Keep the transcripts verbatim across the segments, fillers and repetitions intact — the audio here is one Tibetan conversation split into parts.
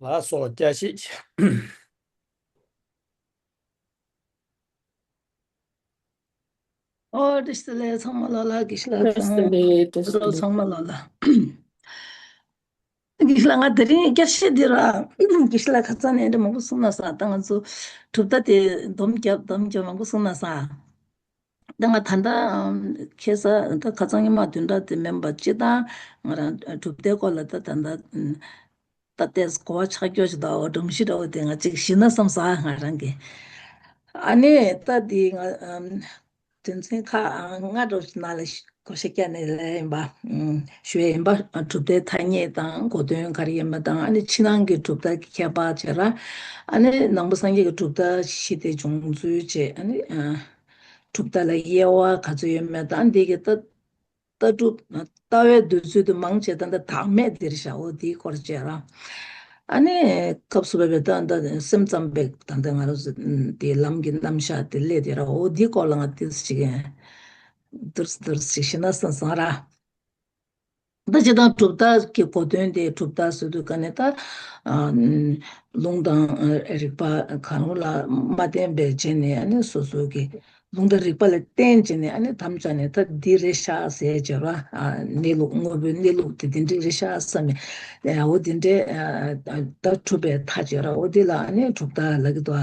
ལགས་སོ། བརྒྱ་བཞི། ཨོ་བཀྲ་ཤིས་བདེ་ལེགས། ཚང་མ་ལོ་ལ་དགེ་བཤེས་ལགས་བཀྲ་ཤིས་བདེ་ཚང་ལེགས། བཀྲ་ཤིས་བདེ་ལེགས། ཚང་མ་ལོ་ལ། དགེ་བཤེས་ལགས་ང་དེ་རིང་བརྒྱ་བཤད་འདི་ར་དགེ་བཤེས་ལགས་ཁ་སང་ནས་འདྲ་མང་པོ་གསུངས་ན་ས། ད་ང་ཚོ་གྲུབ་མཐའ་དེ་སྡོམ་རྒྱབ་སྡོམ་རྒྱབ་མང་པོ་གསུངས་ན་ས། ད་ང་ད་ལྟ་ཁ་སང་ད་ཁ་སང་ཉི་མ་བདུན་ཕྲག་དེ་མིན་པ་སྤྱི་བཏང་ང་རང་གྲུབ་མཐའི་སྐོར་ལ་ད་ད་ལྟ་ད་ལྟས་གོ་བ་ཆགས་རྒྱུ་ཞིག་འདུག་སྒྲོམ་གཞི་འདྲ་བོ་དེ་ང་གཅིག་ཞུས་ན་བསམ་སོང་ང་རང་གི། ཨ་ནི་ད་དེ་ང་དོན་ཚན་ཁག་ལྔ་འདྲ་བོ་ཞིག་ནང་ལ་བགོ་བཤའ་བརྒྱབ་ནས་ལས་ཡིན་པ་ཞུ་ཡས་ཡིན་པ། གྲུབ་མཐའི་ཐ་སྙད་དང་གོ་དོན་ག་རེ་ཡིན་པ་དང་། ཨ་ནི་ཕྱི་ནང་གི་གྲུབ་མཐའ་གི་ཁྱད་པར་བྱས་ར། ཨ་ནི་ནང་པ་སངས་རྒྱས་ཀྱི་གྲུབ་མཐའ་བཞི་དེ་བྱུང་ཚུལ་བཅས། ཨ་ནི་གྲུབ་མཐའ་ལ་དབྱེ་བ་ག་ཚོད་ཡོད་མེད་དང་། འདི་གི་ལྟ་ལྟ་གྲུབ་ལྟ་བའི་འདོད་ཚུལ་དུ་མང་ཆེ་ད་ལྟ་བདག་མེད་འདིར་བཞག་འོ་དེའི་སྐོར་བཅས་ར། ཨ་ནི་སྐབས་སུ་བབས་པའི་ད་ད་སེམས་ཙམ་པའི་ད་ལྟ་ང་རང་ཚོ་དེ་ལམ་གྱི་རྣམ་གཞག་དེ་སླེབས་དེ་ར། འོ་དེའི་སྐོར་ལ་ང་ཏོག་ཙམ་ཅིག་ཏོག་ཙམ་ཏོག་ཙམ་ཞིག་ཞུས་ན་བསམ་སོང་ར། ད་སྤྱིར་བཏང་གྲུབ་མཐའ་གི་གོ་དོན་དེ། གྲུབ་མཐའ་ཟེར་དུས་ག་ནས་ད་ཨ་ལུང་དང་རིགས་པ་གང་རུང་ལ་མ་བརྟེན་པའི་བྱས་ནས། ཨ་ནི་སོ་སོ་གི་ལུང་དང་རིགས་པ་ལ་བརྟེན་བྱས་ནས། ཨ་ནི་དམ་བཅའ་ནས་ད་འདི་རེད་ཤག་ཟེར་བྱས་ར། ཨ་གནས་ལུགས་དངོས་པོའི་གནས་ལུགས་དེ་འདི་འདྲ་རེད་ཤག་བསམ་ནས། ཨ་འོ་འདི་འདྲའི་ཨ་ད་གྲུབ་པའི་མཐའ་བྱས་ར། འོ་འདི་ལ་ཨ་ནི་གྲུབ་མཐའ་ལབ་ཀྱི་འདུག་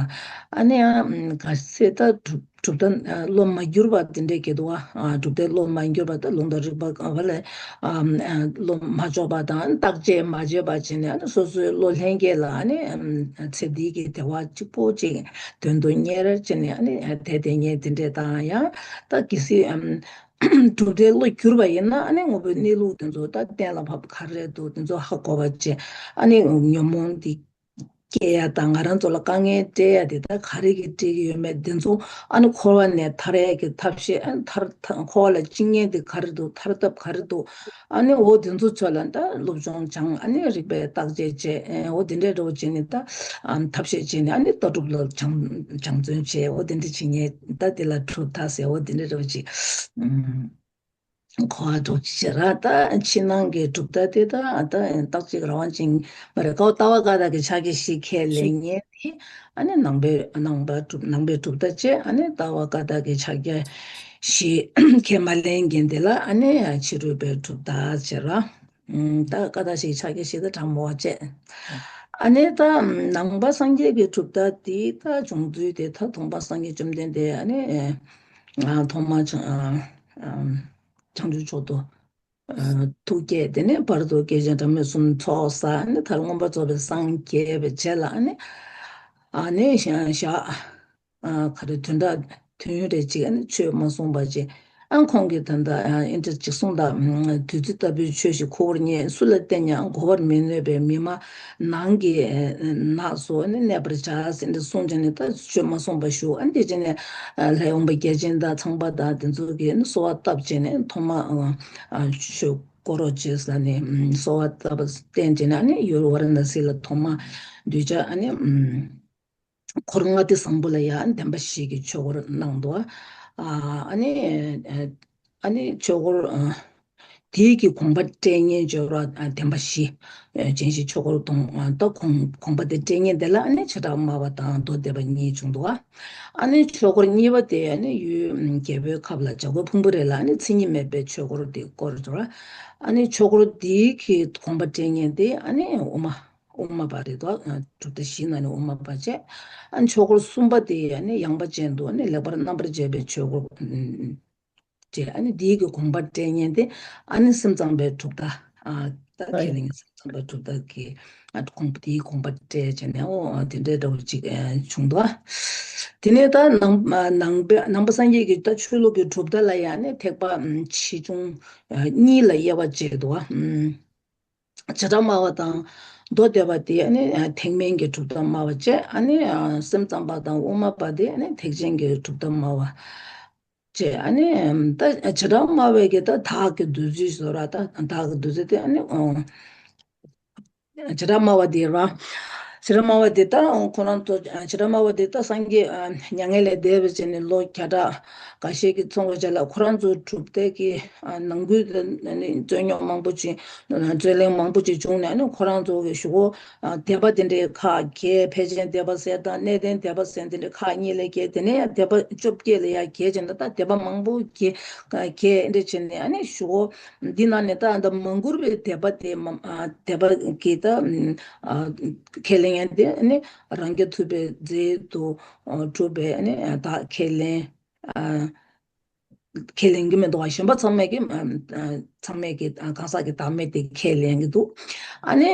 ཨ་ནི་ཡང་གལ་སྲིད་ད་གྲུབ་གྲུབ་མཐའ་བློ་མ་བསྒྱུར་བ་དེ་འདྲས་གྱི་འདུག་བ། གྲུབ་མཐའི་བློ་མ་བསྒྱུར་བ་ད་ལུང་དང་རིགས་པ་ག་བ་ལས་བློ་མ་འཇོག་པ་དང་། བརྟག་དཔྱད་མ་བྱས་པ་བྱས་ནས། ཨ་ནི་སོ་སོའི་བློ་ལྷན་སྐྱེས་ལ་ཨ་ནི་ཚེ་འདི་གི་བདེ་བ་གཅིག་པོ་གཅིག་དོན་དུ་གཉེར་བྱས་ནས། ཨ་ནི་དེ་དེ་ཉིད་དེ་འདྲས་དང་། ཡང་ད་གལ་སྲིད་གྲུབ་མཐའི་བློ་བསྒྱུར་བ་ཡིན་ན། ཨ་ནི་དངོས་པོའི་གནས་ལུགས་དེ་ཚོ་ད་གཏན་ལ་ཕབ་ག་རེ་འདུག་དེ་ཚོ་ཧ་གོ་བ་བྱས། ཨ་ནི་ཉོན་མོངས་འདི་སྐྱེ་ཡ་དང་། ང་རང་ཚོ་ལ་དཀའ་ངལ་སྤྲད་ཡ་དེ་ད་ག་རེ་གིས་སྤྲད་ཀྱི་ཡོད་མེད་དེ་ཚོ། ཨ་ནི་འཁོར་བ་ནས་ཐར་ཡ་གི་ཐབས་ཤེས། ཨ་ནི་ཐར་ཐར་འཁོར་བ་ལ་བཅུག་མཁན་དེ་ག་རེ་འདུག་ཐར་ཐབས་ག་རེ་འདུག་ཨ་ནི་འོ་དེ་ཚོ་ཚོ་ལ་ད་སློབ་སྦྱོང་སྦྱངས། ཨ་ནི་རིགས་པས་བརྟག་དཔྱད་བྱས། ཨེ་འོ་དེ་འདྲའི་འདྲ་བོ་བྱས་ནས། ད་ཨ་ཐབས་ཤེས་བྱས་ནས། ཨ་ནི་ལྟ་གྲུབ་ལ་སྦྱང་སྦྱང་བརྩོན་བྱས། འོ་དེ་འདྲ་བྱེད་མཁན་ད་དེ་ལ་གྲུབ་མཐའ་ཟེར། འོ་དེ་འདྲའི་འདྲ་བོ་ཅིག་ཨུམ། གོ་བ་འགྲོ་ཅི་ཟེར་ར། ད་ཕྱི་ནང་གི་གྲུབ་མཐའ་དེ་ད་ད་རྟག་གཅིག་རང་དབང་ཅན་མ་རེད། ཀའོ་ལྟ་བ་བཀའ་རྟགས་ཀྱི་ཕྱག་རྒྱ་བཞི་ཁས་ལེན་མཁན་དེ། ཨ་ནི་ནང་པའི་ནང་པ་གྲུབ་ནང་པའི་གྲུབ་མཐའ་བཅས། ཨ་ནི་ལྟ་བ་བཀའ་རྟགས་ཀྱི་ཕྱག་རྒྱ་བཞི་ཁས་མ་ལེན་མཁན་དེ་ལ་ཨ་ནི་ཕྱི་རོལ་པའི་གྲུབ་མཐའ་ཟེར་ར། ཨུམ། ད་བཀའ་རྟགས་བཞི་ཕྱག་རྒྱ་བཞི་ད་དྲང་མོ་བ་བཅས། ཨ་ནི་ད་ནང་པ་སངས་རྒྱས་ཀྱི་གྲུབ་མཐའ་དེ་ད་བྱུང་ཚུལ་དེ། ད་སྟོང་པ་སངས་རྒྱས་བཅོམ་ལྡན་འདས། ཨ་ནི་ཨ་ཐོག་མར་བྱང་ཨ་ཨ་བྱང་ཆུབ་མཆོག་ཏུ་ཨ་ཐུགས་བསྐྱེད། དེ་ནས་བར་དུ་བསྐལ་ཆེན་གྲངས་མེད་གསུམ་ཚོགས་བསགས། ཨ་ནི་མཐར་མངོན་པར་རྫོགས་པའི་སངས་རྒྱས་པའི་རྗེས་ལ། ཨ་ནི་ཨ་ནི་ཞག་ཞག་ཨ་ག་རེ་བདུན་ཕྲག་བདུན་རེ་ཅིག་ཨ་ནི་ཆོས་མ་གསུངས་པ་བྱས། ཨ་ཁོང་གིས་ད་ལྟ་ཨ་ཨིན་དྲི་ཅིག་གསུངས་དང་། བདུད་རྩི་ལྟ་བུའི་ཆོས་ཤིག་ཁོ་བོར་རྙེད། སུ་ལ་བསྟན་ཀྱང་གོ་བར་མི་ནུས་པས། མི་སྨྲ་ནགས་ཀྱི་ནགས་སུ་ཨ་ནི་གནས་པར་བྱ་ཟེར་འདི་གསུངས་བྱས་ནས། ད་ཆོས་མ་གསུངས་པ་བཞུགས། ཨ་ནི་དེ་བྱས་ནས་ལྷའི་དབང་པོ་བརྒྱ་བྱིན་དང་ཚངས་པ་དང་དེ་ཚོ་གིས་ཨ་ནི་གསོལ་བ་བཏབ་བྱས་ནས། ཐོག་མ་ཨ་ཆོས་བསྐོར་རོགས་བྱེད་ཟེར་ནས་གསོལ་བ་བཏབ་པ་བསྟན་བྱས་ནས། ཨ་ནི་ཡུལ་ཝཱ་ར་ཎ་སི་ལ་ཐོག་མ་གདུལ་བྱ་ཨ་ནི་འཁོར་ལྔ་སྡེ་བཟང་པོ་ལ་ཡང་བདེན་པ་བཞི་གི་ཆོས་འཁོར་གནང་འདུག་ཨ་ནི་ཨ་ནི་ཆོས་འཁོར་དེའི་གི་དགོངས་པ་སྤྲད་མཁན་སྦྱོར་བ་བདེན་པ་བཞི། སྦྱིན་བཞི་ཆོས་འཁོར་དང་། ད་དགོངས་དགོངས་པ་དེ་སྤྲད་མཁན་དེ་ལ་ཨ་ནི་བྱེ་བྲག་སྨྲ་བ་དང་མདོ་སྡེ་པ་གཉིས་བྱུང་འདུག་ཨ་ནི་ཆོས་འཁོར་གཉིས་པ་དེ་ཨ་ནི་ཡུལ་རྒྱལ་པོའི་ཁབ་ལ་བྱ་རྒོད་ཕུང་པོའི་རི་ལ་ཨ་ནི་མཚན་ཉིད་མེད་པའི་ཆོས་འཁོར་དེ་བསྐོར་འདུག་ཨ་ནི་ཆོས་འཁོར་དེའི་གི་དགོངས་པ་སྤྲད་མཁན་དེ་ཨ་ནི་དབུ་མ། དབུ་མ་པ་རེད་དོ། གྲུབ་མཐའ་བཞིའི་ནང་ནས་དབུ་མ་པ་བྱས། ཨ་ནི་ཆོས་འཁོར་གསུམ་པ་དེ་ཨ་ནི་ཡངས་པ་ཅན་དུ་ཨ་ནི་ལེགས་པར་རྣམ་པར་འབྱེད་པའི་ཆོས་འཁོར་བཅས། ཨ་ནི་འདིའི་གི་དགོངས་པ་སྤྲད་མཁན་དེ་ཨ་ནི་སེམས་ཙམ་པའི་གྲུབ་མཐའ། ཨ་ད་ཁས་ལེན་སེམས་ཙམ་པའི་གྲུབ་མཐའ་གི་ཨ་དགོངས་པ། དེའི་དགོངས་པ་སྤྲད་བྱས་ནས། འོ་དེ་འདྲའི་འདྲ་བོ་ཅིག་བྱུང་འདུག་དེ་ནས་ད་ནང་ནང་པ་ནང་པ་སངས་རྒྱས་ཀྱི་ད་ཆོས་ལུགས་ཀྱི་གྲུབ་མཐའ་ལ་ཡང་ནི་ཐེག་པ་ཆེ་ཆུང་གཉིས་ལ་དབྱེ་བ་བྱས་འདུག་བྱེ་བྲག་སྨྲ་བ་དང་མདོ་སྡེ་པ་དེ་ཨ་ནི་ཐེག་དམན་གྱི་གྲུབ་མཐའ་སྨྲ་བ་བྱས། ཨ་ནི་སེམས་ཙམ་པ་དང་དབུ་མ་པ་དེ་ཨ་ནི་ཐེག་ཆེན་གྱི་གྲུབ་མཐའ་སྨྲ་བ་བྱས། ཨ་ནི་ད་བྱེ་བྲག་སྨྲ་བའི་གི་ད་བདག་གི་འདོད་ཚུལ་ཟེར་བ། ད་བདག་གི་འདོད་ཚུལ་དེ་ཨ་ནི་བྱེ་བྲག་སྨྲ་བ་དེ་ར། བྱེ་བྲག་སྨྲ་བ་དེ་དག་ཁོ་རང་ཚོ་བྱེ་བྲག་སྨྲ་བ་དེ་དག་སངས་རྒྱས་མྱ་ངན་ལས་འདས་པའི་རྗེས་ནས་ལོ་བརྒྱ་ཕྲག་འགའ་ཤས་ཀྱི་ཚོ་བ་བྱས་ལ་ཁོ་རང་ཚོ་གྲུབ་མཐའ་གི་ནང་ཁུལ་དུ་རྩོད་རྙོག་མང་པོ་ཅིག་རྩོད་གླེང་མང་པོ་ཅིག་བྱུང་ནས་ཁོ་རང་ཚོ་གི་གཞུག་གུ་དད་པ་དེ་འདྲའི་ཁག་བརྒྱད། ཕལ་ཆེན་དད་པ་ཟེར་དང་གནས་བརྟན་དད་པ་ཟེར་དེ་འདྲའི་ཁག་གཉིས་ལས་བརྒྱད། དེ་ནས་ཡང་དད་པ་བཅོ་བརྒྱད་ལས་ཡང་བརྒྱད་ཅན་དང་ད་དད་པ་མང་པོ་བརྒྱད་བརྒྱད་འདྲ་བྱས་ནས་གཞུག་གུ་འདི་ནང་ནས་ད་ད་མ་མགུར་བའི་དད་པ་དེ་མ་ཨ་དད་པ་གི་ད་ཨ་ཁས་ལེན་ཡང་དེ་ནི་རང་རྒྱལ་ཐུབ་པའི་རྫས་དུ་གྲུབ་པའི་ནི་ད་ཁས་ལེན་ཨ་ཁས་ལེན་གྱི་མི་འདུག་བ། གཞན་པ་ཚང་མས་ཀྱི་ཨ་ཚང་མས་ཀྱི་ཨ་གང་ཟག་གི་བདག་མེད་དེ་ཁས་ལེན་གྱི་འདུག་ཨ་ནི་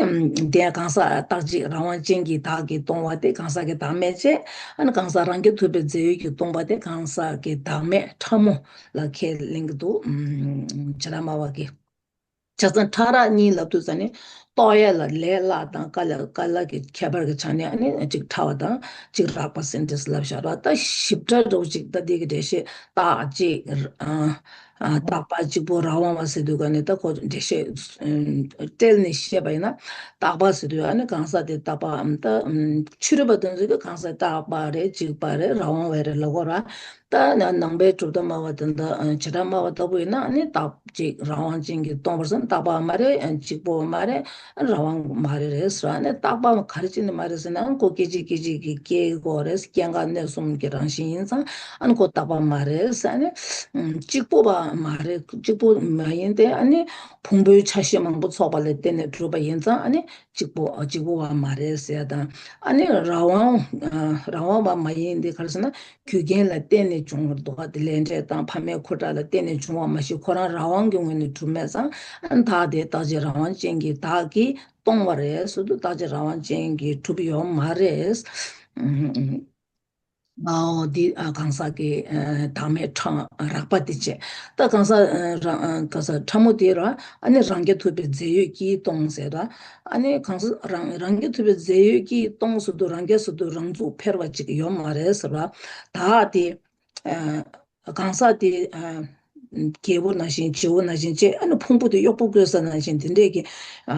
དེ་གང་ཟག་རྟག་གཅིག་རང་དབང་ཅན་གྱི་བདག་གིས་སྟོང་བ་དེ་གང་ཟག་གི་བདག་མེད་བྱས། ཨ་ནི་གང་ཟག་རང་རྒྱལ་ཐུབ་པའི་རྫས་ཡོད་ཀྱིས་སྟོང་པ་དེ་གང་ཟག་གི་བདག་མེད་ཕྲ་མོ་ལ་ཁས་ལེན་གྱི་འདུག་ཨུམ། བྱེ་བྲག་སྨྲ་བ་གིས། བྱས་ཙང་ཕྲ་རགས་གཉིས་ལབ་དུས་ཙ་ནི་རྟོགས་ཡས་ལ་ལས་སླ་དང་ཀ་ལ་ཀ་ལ་གི་ཁྱད་པར་གྱི་ཆ་ནས་ཨ་ནི་གཅིག་ཕྲ་བ་དང་གཅིག་རགས་པ་ཟེར་འདྲ་ལབ་བཞག་ར། ད་ཞིབ་ཕྲ་འདྲ་བོ་ཅིག་ད་འདི་གི་འགྲེལ་བཤད་རྟག་གཅིག་ཨ་ཨ་རྟག་པ་གཅིག་པོ་རང་དབང་བ་ཟེར་དུས་ག་ནི་ད་ཁོ་འགྲེལ་བཤད་ཨ་སྤྲེལ་ནས་བཤད་པ་ཡིན་ན། རྟག་པ་ཟེར་དུས་ཨ་ནི་གང་ཟག་དེ་རྟག་པའམ་ད་ཨམ་ཕྱི་རོལ་པ་དེ་ཚོ་གི་གང་ཟག་རྟག་པ་རེད། གཅིག་པ་རེད། རང་དབང་བ་རེད་ལབ་དགོས་ར། ད་ནང་པའི་གྲུབ་མཐའ་སྨྲ་བ་དེ་འདྲ་བྱེ་བྲག་སྨྲ་བ་ལྟ་བུ་ཡིན་ན་ནི་རྟག་གཅིག་རང་དབང་ཅན་གྱིས་སྟོང་པར་སོང་། རྟག་པ་མ་རེད། གཅིག་པོ་མ་རེད། རང་དབང་མ་རེད་རེད་ཟེར་བ་ནི་རྟག་པ་ག་རེ་བྱས་ནས་མ་རེད་ཟེར་ན་ཁོ་སྐད་ཅིག་སྐད་ཅིག་གིས་སྐྱེ་དགོས་རེད། སྐྱེ་འགག་གནས་གསུམ་གྱི་རང་བཞིན་ཡིན་ཙང་ཨ་ནི་ཁོ་རྟག་པ་མ་རེད་ཟེར་ནས་གཅིག་པོ་བ་མ་རེད། གཅིག་པོ་མ་ཡིན་ཏེ་ཨ་ནི་ཕུང་པོའི་ཆ་ཤས་མང་པོ་ཚོགས་པ་ལ་བརྟེན་ནས་གྲུབ་པ་ཡིན་ཙང་ཨ་ནི་གཅིག་པོ་གཅིག་པོ་བ་མ་རེད་ཟེར་དང་། ཨ་ནི་རང་དབང་རང་དབང་བ་མ་ཡིན་ཏེ་ག་རེ་ཟེར་ན། རྒྱུ་རྐྱེན་ལ་བརྟེན་ནས་བྱུང་བར་འདུག་པ་དེ་ལས་འབྲས་དང་ཕ་མའི་ཁུ་ཁྲག་ལ་བརྟེན་ནས་བྱུང་བ་མ་གཞི་ཁོ་རང་རང་དབང་གི་ངོས་ནས་གྲུབ་མེད་ཙང་། ཨ་ནི་བདག་དེ་རྟག་གཅིག་རང་དབང་ཅན་གྱི་བདག་གིས་སྟོང་བ་རེད་ཟེར་དུས་རྟག་གཅིག་རང་དབང་ཅན་གྱིས་གྲུབ་ཡོད་མ་རེད། ཨོ་འདི་ཨ་གང་ཟག་གི་ཨ་བདག་མེད་ཕྲ་རགས་པ་དེ་བྱས། ད་གང་ཟག་ཨ་རང་ཨ་གང་ཟག་ཕྲ་མོ་དེ་ར་ཨ་ནི་རང་རྐྱ་ཐུབ་པའི་རྫས་ཡོད་ཀྱིས་སྟོང་ཟེར་ར། ཨ་ནི་གང་ཟག་རང་རང་རྐྱ་ཐུབ་པའི་རྫས་ཡོད་ཀྱིས་སྟོང་ཟེར་དུས་རང་རྐྱ་ཟེར་དུས་རང་ཚུགས་འཕེར་བ་ཅིག་ཡོད་མ་རེད་ཟེར་བ། བདག་དེ་ཨ་གང་ཟག་དེ་ཨ་རྒྱལ་པོ་ནང་བཞིན་བྱེའུ་ནང་བཞིན་བྱས། ཨ་ནི་ཕུང་པོ་དེ་གཡོག་པོ་བཀོལ་ས་ནང་བཞིན་དེ་འདྲས་ཀྱི་ཨ་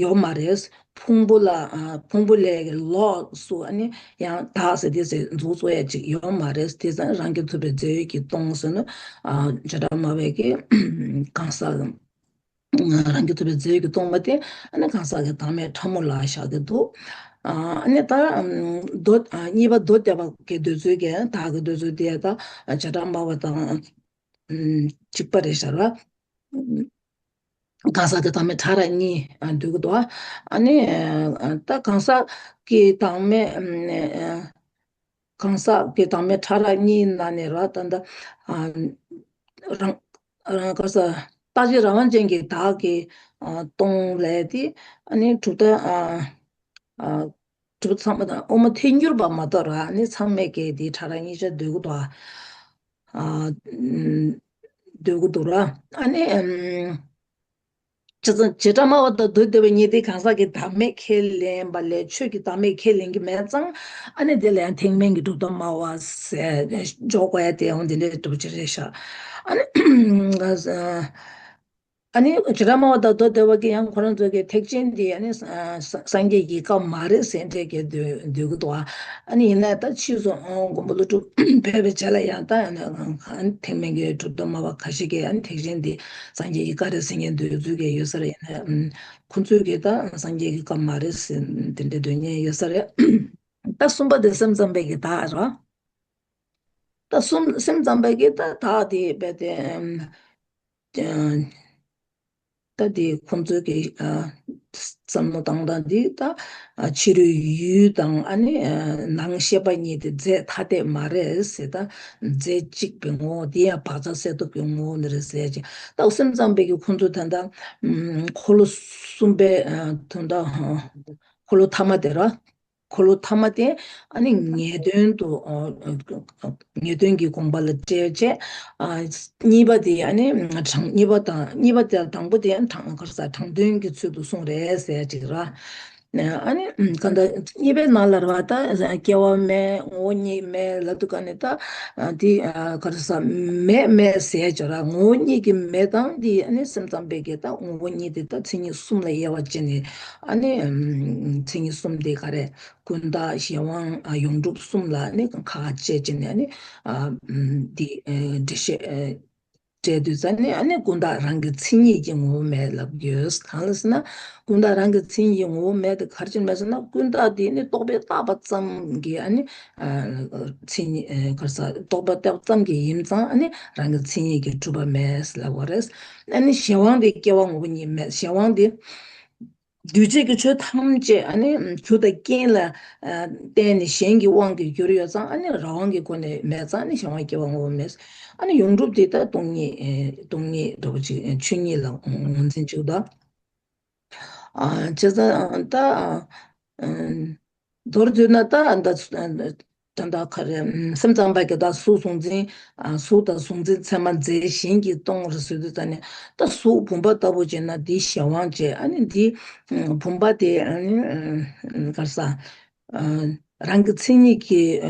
ཡོད་མ་རེད། ཕུང་པོ་ལ་ཨ་ཕུང་པོ་ལས་ལོགས་སུ་ཨ་ནི་ཡང་བདག་ཟེར་དེ་ཟེར་མཛུབ་བཙུགས་ཡ་ཅིག་ཡོད་མ་རེད། དེ་ཙང་རང་རྐྱ་ཐུབ་པའི་རྫས་ཡོད་ཀྱིས་སྟོང་ཟེར་ནས་ཨ་བྱེ་བྲག་སྨྲ་བའི་གི་གང་ཟག་རང་རྐྱ་ཐུབ་པའི་རྫས་ཡོད་ཀྱིས་སྟོང་པ་དེ་ཨ་ནི་གང་ཟག་གི་བདག་མེད་ཕྲ་མོ་ལ་བཞག་གི་འདུག་ཨ་ནི་ད་མདོ་ཨ་གཉིས་པ་མདོ་སྡེ་པ་གི་འདོད་ཚུལ་གྱི་བདག་གི་འདོད་ཚུལ་དེ་ད་བྱེ་བྲག་སྨྲ་བ་དང་གཅིག་པ་རེད་ཤག་ར། གང་ཟག་གི་བདག་མེད་ཕྲ་རགས་གཉིས་འདོད་ཀྱི་འདུག་ཨ་ནི་ད་གང་ཟག་གི་བདག་མེད་གང་ཟག་གི་བདག་མེད་ཕྲ་རགས་གཉིས་ནང་ནས་ར་ད་ལྟ་རང་རང་ག་ས་རྟག་གཅིག་རང་དབང་ཅན་གྱི་བདག་གིས་སྟོང་ལས་དེ་ཨ་ནི་གྲུབ་མཐའ་གྲུབ་མཐའ་ཚང་མ་དང་དབུ་མ་ཐལ་འགྱུར་བ་མ་གཏོགས་ར་ཨ་ནི་ཚང་མས་ཀྱི་དེ་ཕྲ་རགས་གཉིས་ཆ་འདོད་ཀྱི་འདུག་ཨ། འདོད་ཀྱི་འདུག་ར། ཨ་ནི་ཨམ། བྱས་ཙང་བྱེ་བྲག་སྨྲ་བ་དང་མདོ་སྡེ་པ་གཉིས་དེ་གང་ཟག་གི་བདག་མེད་ཁས་ལེན་པ་ལས་ཆོས་ཀྱི་བདག་མེད་ཁས་ལེན་གྱི་མེད་ཙང་། ཨ་ནི་དེ་ལ་ཡང་ཐེག་དམན་གྱི་གྲུབ་མཐའ་སྨྲ་བ་ཟེར་འཇོག་དགོས་ཡ་དེ་ཡང་འདི་འདྲའི་གྲུབ་ཆ་རེད་ཤག་ཨ་ནི་ཨ་ནི་བྱེ་བྲག་སྨྲ་བ་དང་མདོ་སྡེ་པ་གི་ཡང་ཁོ་རང་ཚོ་གི་ཐེག་ཆེན་དེ་ཨ་ནི་སངས་རྒྱས་ཀྱི་བཀའ་མ་རེད་ཟེར་འདྲ་གི་འདོད་འདོད་ཀྱི་འདུག་ཨ་ནི་ཡིན་ན་ད་ཕྱིས་སུ་མགོན་པོ་ཀླུ་སྒྲུབ་ཕེབས་པའི་རྗེས་ལ་ཡང་ད་ཐེག་དམན་གྱི་གྲུབ་མཐའ་སྨྲ་བ་ཁ་ཤས་ཀྱིས་ཨ་ནི་ཐེག་ཆེན་འདི་སངས་རྒྱས་ཀྱི་བཀའ་རེད་ཟེར་མཁན་འདོད་ཚུལ་གྱི་ཡོད་ས་རེད། ཡིན་ན་ཁོ་ཚོས་ཀྱིས་ད་སངས་རྒྱས་ཀྱི་བཀའ་མ་རེད་ཟེར་དེ་འདྲ་འདོད་མཁན་ཡོད་ས་རེད། ད་གསུམ་པ་དེ་སེམས་ཙམ་པའི་གི་བདག་རེད། ད་གསུམ་སེམས་ཙམ་པའི་གི་ད་བདག་དེ་རྦད་དེ། ད་དེ་ཁོང་ཚོའི་གི་བསམ་བློ་བཏང་སྟངས་འདི་ད་ཕྱི་རོལ་ཡུལ་དང་ཨ་ནི་ནང་ཤེས་པ་གཉིས་དེ་རྫས་ཐ་དད་མ་རེད་ཟེར། ད་རྫས་གཅིག་པའི་ངོ་བོ་དེ་ཡང་བག་ཆགས་སད་སྟོབས་ཀྱི་ངོ་བོ་ནི་རེད་ཟེར་ཅིག་ད་སེམས་ཙམ་པའི་གི་ཁོང་ཚོ་ད་ལྟ་འཁོར་ལོ་གསུམ་པའི་ད་ལྟ་འཁོར་ལོ་ཐ་མ་དེ་ར། འཁོར་ལོ་ཐ་མ་དེ་ཨ་ནི་ངེས་དོན་དུ་ཨ་ངེས་དོན་གྱི་དགོངས་པ་ལ་བཀྲལ་བྱས། ཨ་གཉིས་པ་དེ་ཨ་ནི་དྲང་གཉིས་པ་དང་གཉིས་པ་དེ་དང་པོ་དེ་ཨ་ནི་དྲང་ག་རེ་ཟ་དྲང་དོན་གྱི་ཚུལ་དུ་གསུངས་རེད་ཟེར་ཅིག་ར། ཨ་ནི་གང་ལྟར་གཉིས་པའི་ནང་ལ་ར་བ་ད་སྐྱེ་བ་མེད་ངོ་བོ་ཉིད་མེད་ལབ་དུས་ག་ནས་ད་འདི་ག་རེ་ཟ་མེད་མེད་ཟེར་ཡ་ཅིག་ཡོད་ར། ངོ་བོ་ཉིད་ཀྱི་མེད་དང་འདི་ཨ་ནི་སེམས་ཙམ་པའི་གི་ད་ངོ་བོ་ཉིད་དེ་ད་མཚན་ཉིད་གསུམ་ལ་དབྱེ་བ་ཕྱེ་ནས་ཨ་ནི་མཚན་ཉིད་གསུམ་དེ་ག་རེ་ཀུན་བརྟགས་གཞན་དབང་ཡོངས་གྲུབ་གསུམ་ལ་ཨ་ནི་ཁ་ཁ་བྱས་བྱས་ནས་ཨ་ནི་འདི་འགྲེལ་བཤད། སྤྲད་དུས་ཙ་ནས་ཨ་ནི་ཀུན་བརྟགས་རང་གི་མཚན་ཉིད་ཀྱི་ངོ་བོ་མེད་ལབ་ཡོད། གང་ལ་ཟེར་ན་ཀུན་བརྟགས་རང་གི་མཚན་ཉིད་ཀྱི་ངོ་བོ་མེད་དེ་ག་རེ་བྱས་ནས་མེད་ཟེར་ན་ཀུན་བརྟགས་དེ་ནི་རྟོག་པས་བརྟགས་པ་ཙམ་གྱིས་ཨ་ནི་མཚན་ཉིད་ག་རེ་ཟ་རྟོག་པས་བརྟགས་པ་ཙམ་གྱིས་ཡིན་ཙང་ཨ་ནི་རང་གི་མཚན་ཉིད་ཀྱིས་གྲུབ་པ་མེད་ལབ་པ་རེད། ཨ་ནི་གཞན་དབང་དེ་སྐྱེ་བ་ངོ་བོ་ཉིད་མེད། གཞན་དབང་དེ། འདུས་བྱས་ཀྱི་ཆོས་ཐམས་ཅད་ཨ་ནི་རྒྱུ་དང་རྐྱེན་ལ་ཨ་བརྟེན་ནས་གཞན་གྱི་དབང་གིས་གྱུར་ཡོད་ཙང་ཨ་ནི་རང་དབང་གི་སྒོ་ནས་མེད་ཙང་ཨ་ནི་གཞན་དབང་སྐྱེ་བ་ངོ་བོ་མེད། ཨ་ནི་ཡོངས་གྲུབ་དེ་ད་སྟོང་ཉིད་ཨེ་སྟོང་ཉིད་འདྲ་བོ་ཅིག་ཆོས་ཉིད་ལ་ངོས་འཛིན་བྱེད་ཀྱི་འདུག་ཨ་བྱས་ཙང་ད་ཨ་མདོར་བསྡུས་ན་ད་ད་ད་ད་ག་རེ་སེམས་ཙམ་པ་གི་ད་གཟུགས་གཟུང་འཛིན། ཨ་གཟུགས་དང་གཟུང་འཛིན་མཚན་མ་རྫས་གཞན་གྱིས་སྟོང་རེད་ཟེར་དུས་ཙ་ནས་ད་གཟུགས་བུམ་པ་ལྟ་བུ་བྱས་ན་འདི་གཞན་དབང་བྱས། ཨ་ནི་འདི་བུམ་པ་དེ་ཨ་ནི་ག་རེ་ཟ་རང་གི་མཚན་ཉིད་ཀྱིས་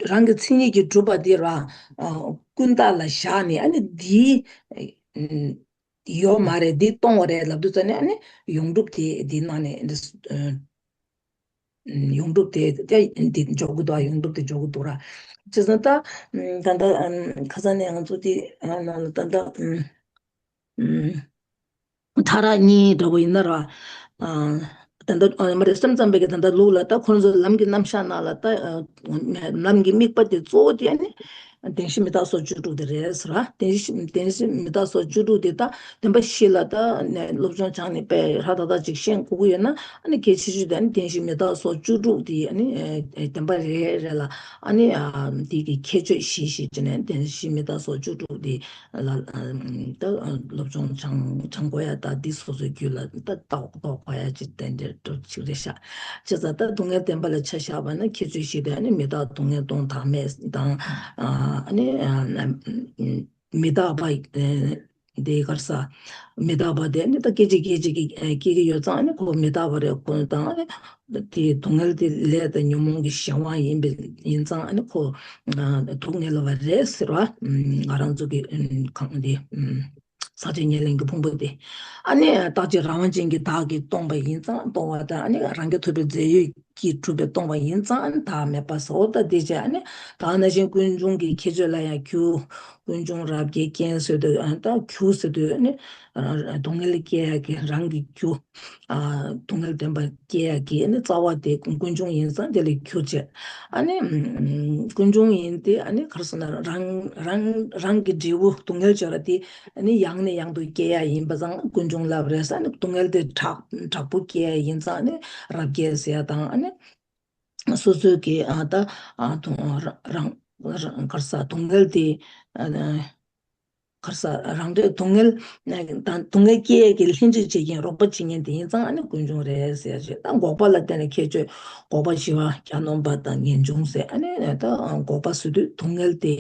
རང་གི་མཚན་ཉིད་ཀྱིས་གྲུབ་པ་འདི་ར་ཀུན་བརྟགས་ལ་བཞག་ནས་ཨ་ནི་འདི་ཡོད་མ་རེད། འདི་སྟོང་བ་རེད་ལབ་དུས་ཙ་ནས་ཨ་ནི་ཡོངས་གྲུབ་དེ་འདི་ནང་ནས་འདི་ཡོངས་གྲུབ་དེ་དེ་འདི་འཇོག་གི་འདུག་ཡོངས་གྲུབ་དེ་འཇོག་གི་འདུག་ར། བྱས་ཙང་ད་ད་ལྟ་ཁ་སང་ནས་ང་ཚོ་དེ་ནང་ལ་ད་ལྟ་མཐའ་རག་གཉིས་འདྲ་བོ་ཡིན་ན་ར། ད་ལྟ་མ་རེད། སེམས་ཙམ་པའི་གི་ད་ལྟ་ལུགས་ལ་ད་ཁོང་ཚོ་ལམ་གྱི་རྣམ་གཞག་ནང་ལ་ད་ལམ་གྱི་དམིགས་པ་དེ་གཙོ་བོ་དེ་ནི། བདེན་བཞི་མི་རྟག་སོགས་བཅུ་དྲུག་དེ་རེད་ཟེར་བ། བདེན་བཞི་བདེན་བཞི་མི་རྟག་སོགས་བཅུ་དྲུག་དེ་ད་བདེན་པ་བཞི་ལ་ད་ནས་སློབ་སྦྱོང་སྦྱངས་ནས་དཔེ་ཧྲ་ཏག་ཏག་ཅིག་ཤེས་དགོས་ཀྱི་ཡོད་ན་ཨ་ནི་གལ་ཆེ་ཤོས་དེ་ཨ་ནི་བདེན་བཞི་མི་རྟག་སོགས་བཅུ་དྲུག་དེ་ཨ་ནི་བདེན་པ་རེད་རེད་ལ། ཨ་ནི་དེ་གི་ཁྱད་ཆོས་བཞི་ཞིག་བྱས་ནས་བདེན་བཞི་མི་རྟག་སོགས་བཅུ་དྲུག་དེ་ལ་ད་སློབ་སྦྱོང་སྦྱང་སྦྱང་དགོས་ཡ། ད་འདི་སོ་སོའི་རྒྱུད་ལ་ད་རྟོགས་རྟོགས་དགོས་ཡ་ཅིག་དེ་འདྲ་འདྲ་ཅིག་རེད་ཤག་བྱས་ཙང་ད་སྡུག་བསྔལ་བདེན་པ་ལ་ཆ་བཞག་པ་ན་ཁྱད་ཆོས་བཞི་དེ་ཨ་ནི་མི་རྟག་སྡུག་བསྔལ་སྟོང་བདག་མེད་དང་། ཨ་ནི་མི་རྟག་པ་དེ་ག་རེ་ཟ། མི་རྟག་པ་དེ་ནི་ད་སྐད་ཅིག་སྐད་ཅིག་གིས་སྐྱེ་གི་ཡོད་ཙང་ཨ་ནི་ཁོ་མི་རྟག་པ་རེད། ཁོ་དང་ཨ་ནི་དེ་སྡུག་བསྔལ་དེ་ལས་དང་ཉོན་མོངས་ཀྱི་གཞན་དབང་ཡིན་པས་ཡིན་ཙང་ཨ་ནི་ཁོ་སྡུག་བསྔལ་བ་རེད་ཟེར་བ། ང་རང་ཚོ་གི་གང་དེ། ཟག་བཅས་ཉེར་ལེན་གྱི་ཕུང་པོ་དེ། ཨ་ནི་རྟག་གཅིག་རང་དབང་ཅན་གྱི་བདག་གིས་སྟོང་པ་ཡིན་ཙང་སྟོང་བ་དང་ཨ་ནི་རང་རྐྱ་ཐུབ་པའི་རྫས་ཡོད་ཀྱིས་གྲུབ་པའི་སྟོང་པ་ཡིན་ཙང་ཨ་ནི་བདག་མེད་པ་ཟེར། འོ་ད་དེ་བྱས་ཨ་ནི་ད་ག་ནང་བཞིན་ཀུན་འབྱུང་གི་ཁྱད་ཆོས་ལ་ཡང་རྒྱུ། ཀུན་འབྱུང་རབ་དགའི་རྐྱེན་ཟེར་དུས་ཨ་ད་རྒྱུ་ཟེར་དུས་ཨ་ནི་སྡུག་བསྔལ་སྐྱེ་ཡ་གི་རང་གི་རྒྱུ། སྡུག་བསྔལ་བདེན་པ་སྐྱེ་ཡ་གི་ཨ་ནི་རྩ་བ་དེ་ཀུན་འབྱུང་ཡིན་ཙང་དེ་ལ་རྒྱུ་བྱས། ཨ་ནི་ཀུན་འབྱུང་ཡིན་ཏེ་ཨ་ནི་ག་རེ་ཟེར་ན་རང་རང་རང་གི་འབྲས་བུ་སྡུག་བསྔལ་བྱས་ར་དེ་ཨ་ནི་ཡང་ནས་ཡང་དུ་སྐྱེ་ཡ་ཡིན་པ་ཙང་ཀུན་འབྱུང་ལབ་རེད་ཟེར། ཨ་ནི་སྡུག་བསྔལ་དེ་དྲག་དྲག་པོ་སྐྱེ་ཡ་ཡིན་ཙང་ཨ་ནི་རབ་དགའ་ཟེར་ཡ་དང་ཨ་ནི་སོ་སོའི་གི་ཨ་ད་ཨ་དུང་རང་རང་ག་རེ་ཟེར་སྡུག་བསྔལ་དེ་ཨ། ག་རེ་ཟ་རང་འདོད་སྡུག་བསྔལ་དང་སྡུག་བསྔལ་སྐྱེ་ཡས་ཀྱི་ལྷན་ཅིག་བྱེད་མཁན་རོགས་པ་བྱེད་མཁན་དེ་ཡིན་ཙང་ཨ་ནི་ཀུན་འབྱུང་རེད་ཟེར་ཞེས། ད་འགོག་པ་ལ་བརྟེན་ནས་ཁྱད་ཆོས་འགོག་པ་བཞི་པ་གྱ་ནོམ་པ་དང་ངེས་འབྱུང་ཟེར། ཨ་ནི་ད་འགོག་པ་ཟེར་དུས་སྡུག་བསྔལ་དེ་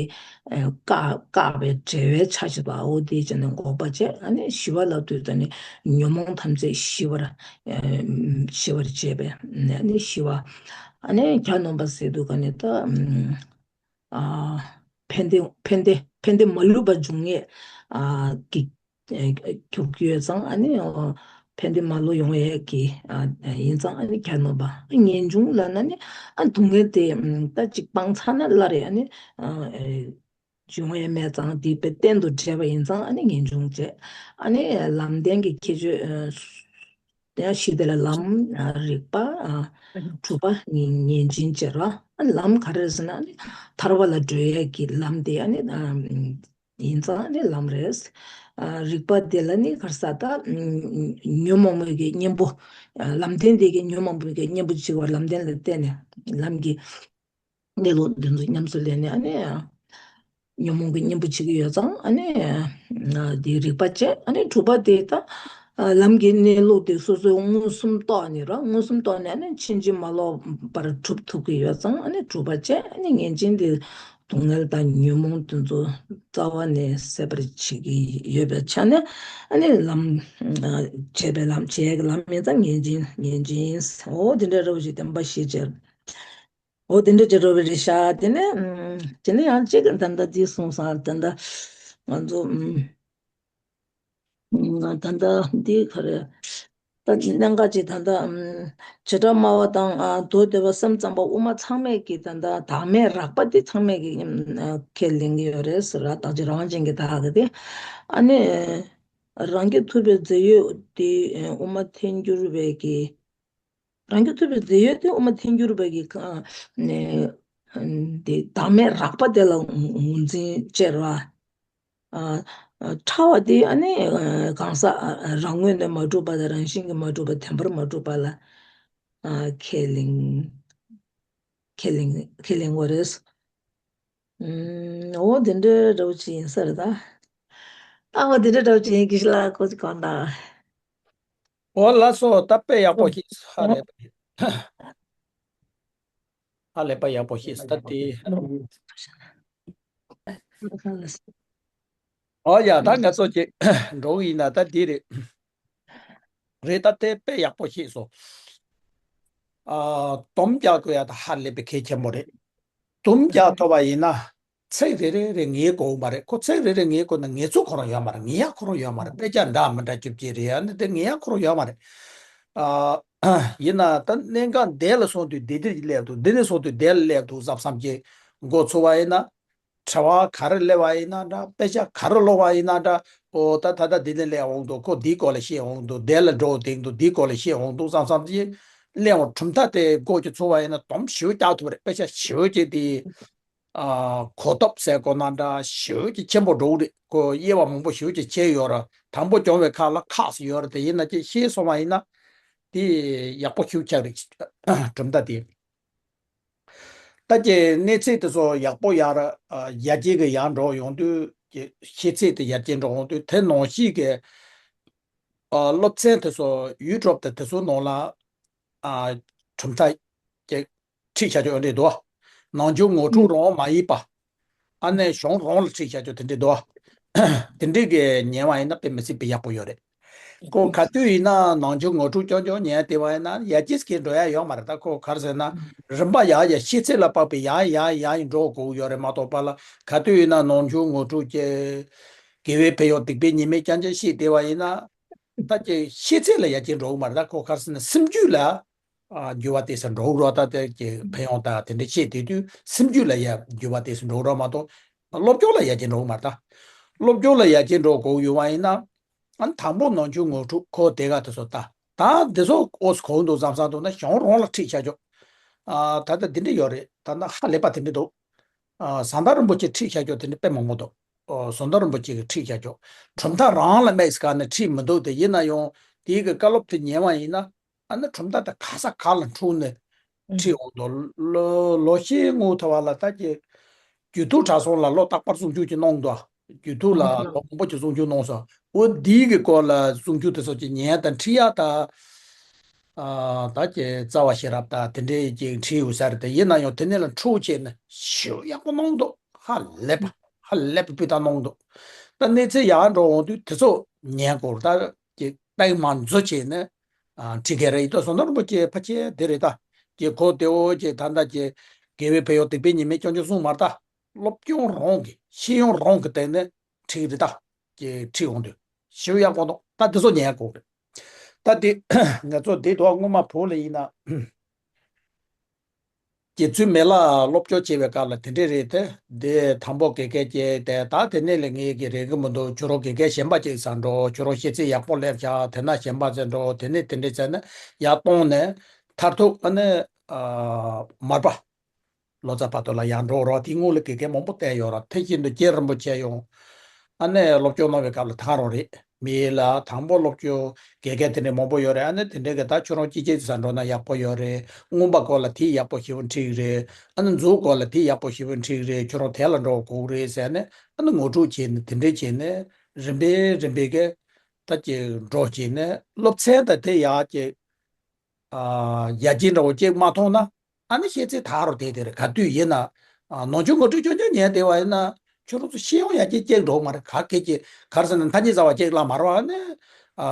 བཀག་བཀག་པའི་བྲལ་བའི་ཆ་ཞིག་ལ་འོ་དེ་བྱས་ནས་འགོག་པ་བྱས། ཨ་ནི་ཞི་བ་ལབ་དུས་ད་ནི་ཉོན་མོངས་ཐམས་ཅད་ཞི་བར་ཞི་བར་བྱེད་པས་ཨ་ནི་ཞི་བ། ཨ་ནི་གྱ་ནོམ་པ་ཟེར་དུས་ག་ནི་ད། ཨ་ཕན་བདེ་ཕན་བདེ་ཕན་བདེ་མ་ལུས་པ་འབྱུང་ཡས་ཨ་ཀྱི་ཨ་རྒྱུ་ཡོད་ཙང་ཨ་ནི་ཨ་ཕན་བདེ་མ་ལུས་ཡོང་ཡས་ཀྱི་ཨ་ཡིན་ཙང་ཨ་ནི་གྱ་ནོམ་པ། ངེས་འབྱུང་ལབ་ན་ནི་ཨ་སྡུག་བསྔལ་དེ་ད་ཅིག་སྤང་ཚར་ན་སླར་ཡང་ཨ་ནི་ཨ་འབྱུང་ཡས་མེད་ཙང་དེ་དཔེ་གཏན་དུ་བྲལ་བ་ཡིན་ཙང་ཨ་ནི་ངེས་འབྱུང་བྱས། ཨ་ནི་ལམ་བདེན་གྱི་ཁྱད་ཆོས་ཨ་དེ་ཡང་ཞི་བདེ་ལ་ལམ་ཨ་རིག་པ་ཨ་དྲུག་པ་ངེས་ངེས་འབྱིན་བྱེད་ར། ཨ་ལམ་ག་རེ་རེད་ཟེར་ན་ཨ་ནི་ཐར་པ་ལ་བགྲོད་ཡས་ཀྱི་ལམ་དེ་ཨ་ནི་ཨ་ཡིན་ཙང་ཨ་ནི་ལམ་རེད། ཨ་རིག་པ་དེ་ལ་ནི་ག་རེ་ཟ་ད་ཉོན་མོངས་པའི་གི་གཉེན་པོ་ཨ་ལམ་བདེན་དེ་གི་ཉོན་མོངས་པའི་གི་གཉེན་པོ་བྱེད་པར་ལམ་བདེན་ལ་བརྟེན་ནས་ལམ་གྱི་གནས་ལུགས་འདི་ཚོ་ཉམས་སུ་ལེན་ནས་ཨ་ནི་ཉོན་མོངས་ཀྱི་གཉེན་པོ་བྱེད་ཀྱི་ཡོད་ཙང་ཨ་ནི་འདི་རིག་པ་བྱས། ཨ་ནི་དྲུག་པ་དེ་ད་ལམ་གྱི་གནས་ལུགས་དེ་སོ་སོའི་མངོན་སུམ་རྟོགས་ནས་ར། མངོན་སུམ་རྟོགས་ནས་ཨ་ནི་ཕྱིན་ཅི་མ་ལོག་པར་གྲུབ་ཐུབ་ཀྱི་ཡོད་ཙང་ཨ་ནི་དྲུག་པ་བྱས། ཨ་ནི་ངེས་འབྱིན་དེ་ སྡུག་བསྔལ་དང་ཉོན་མོངས་དེ་ཚོ་རྩ་བ་ནས་སེལ་བར་བྱེད་ཀྱི་ཡོད་པའི་ཆ་ནས། ཨ་ནི་ལམ། ཨ། བྱས་པའི་ལམ། བྱས་ཀྱི་ལམ་ཡིན་ཙང་ངེས་འབྱིན། ངེས་འབྱིན་ཡིན། འོ་དེ་འདྲ་རོ་ཞིག་བདེན་པ་བཞི་བྱས། འོ་དེ་འདྲ་ཅིག་འགྲོ་བའི་རེད་ཤག་དེ་ནས། ཨམ། དེ་ནས་ཡང་གཅིག་ད་ལྟ་འདི་གསུངས་སོང་། ད་ལྟ་ང་ཚོ། ཨམ། ད་ལྟ་འདི་ག་རེ། ད་གནད་འགག་ཅིག་ད་ལྟ། ཨམ། བྱེ་བྲག་སྨྲ་བ་དང་། ཨ། མདོ་སྡེ་པ་སེམས་ཙམ་པ་དབུ་མ་ཚང་མས་ཀྱི་ད་ལྟ་བདག་མེད་རགས་པ་འདི་ཚང་མས་ཀྱི། ཨམ། ཁས་ལེན་གྱི་ཡོད་རེད་ཟེར་ར། བདག་གཅིག་རང་དབང་ཅན་གྱི་བདག་གི་དེ། ཨ་ནི་རང་གིས་ཐུབ་པའི་རྫས་ཡོད་དེ་དབུ་མ་ཐལ་འགྱུར་བའི་གི། རང་གིས་ཐུབ་པའི་རྫས་ཡོད་དེ་དབུ་མ་ཐལ་འགྱུར་བ་གི། ཨ། ནས། ཨ། དེ་བདག་མེད་རགས་པ་དེ་ལ་ངོས་འཛིན་བྱེད་ར། ཨ། ཨ། ཕྲ་བ་དེ་ཨ་ནི། ཨ། གང་ཟག། ཨ། རང་ངོས་ནས་མ་གྲུབ་པ་དང་། རང་བཞིན་གྱིས་མ་གྲུབ་པ། བདེན་པར་མ་གྲུབ་པ་ལ། ཨ། ཁས་ལེན། ཁས་ལེན། ཁས་ལེན་དགོས་རེད། ཨུམ། འོ་དེ་འདྲའི་འདྲ་བོ་ཅིག་ཡིན་ས་རེད་ད། ཨ། འོ་དེ་འདྲའི་འདྲ་བོ་ཅིག་ཡིན། དགེ་བཤེས་ལགས་ཁོ་ཅིག་གང་ལྟར། འོ་ལགས་སོ། ད་དཔེ་ཡག་པོ་ཤེས་སོང་། ཧ་ལས་པ། ཧ་ལས་པ་ཡག་པོ་ཤེས་སོང་ད་དེ། འོ་ཡ། ད་ང་ཚོ་ཅིག་འགྲོ་གི་ཡིན་ན་ད་འདི་རེད། རེད། ད་དེ་དཔེ་ཡག་པོ་ཤེས་སོང་། ཨ། སྡོམ་རྒྱག་དགོས་ཡ་ད་ཧ་ལས་པའི་གལ་ཆེན་པོ་རེད། སྡོམ་རྒྱག་ཐུབ་པ་ཡིན་ན། ཚིག་རེ་རེ་རེ་ངེས་དགོས་མ་རེད། ཁོ་ཚིག་རེ་རེ་ངེས་དགོས་ན་ངེས་ཚུལ་ཁོ་རང་ཡོད་མ་རེད། ངེས་ཡག་ཁོ་རང་ཡོད་མ་རེད། དཔེ་ཆ་འདྲ་མི་འདྲ་རྒྱབ་ཀྱི་རེད། ཨ་ནི་དེ་ངེས་ཡག་ཁོ་རང་ཡོད་མ་རེད། ཨ། ཡིན་ན་ད་གནད་འགག་འདི་ལ་སོང་དུས་འདི་འདི་སླེབས་འདུག་འདི་ནས་སོང་དུས་འདི་ལ་སླེབས་འདུག་བསམ་བསམ་གྱི་འགོ་ཚུགས་པ་ཡིན་ན། དྲི་བ་ག་རེ་སླེབས་པ་ཡིན་ན་འདྲ། དཔེ་ཆ་ག་རེ་ཀློག་པ་ཡིན་ན་འདྲ། ཨོ་ད་ད་ལྟ་འདི་ནས་སླེབས་འོང་འདུག་ཁོ་འདིའི་སྐོར་ལ་བཤད་འོང་འདུག་འདི་ལ་འགྲོ་འདུག་འདིའི་སྐོར་ལ་བཤད་འོང་འདུག་བསམ་བསམ་གྱི་སླེབས་འོང་། གྲུབ་མཐའ་དེ་འགོ་གི་ཚུགས་པ་ཡིན་ན་སྡོམ་ཞེ་པོ་རྒྱག་ཐུབ་པ་རེད། དཔེ་ཆ་ཞེ་པོ་ཅིག་དེ། ཨ། གོ་ཐོབ་ཟེར་དགོས་ན་འདྲ། ཞེ་པོ་ཅིག་ཆེན་པོ་འགྲོ་གི་རེད། ཁོ་དབྱེ་བ་མང་པོ་ཞེ་པོ་ཅིག་ཕྱེ་ཡོད་ར། དང་པོ་སྦྱོང་བའི་ཁ་ལ་ཁག་ཅིག་ཡོད་ར། དེ་ཡིན་ན་ཅིག་ཤེས་སོང་བ་ཡིན་ན། དེ་ཡག་པོ་ཤུགས་ཆག་རེད། གྲུབ་མཐའ་དེ། ད་ཀྱི་གནས་ཚད་དེ་ཚོ་ཡག་པོ་ཡར། ཨ། ཡར་རྒྱས་ཀྱི་ཡར་འགྲོ་ཡོང་དུས་ཀྱི་ཤེས་ཚད་དེ་ཡར་རྒྱས་འགྲོ་ཡོང་དུས། དེ་ནང་བཞིན་གྱི། ཨ། སློབ་ཚན་དེ་ཚོ་ཡུལ་གྲོགས་དེ་དེ་ཚོའི་ནང་ལ། ཨ། གྲུབ་མཐའ་ཀྱི་ཁྲིད་བྱ་ཆོག་ཡོད་འདྲ་འདུག་ནང་ཆོས་ངོ་སྤྲོད་རང་མ་ཡིན་པ། ཨ་ནི་གཞུང་རང་ལ་ཁྲིད་བྱ་ཆོག་དེ་འདྲ་འདུག་དེ་འདྲའི་གི་ཉན་པ་ཡིན་ན་དཔེ་མི་སྲིད་པའི་ཡག་པོ་ཡོད་རེད། ཁོ་ག་དུས་ཡིན་ན་ནང་ཆོས་ངོ་སྤྲོད་རྐྱང་རྐྱང་ཉན་བསྡད་པ་ཡིན་ན་ཡར་རྒྱས་ཀྱི་འགྲོ་ཡ་ཡོད་མ་རེད། ད་ཁོ་ག་རེ་ཟེར་ན། རིམ་པ་ཡར་ཡར་ཤེས་ཚད་ལ་དཔག་པའི་ཡར་ཡར་ཡར་འགྲོ་དགོས་ཡོད་རེད་མ་གཏོགས་པ་ལ། ག་དུས་ཡིན་ན་ནང་ཆོས་ངོ་སྤྲོད་ཀྱི། དགེ་བའི་བོད་ཡོག་སྡིག་པའི་ཉེས་དམིགས་རྐྱང་རྐྱང་ཤེས་བསྡད་པ་ཡིན་ན། ད་ཀྱི་ཤེས་ཚད་ལ་ཡར་རྒྱས་འགྲོ་གི་མ་རེད། ད་ཁོ་ག་རེ་ཟེར་ན་སེམས་རྒྱུད་ལ། ཨ། འགྱུར་བ་ཏོག་ཙམ་འགྲོ་གི་རེད། ད་དེ་ཀྱི་ཕན་ཡོན་དང་དེ་འདྲ་བཤད་བསྡད་དུས་སེམས་རྒྱུད་ལ་ཡར་འགྱུར་བ་ཏོག་ཙམ་འགྲོ་གི་རེད་མ་གཏོགས། སློབ་སྦྱོང་ལ་ཡར་རྒྱས་འགྲོ་གི་མ་རེད། ད་སློབ་སྦྱོང་ལ་ཡར་རྒྱས་འགྲོ་དགོས་ཡོད་པ་ཡིན་ན། ཨ་ནི་དང་པོ་ནང་ཆོས་ངོ་སྤྲོད་ཁོ་དེ་ག་དེ་ཚོ་ལྟ། ད་འདི་ཚོ་ཨོ་ཙི་གོ་འདུག་བསམ་བསམ་འདུག་ན་གཞུང་རང་ལ་ཁྲིད་བྱ་ཆོག་ཨ། ད་ལྟ་འདི་འདྲ་ཡོད་རེད། ད་ལྟ་ཧ་ལས་པ་དེ་འདྲ་འདུག་ཨ། བཟའ་ཟླ་རིན་པོ་ཆེ་ཁྲིད་བྱ་ཆོག་དེ་འདྲ་དཔེ་མང་པོ་འདུག་ཨོ། བཟའ་ཟླ་རིན་པོ་ཆེ་གིས་ཁྲིད་བྱ་ཆོག་གྲུབ་མཐའ་རང་ལ་དམིགས་ག་ནས་ཁྲིད་མི་འདུག་དེ་ཡིན་ན་ཡང་དེའི་གི་བཀའ་སློབ་དེ་ཉན་པ་ཡིན་ན། ཨ་ནི་གྲུབ་མཐའ་དེ་ག་ས་ག་ལ་འཁྲུངས་ནས་ཁྲིད་འོང་དུས། ལོ་ལོ་ཤས་སྔོན་ཐོག་བ་ལ་ད་ཀྱི་རྒྱུད་ཐུག་གྲྭ་ཚང་ལ་ལོ་རྟག་པར་གསུང་ཆོས་ཅིག་གནང་འདུག་རྒྱུད་ཐུག་ལ་ལོ་མང་པོ་ཅིག་གསུང་ཆོས་གནང་སོང་། འོ་འདིའི་གི་སྐོར་ལ་གསུང་ཆོས་དེ་ཚོ་ཅིག་ཉན་དང་ཁྲིད་ཡ་ད། ཨ། ད་ཀྱི་རྩ་བ་ཤེས་རབ་དང་དེ་འདྲའི་ཅིག་ཁྲིད་ཡོད་ས་རེད། དེ་ཡིན་ན་ཡང་དེ་ནས་ལ་འཕྲོ་བྱས་ནས་ཞེ་པོ་ཡག་པོ་གནང་འདུག་ཧ་ལས་པ། ཧ་ལས་པའི་སྤུས་དག་གནང་འདུག་ད་གནས་ཚད་ཡར་འགྲོ་འོང་དུས་དེ་ཚོ་ཉན་དགོས་རེད། ད་ཀྱི་ཏིལ་མར་མཛོད་བྱས་ནས། ཨ། ཁྲིད་མཁན་རེད། ཡིན་ད་བཟའ་ཟླ་རིན་པོ་ཆེ་ཕལ་ཆེར་དེ་རེད། ད་ཀྱི་ཁོ་དེ་འོ་ཀྱི་ད་ལྟ་ཀྱི་དགེ་བའི་བོད་ཡོག་སྡིག་པའི་ཉེས་དམིགས་རྐྱང་རྐྱང་གསུངས་མ་རེད། ད་སློབ་སྦྱོང་རང་གི་ཤེས་ཡོན་རང་གི་སྟེང་ནས་ཁྲིད་རེད། ད་ཀྱི་ཁྲིད་འོང་དུས་ཞེ་པོ་ཡག་པོ་འདུག་ད་དེ་ཚོ་ཉན་དགོས་རེད། ད་དེ་ང་ཚོ་དེ་དུས་སྔོན་མ་བོད་ལ་ཡིན་ན། རྗེ་བཙུན་མི་ལ་སློབ་སྦྱོང་བྱེད་པའི་སྐབས་ལ་དེ་འདྲས་རེད་དེ། དེ་དང་པོ་དགེ་རྒན་བྱས་ཏེ། ད་དེ་ནས་ལས་ངེས་ཀྱི་རེད་གི་མི་འདུག་ཁྱོད་རང་དགེ་རྒན་གཞན་པ་ཅིག་བཙལ་འགྲོ། ཁྱོད་རང་ཤེས་ཚད་ཡག་པོ་སླེབས་ཤག་དེ་ན་གཞན་པ་བཙལ་འགྲོ། དེ་ནས་དེ་འདྲས་བཙལ་ནས་ཡར་གཏོང་ནས་མཐར་ཐུག་ཨ་ནི། ཨ། མར་པ་ལོ་ཙཱ་བར་དུ་ལ་ཡར་འགྲོ་རོགས། དེའི་སྔོན་ལ་དགེ་རྒན་མང་པོ་བསྟེན་ཡོད་ར། དེ་བཞིན་དུ་རྗེ་རིན་པོ་ཆེ་ཡང་ཨ་ནི་སློབ་སྦྱོང་གནང་བའི་སྐབས་ལ་ད་རང་རེད། མི་ལ་དང་པོ་སློབ་སྦྱོང་དགེ་རྒན་དེ་འདྲས་མང་པོ་ཡོད་རེད། ཨ་ནི་དེ་འདྲས་ཀྱི་ད་ཁྱོད་རང་ཅི་བྱེད་ཅི་ཟ་འགྲོ་ན་ཡག་པོ་ཡོད་རེད། མངོན་པ་སྐོར་ལ་དེ་ཡག་པོ་ཞེ་པོ་འགྲིག་རེད། ཨ་ནི་མཛོད་སྐོར་ལ་དེ་ཡག་པོ་ཞེ་པོ་འགྲིག་རེད། ཁྱོད་རང་དེ་ལ་འགྲོ་དགོས་རེད་ཟེར་ནས་ཨ་ནི་ངོ་སྤྲོད་བྱས་ནས་དེ་འདྲས་བྱས་ནས་རིམ་པས་རིམ་པས་ཀྱི་ད་ཀྱི་འགྲོ་བྱས་ནས་སློབ་ཚན་དང་དེ་ཡག་ཀྱི། ཨ། ཡར་རྒྱས་འདྲ་བོ་ཅིག་མ་མཐོང་ན་ཨ་ནི་ཤེས་ཚད་ད་རུ་བསྡད་དེ་རེད། ག་དུས་ཡིན་ན་ ཨ་ནང་ཆོས་ངོ་སྤྲོད་ཆུང་ཆུང་ཉན་བསྡད་པ་ཡིན་ན་ཁྱོད་རང་ཚོ་ཤེས་ཡོན་ཡར་རྒྱས་སྐྱེག་འགྲོ་མ་རེད། ག་གེ་ཀྱི་གར་ཟེར་ན་མཐའ་གཉིས་བཟའ་བ་ཀྱེག་ལ་མར་བ་ནི་ཨ་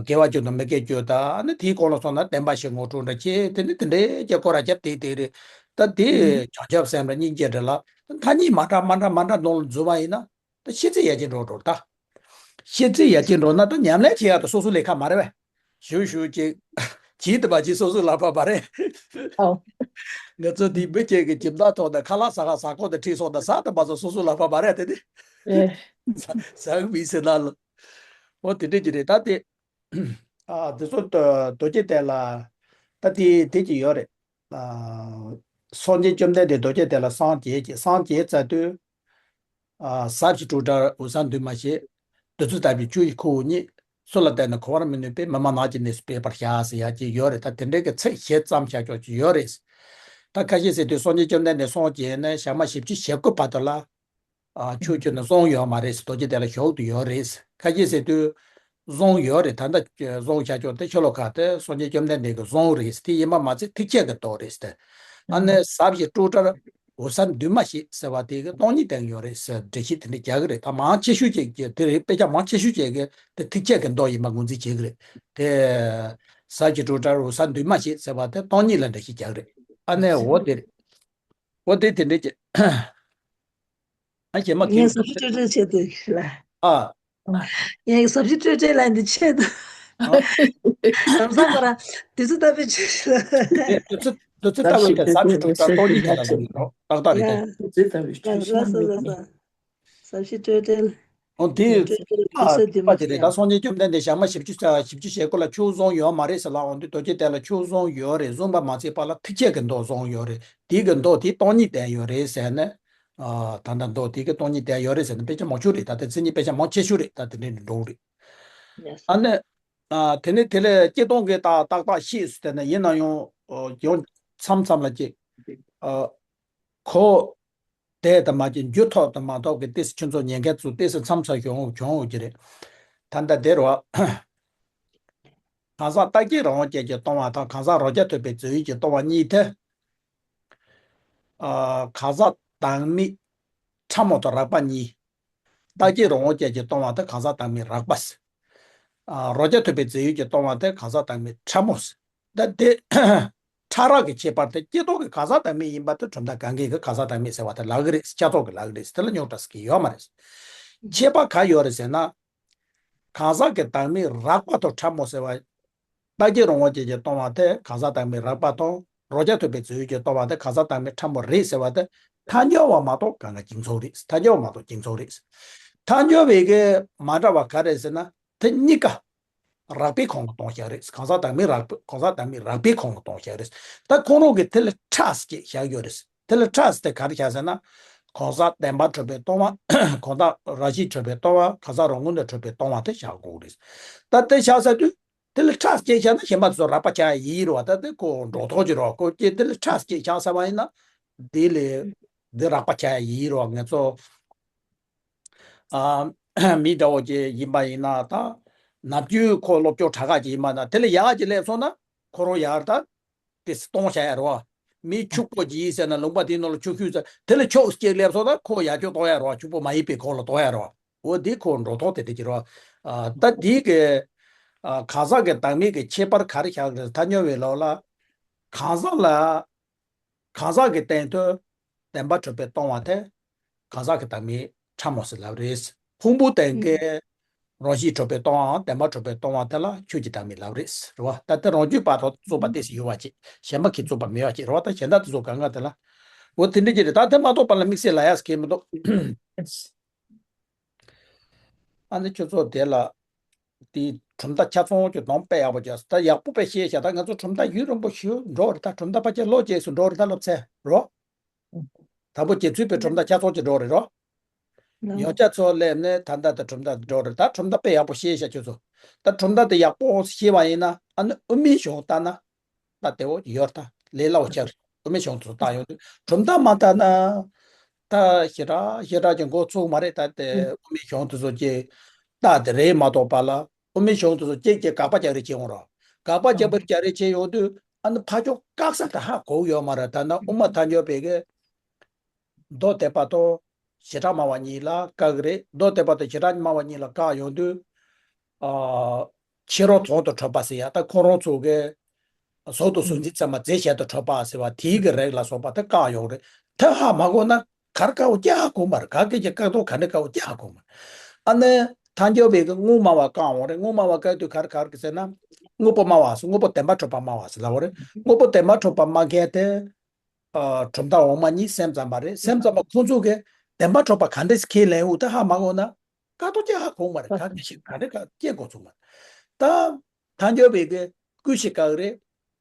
དགེ་བ་བཅུ་དང་མི་དགེ་བཅུ་དང་ནི་དེའི་གོང་ལ་སོང་ན་བསྟན་པ་ཞིག་ངོ་སྤྲོད་འདྲ་བྱེད་དེ་ནི་དེ་འདྲའི་ཀྱི་སྐོར་ར་རྒྱབ་དེ་དེ་རེད། ད་དེ་བྱང་ཆུབ་སེམས་དང་སྙིང་རྗེ་འདྲ་ལ་མཐའ་གཉིས་མ་འདྲ་མ་འདྲ་མ་འདྲ་ནང་ལ་འཛུལ་བ་ཡིན་ན། ད་ཤེས་ཚད་ཡར་རྒྱས་འགྲོ་འགྲོ་ད། ཤེས་ཚད་ཡར་རྒྱས་འགྲོ་ན་ད་ཉམས་ལེན་བྱེད་ཡག་ད་སོ་སོ་ལས་ཀ་མ་རེད་བས། ཞུ་ཞུ་ཅིག་བྱེད་དུ་མ་བྱེད་སོ་སོ་ལག་པ་མ་རེད། ཨོ། ང་ཚོ་འདི་མི་སྐྱེ་གི་ཁྱིམ་བདག་ཐོག་ད་ཁ་ལག་ཟ་ག་ཟ་ཁོག་ད་ཁྲིད་སོང་ད་ཟ་དུ་མ་ཟ་སོ་སོ་ལག་པ་མ་རེད་དེ་ནི། ཨེ། ཟ་ཟ་གི་མི་ཟེར་ན་ལ། འོ་དེ་འདྲས་ཀྱི་རེད་ད་དེ། ཨ་དེ་ཚོ་རྡོ་རྗེ་གདན་ལ་ད་དེ་དེ་ཅི་ཡོད་རེད། ཨ་སངས་རྒྱས་བཅོམ་ལྡན་འདས་རྡོ་རྗེ་གདན་ལ་སངས་རྒྱས་ཀྱི་སངས་རྒྱས་ཚར་དུས། ཨ་ཟབ་ཞི་སྤྲོས་བྲལ་འོད་གསལ་འདུས་མ་ཞིག་བདུད་རྩི་ལྟ་བུའི་ཆུ་ཡི་ཁུ་བོ་ཉིད། སུ་ལ་བསྟེན་ན་གོས་པར་མི་ནུས་པས། མི་མ་ནག་གི་གནས་སུ་སྤེལ་བར་བྱ་ཟེར་ཡག་ཅིག་ཡོད་རེད། ད་དེ་འདྲའི་གི་ཚིག་བཞི་ཙམ་བཞག་ཆོག་ཅིག་ཡོད་རེད། ད་ཁ་ཤས་ཟེར་དུས་སངས་རྒྱས་བཅོམ་ལྡན་འདས་སངས་རྒྱས་ནས་ཞག་མ་བཞི་བཅུ་ཞེ་དགུ་བར་དུ་ལ། ཨ་ཆུ་ཁྱོད་ནི་བཟུང་ཡོད་མ་རེད་ཟེར། རྡོ་རྗེ་གདན་ལ་བཞུགས་ཏུ་ཡོད་རེད། ཁ་ཤས་ཟེར་དུས་བཟུང་ཡོད་རེད། ད་ལྟ་བཟུང་བཞག་ཆོག་དེ་ཤོ་ལོ་ཀ་དེ་སངས་རྒྱས་བཅོམ་ལྡན་འདས་ཀྱིས་བཟུང་རེད། དེ་ཡིན་པ་མ་ཚད་ཐེག་ཆད་ཀྱི་མདོ་རེད། ཨ་ནི་ཟབ་ཞི་སྤྲོས་བྲལ་འོད་གསལ་འདུས་མ་བྱས་ཟེར་བ་དེ་གི་སྟོང་ཉིད་བསྟན་ཡོད་རེད་ཟེར་འགྲེལ་བཤད་དེ་འདྲ་རྒྱག་གི་རེད། ད་མང་ཆེ་ཤོས་ཅིག་གིས་དེ་རེད། དཔེ་ཆ་མང་ཆེ་ཤོས་ཅིག་གིས་དེ་ཐེག་ཆད་ཀྱི་མདོ་ཡིན་པ་ངོས་འཛིན་བྱེད་ཀྱི་རེད། དེ་ཟབ་ཞི་སྤྲོས་བྲལ་འོད་གསལ་འདུས་མ་བྱས་ཟེར་བ་དེ་སྟོང་ཉིད་ལ་འགྲེལ་བཤད་རྒྱག་གི་རེད། ཨ་ནི་འོ་དེ་རེད། འོ་དེ་དེ་འདྲས་ཀྱི། ཨ་ཁྱེད་མ་ངས་ཁྱེད་ཟབ་ཞི་སྤྲོས་བྲལ་ཆེད་དུ་ལ། ཨ། ངས་ཟབ་ཞི་སྤྲོས་བྲལ་ལ་འདི་ཆེད་དུ། ཨ། ལམ་སང་ཁོ་རང་དུས་ཚོད་ལྟ་བུའི་ཆེད་དུ་ལ། དེ་དུས་ཚོད་དུས་ཚོད་ལྟ་བུའི་ཆེད་ཟབ་ཞི་སྤྲོས་བྲལ་སྟོང་ཉིད་ཀྱི་ལ་ཟེར་གྱི་རོ་ཏག་ཏག་རེད་དེ། ལ། དུས་ཚོད་ལྟ་བུའི་ཆེད་དུ། ལ་ལ་ས་ལ་ས། ཟབ་ཞི་སྤྲོས་བྲལ། འོ་དེ་སྤྲོས་བྲལ་དུས་ཚོད་འདི་མ་པ་དེ་རེད། ད་སངས་རྒྱས་བཅོམ་ལྡན་འདས་ཞག་མ་བཞི་བཅུ་ཙམ་བཞི་བཅུ་ཞེ་དགུ་ལ་ཆུ་བཟུང་ཡོད་མ་རེད་ཟེར་ལབ་འོང་དུས་རྡོ་རྗེ་གདན་ལ་ཆུ་བཟུང་ཡོད་རེད། བཟུང་བ་མ་ཚད་པ་ལ་ཐེག་ཆད་ཀྱི་མདོ་བཟུང་ཡོད་རེད། དེ་གི་མདོ་དེ་སྟོང་ཉིད་བསྟན་ཡོད་རེད་ཟེར་ནས། ཨ་ད་ལྟ་མདོ་དེ་གི་སྟོང་ཉིད་བསྟན་ཡོད་རེད་ཟེར་ནས་དཔེ་ཆ་མང་ཆུང་རེད། ད་ལྟ་མཚན་ཉིད་དཔེ་ཆ་མང་ཆེ་ཤོས་རེད། ད་དེ་འདྲ་འགྲོ་གི་རེད། ཨ་ནི་ཨ་དེ་ནས་དེ་ལས་སྐྱེ་སྟོང་གི་ཏག་ཏག་ཏག་ཤེས་སུ་བལྟས་ན་ཡིན་ན་ཡང་ཡང་མཚམས་མཚམས་ལ་ཅིག་ཨ་གོ་དེ་ལྟ་མ་ཅིག་འཇུ་ཐུབ་དང་མ་ཐུབ་ཀྱི་ཏོག་ཙམ་ཁྱོད་ཚོ་ཉན་མཁན་ཚོ་ཏོག་ཙམ་མཚམས་མཚམས་བྱུང་བྱུང་ཡོད་ཀྱི་རེད། ད་ལྟ་དེ་རུ་གང་ཟག་རྟག་གཅིག་རང་དབང་ཅན་གྱིས་སྟོང་བ་དང་གང་ཟག་རང་རྐྱ་ཐུབ་པའི་རྫས་ཡོད་ཀྱིས་སྟོང་བ་གཉིས་དེ། ཨ་གང་ཟག་བདག་མེད་ཕྲ་མོ་དང་རགས་པ་གཉིས། རྟག་གཅིག་རང་དབང་ཅན་གྱིས་སྟོང་བ་དེ་གང་ཟག་བདག་མེད་རགས་པ་ཟེར། ཨ་རང་རྐྱ་ཐུབ་པའི་རྫས་ཡོད་ཀྱིས་སྟོང་བ་དེ་གང་ཟག་བདག་མེད་ཕྲ་མོ་ཟེར། ད་དེ་ཕྲ་རགས་ཀྱི་ཁྱད་པར་དེ་སྐྱེ་སྟོང་གི་གང་ཟག་བདག་མེད་ཡིན་པ་དེ་གྲུབ་མཐའ་གང་གིས་གི་གང་ཟག་བདག་མེད་ཟེར་བ་དེ་ལབ་གི་རེད། ཁྱབ་བསྒྲགས་ཀྱི་ལབ་གི་རེད། དེ་ལ་རྙོག་དྲ་ཟེར་གི་ཡོད་མ་རེད། ཁྱད་པར་ག་ཡོད་རེད་ཟེར་ན། གང་ཟག་གི་བདག་མེད་རགས་པ་དང་ཕྲ་མོ་ཟེར་བ། རྟག་གཅིག་རང་དབང་ཅན་གྱིས་སྟོང་བ་དེ་གང་ཟག་བདག་མེད་རགས་པ་དང་། རང་རྐྱ་ཐུབ་པའི་རྫས་ཡོད་ཀྱིས་སྟོང་བ་དེ་གང་ཟག་བདག་མེད་ཕྲ་མོ་རེད་ཟེར་བ་དེ་ཐལ་འགྱུར་བ་མ་གཏོགས་གང་ག་གཅིག་མཚུངས་རེད། ཐལ་འགྱུར་བ་མ་གཏོགས་གཅིག་མཚུངས་རེད། ཐལ་འགྱུར་བའི་གི་མ་འདྲ་བ་ག་རེ་ཟེར་ན་དེ་གཉིས་ཀ་རགས་པའི་ཁོངས་ལ་གཏོང་བཞག་རེད། གང་ཟག་བདག་མེད་རགས་པའི་གང་ཟག་བདག་མེད་རགས་པའི་ཁོངས་ལ་གཏོང་བཞག་རེད། ད་ཁོང་རང་གིས་དེ་ལ་ཕྲ་ཟེར་བཞག་ཡོད་རེད། དེ་ལ་ཕྲ་ཟེར་དེ་ག་རེ་བཞག་ཟེར་ན། གང་ཟག་བདེན་པར་གྲུབ་པས་སྟོང་བ། གང་ཟག་རང་བཞིན་གྲུབ་པས་སྟོང་བ། གང་ཟག་རང་ངོས་ནས་གྲུབ་པས་སྟོང་བ་དེ་བཞག་དགོས་རེད། ད་དེ་བཞག་ཟེར་དུས། དེ་ལ་ཕྲ་ཟེར་བཞག་ན་གཞན་པ་ཚོ་རགས་པ་ཆགས་ཡ་ཡིན་རེད་བ། ད་དེ་ཁོ་འགྲོ་ཐོག་ཅིག་རེད་བ། ཁོ་ཀྱེ་དེ་ལ་ཕྲ་ཟེར་བཞག་ཟེར་བ་ཡིན་ན། དེ་ལས་འདི་རགས་པ་ཆགས་ཡ་ཡིན་རེད་བ། ང་ཚོ་ཨ་མི་འདྲ་བོ་ཅིག་ཡིན་པ་ཡིན་ན། ད་ནམ་རྒྱུན་ཁོ་སློབ་སྦྱོང་དྲག་ག་ཅིག་ཡིན་པ་ན་དེ་ལ་ཡག་ཅིག་སླེབས་སོང་ན་ཁོ་རང་ཡར་ད། དེ་སྟོང་བྱ་ཡ་རེད་བ། མི་ཕྱུག་པོ་ཅིག་ཡིན་ཟེར་ན་ལུང་པ་དེའི་ནང་ལ་ཕྱུག་ཕྱུག་ཟེར་དེ་ལ་ཕྱུག་ཅིག་སླེབས་སོང་ན་ཁོ་ཡར་ཕྱོགས་གཏོང་ཡ་རེད་བ། ཕྱུག་པོ་མ་ཡིན་པའི་ཁོག་ལ་གཏོང་ཡ་རེད་བ། འོ་དེ་ཁོ་འགྲོ་ཐོག་དེ་འདྲ་ཅིག་རེད་བ། ཨ་ད་དེའི་གི་ཨ་གང་ཟག་གི་བདག་མེད་ཀྱི་ཁྱད་པར་ག་རེ་བཞག་རེད། ཐལ་འགྱུར་བའི་ལུགས་ལ། གང་ཟག་ལ། གང་ཟག་གི་སྟེང་དུ་བདེན་པར་གྲུབ་པས་སྟོང་བ་དེ་གང་ཟག་གི་བདག་མེད་ཕྲ་མོ་ཟེར་ལབ་རེད། ཕུང་པོ་སྟེང་གི་རང་བཞིན་གྲུབ་པས་སྟོང་བའམ་བདེན་པར་གྲུབ་པས་སྟོང་བ་དེ་ལ་ཆོས་ཀྱི་བདག་མེད་ལབ་རེད་རེད་བ། ད་དེ་རང་རྒྱུད་པ་དང་རྩོད་པ་ཏོག་ཙམ་ཡོད་པ་ཅིག་གཞན་པ་གིས་རྩོད་པ་མེད་པ་ཅིག་རེད་བ། ད་གཞན་དག་དེ་ཚོ་གང་ག་དེ་ལ། འོ་དེ་འདྲ་ཅིག་རེད། ད་དེ་མ་གཏོགས་པ་ལ་དམིགས་བསལ་ལབ་ཡ་ཟེར་མཁན་མི་འདུག་ཨ་ནི་ཁྱོད་ཚོ་དེ་ལ་དེའི་གྲུབ་མཐའ་ཆ་ཚང་གི་དོན་དཔེ་ཡག་པོ་བྱས། ད་ཡག་པོ་དཔེ་ཤེས་བྱ། ད་ང་ཚོ་གྲུབ་མཐའ་ཡུན་རིང་པོ་ཞིག་འགྲོ་རེད། ད་གྲུབ་མཐའ་ཕལ་ཆེར་ལོ་བརྒྱད་ཙམ་འགྲོ་རེད། ད་སློབ་ཚན་རོ། དང་པོ་རྗེ་བཙུན་པའི་གྲུབ་མཐའ་ཆ་ཚང་གཅིག་འགྲོ་རེད་རོ། ཡོངས་ཁྱབ་ཚོ་སླེབས་ནས་ད་ལྟ་དེ་གྲུབ་མཐའ་འགྲོ་རེད། ད་གྲུབ་མཐའ་དཔེ་ཡག་པོ་ཤེས་བྱ་ཁྱོད་ཚོ། ད་གྲུབ་མཐའ་དེ་ཡག་པོ་ཤེས་པ་ཡིན་ན་ཨ་ནི་དབུ་མའི་གཞུང་ལྟར་ན། ད་དེ་བོ་ཡོད་ད་ལས་སླ་བོ་ཆགས་རེད། དབུ་མའི་གཞུང་དེ་ཚོ་ལྟ་ཡོང་དུས་གྲུབ་མཐའ་མ་ལྟར་ན། ད་ཞེ་དྲག་ཞེ་དྲག་ཅིག་མགོ་ཚོས་མ་རེད། ད་དེ་དབུ་མའི་གཞུང་དེ་ཚོ་ཅིག་ལྟ་དེ་རེད་མ་གཏོགས་པ་ལ། དབུ་མའི་གཞུང་དེ་ཚོ་ཅིག་ཅིག་དགག་པ་རྒྱག་རེས་བྱེད་འོང་རོགས། དགག་པ་རྒྱག་པར་རྒྱག་རེས་བྱེད་ཡོང་དུས་ཨ་ནི་ཕར་ཕྱོགས་བཀག་ས་ད་ཧ་གོ་གི་ཡོད་མ་རེད། ད་ནི་དབུ་མ་ཐལ་འགྱུར་བའི་གི་ མདོ་སྡེ་པ་དང་བྱེ་བྲག་སྨྲ་བ་གཉིས་ལ་བཀག་གི་རེད། མདོ་སྡེ་པ་དང་བྱེ་བྲག་སྨྲ་བ་གཉིས་ལ་བཀག་ཡོང་དུས། ཨ། ཕྱི་རོལ་དོན་དུ་གྲུབ་པ་ཟེར་ཡ་ད་ཁོ་རང་ཚོ་གི་གཟུགས་དང་གཟུགས་འཛིན་ཚད་མ་རྫས་གཞན་དུ་གྲུབ་པ་ཟེར་བ་དེའི་གི་རིགས་ལ་སོགས་པ་དེ་བཀག་ཡོང་རེད། དེ་ཧ་མ་གོ་ན་ག་རེ་བཀག་པ་ཅི་ཧ་གོ་མ་རེད། ག་གེ་ཅི་བཀག་དོན་ག་འདྲ་བཀག་པ་ཅི་ཧ་གོ་མ་རེད། ཨ་ནི་ཐལ་འགྱུར་བའི་གི་དངོས་སྨྲ་བ་བཀག་འོང་རེད། དངོས་སྨྲ་བ་བཀག་དུས་ག་རེ་ག་རེ་གི་ཟེར་ན། དངོས་པོ་སྨྲ་བ་ཟེར། དངོས་པོ་བདེན་པར་གྲུབ་པ་སྨྲ་བ་ཟེར་ལབ་པ་རེད། དངོས་པོ་བདེན་པར་གྲུབ་པ་སྨྲ་མཁན་དེ། ཨ། གྲུབ་མཐའ་འོག་མ་གཉིས་སེམས་ཙམ་པ་རེད། སེམས་ཙམ་པ་ཁོང་ཚོ་གིས་བདེན་པར་གྲུབ་པ་ག་འདྲས་ཁས་ལེན་འོ་ད་ཧ་མ་གོ་ན། བཀག་དོན་ཅི་ཧ་གོ་མ་རེད། ག་གེ་ཞིག་ག་འདྲ་ག་སྐྱེ་འགོ་ཚུགས་མ་རེད། ད་ཐལ་འགྱུར་བའི་གི་ཀུན་གཞི་བཀག་རེད།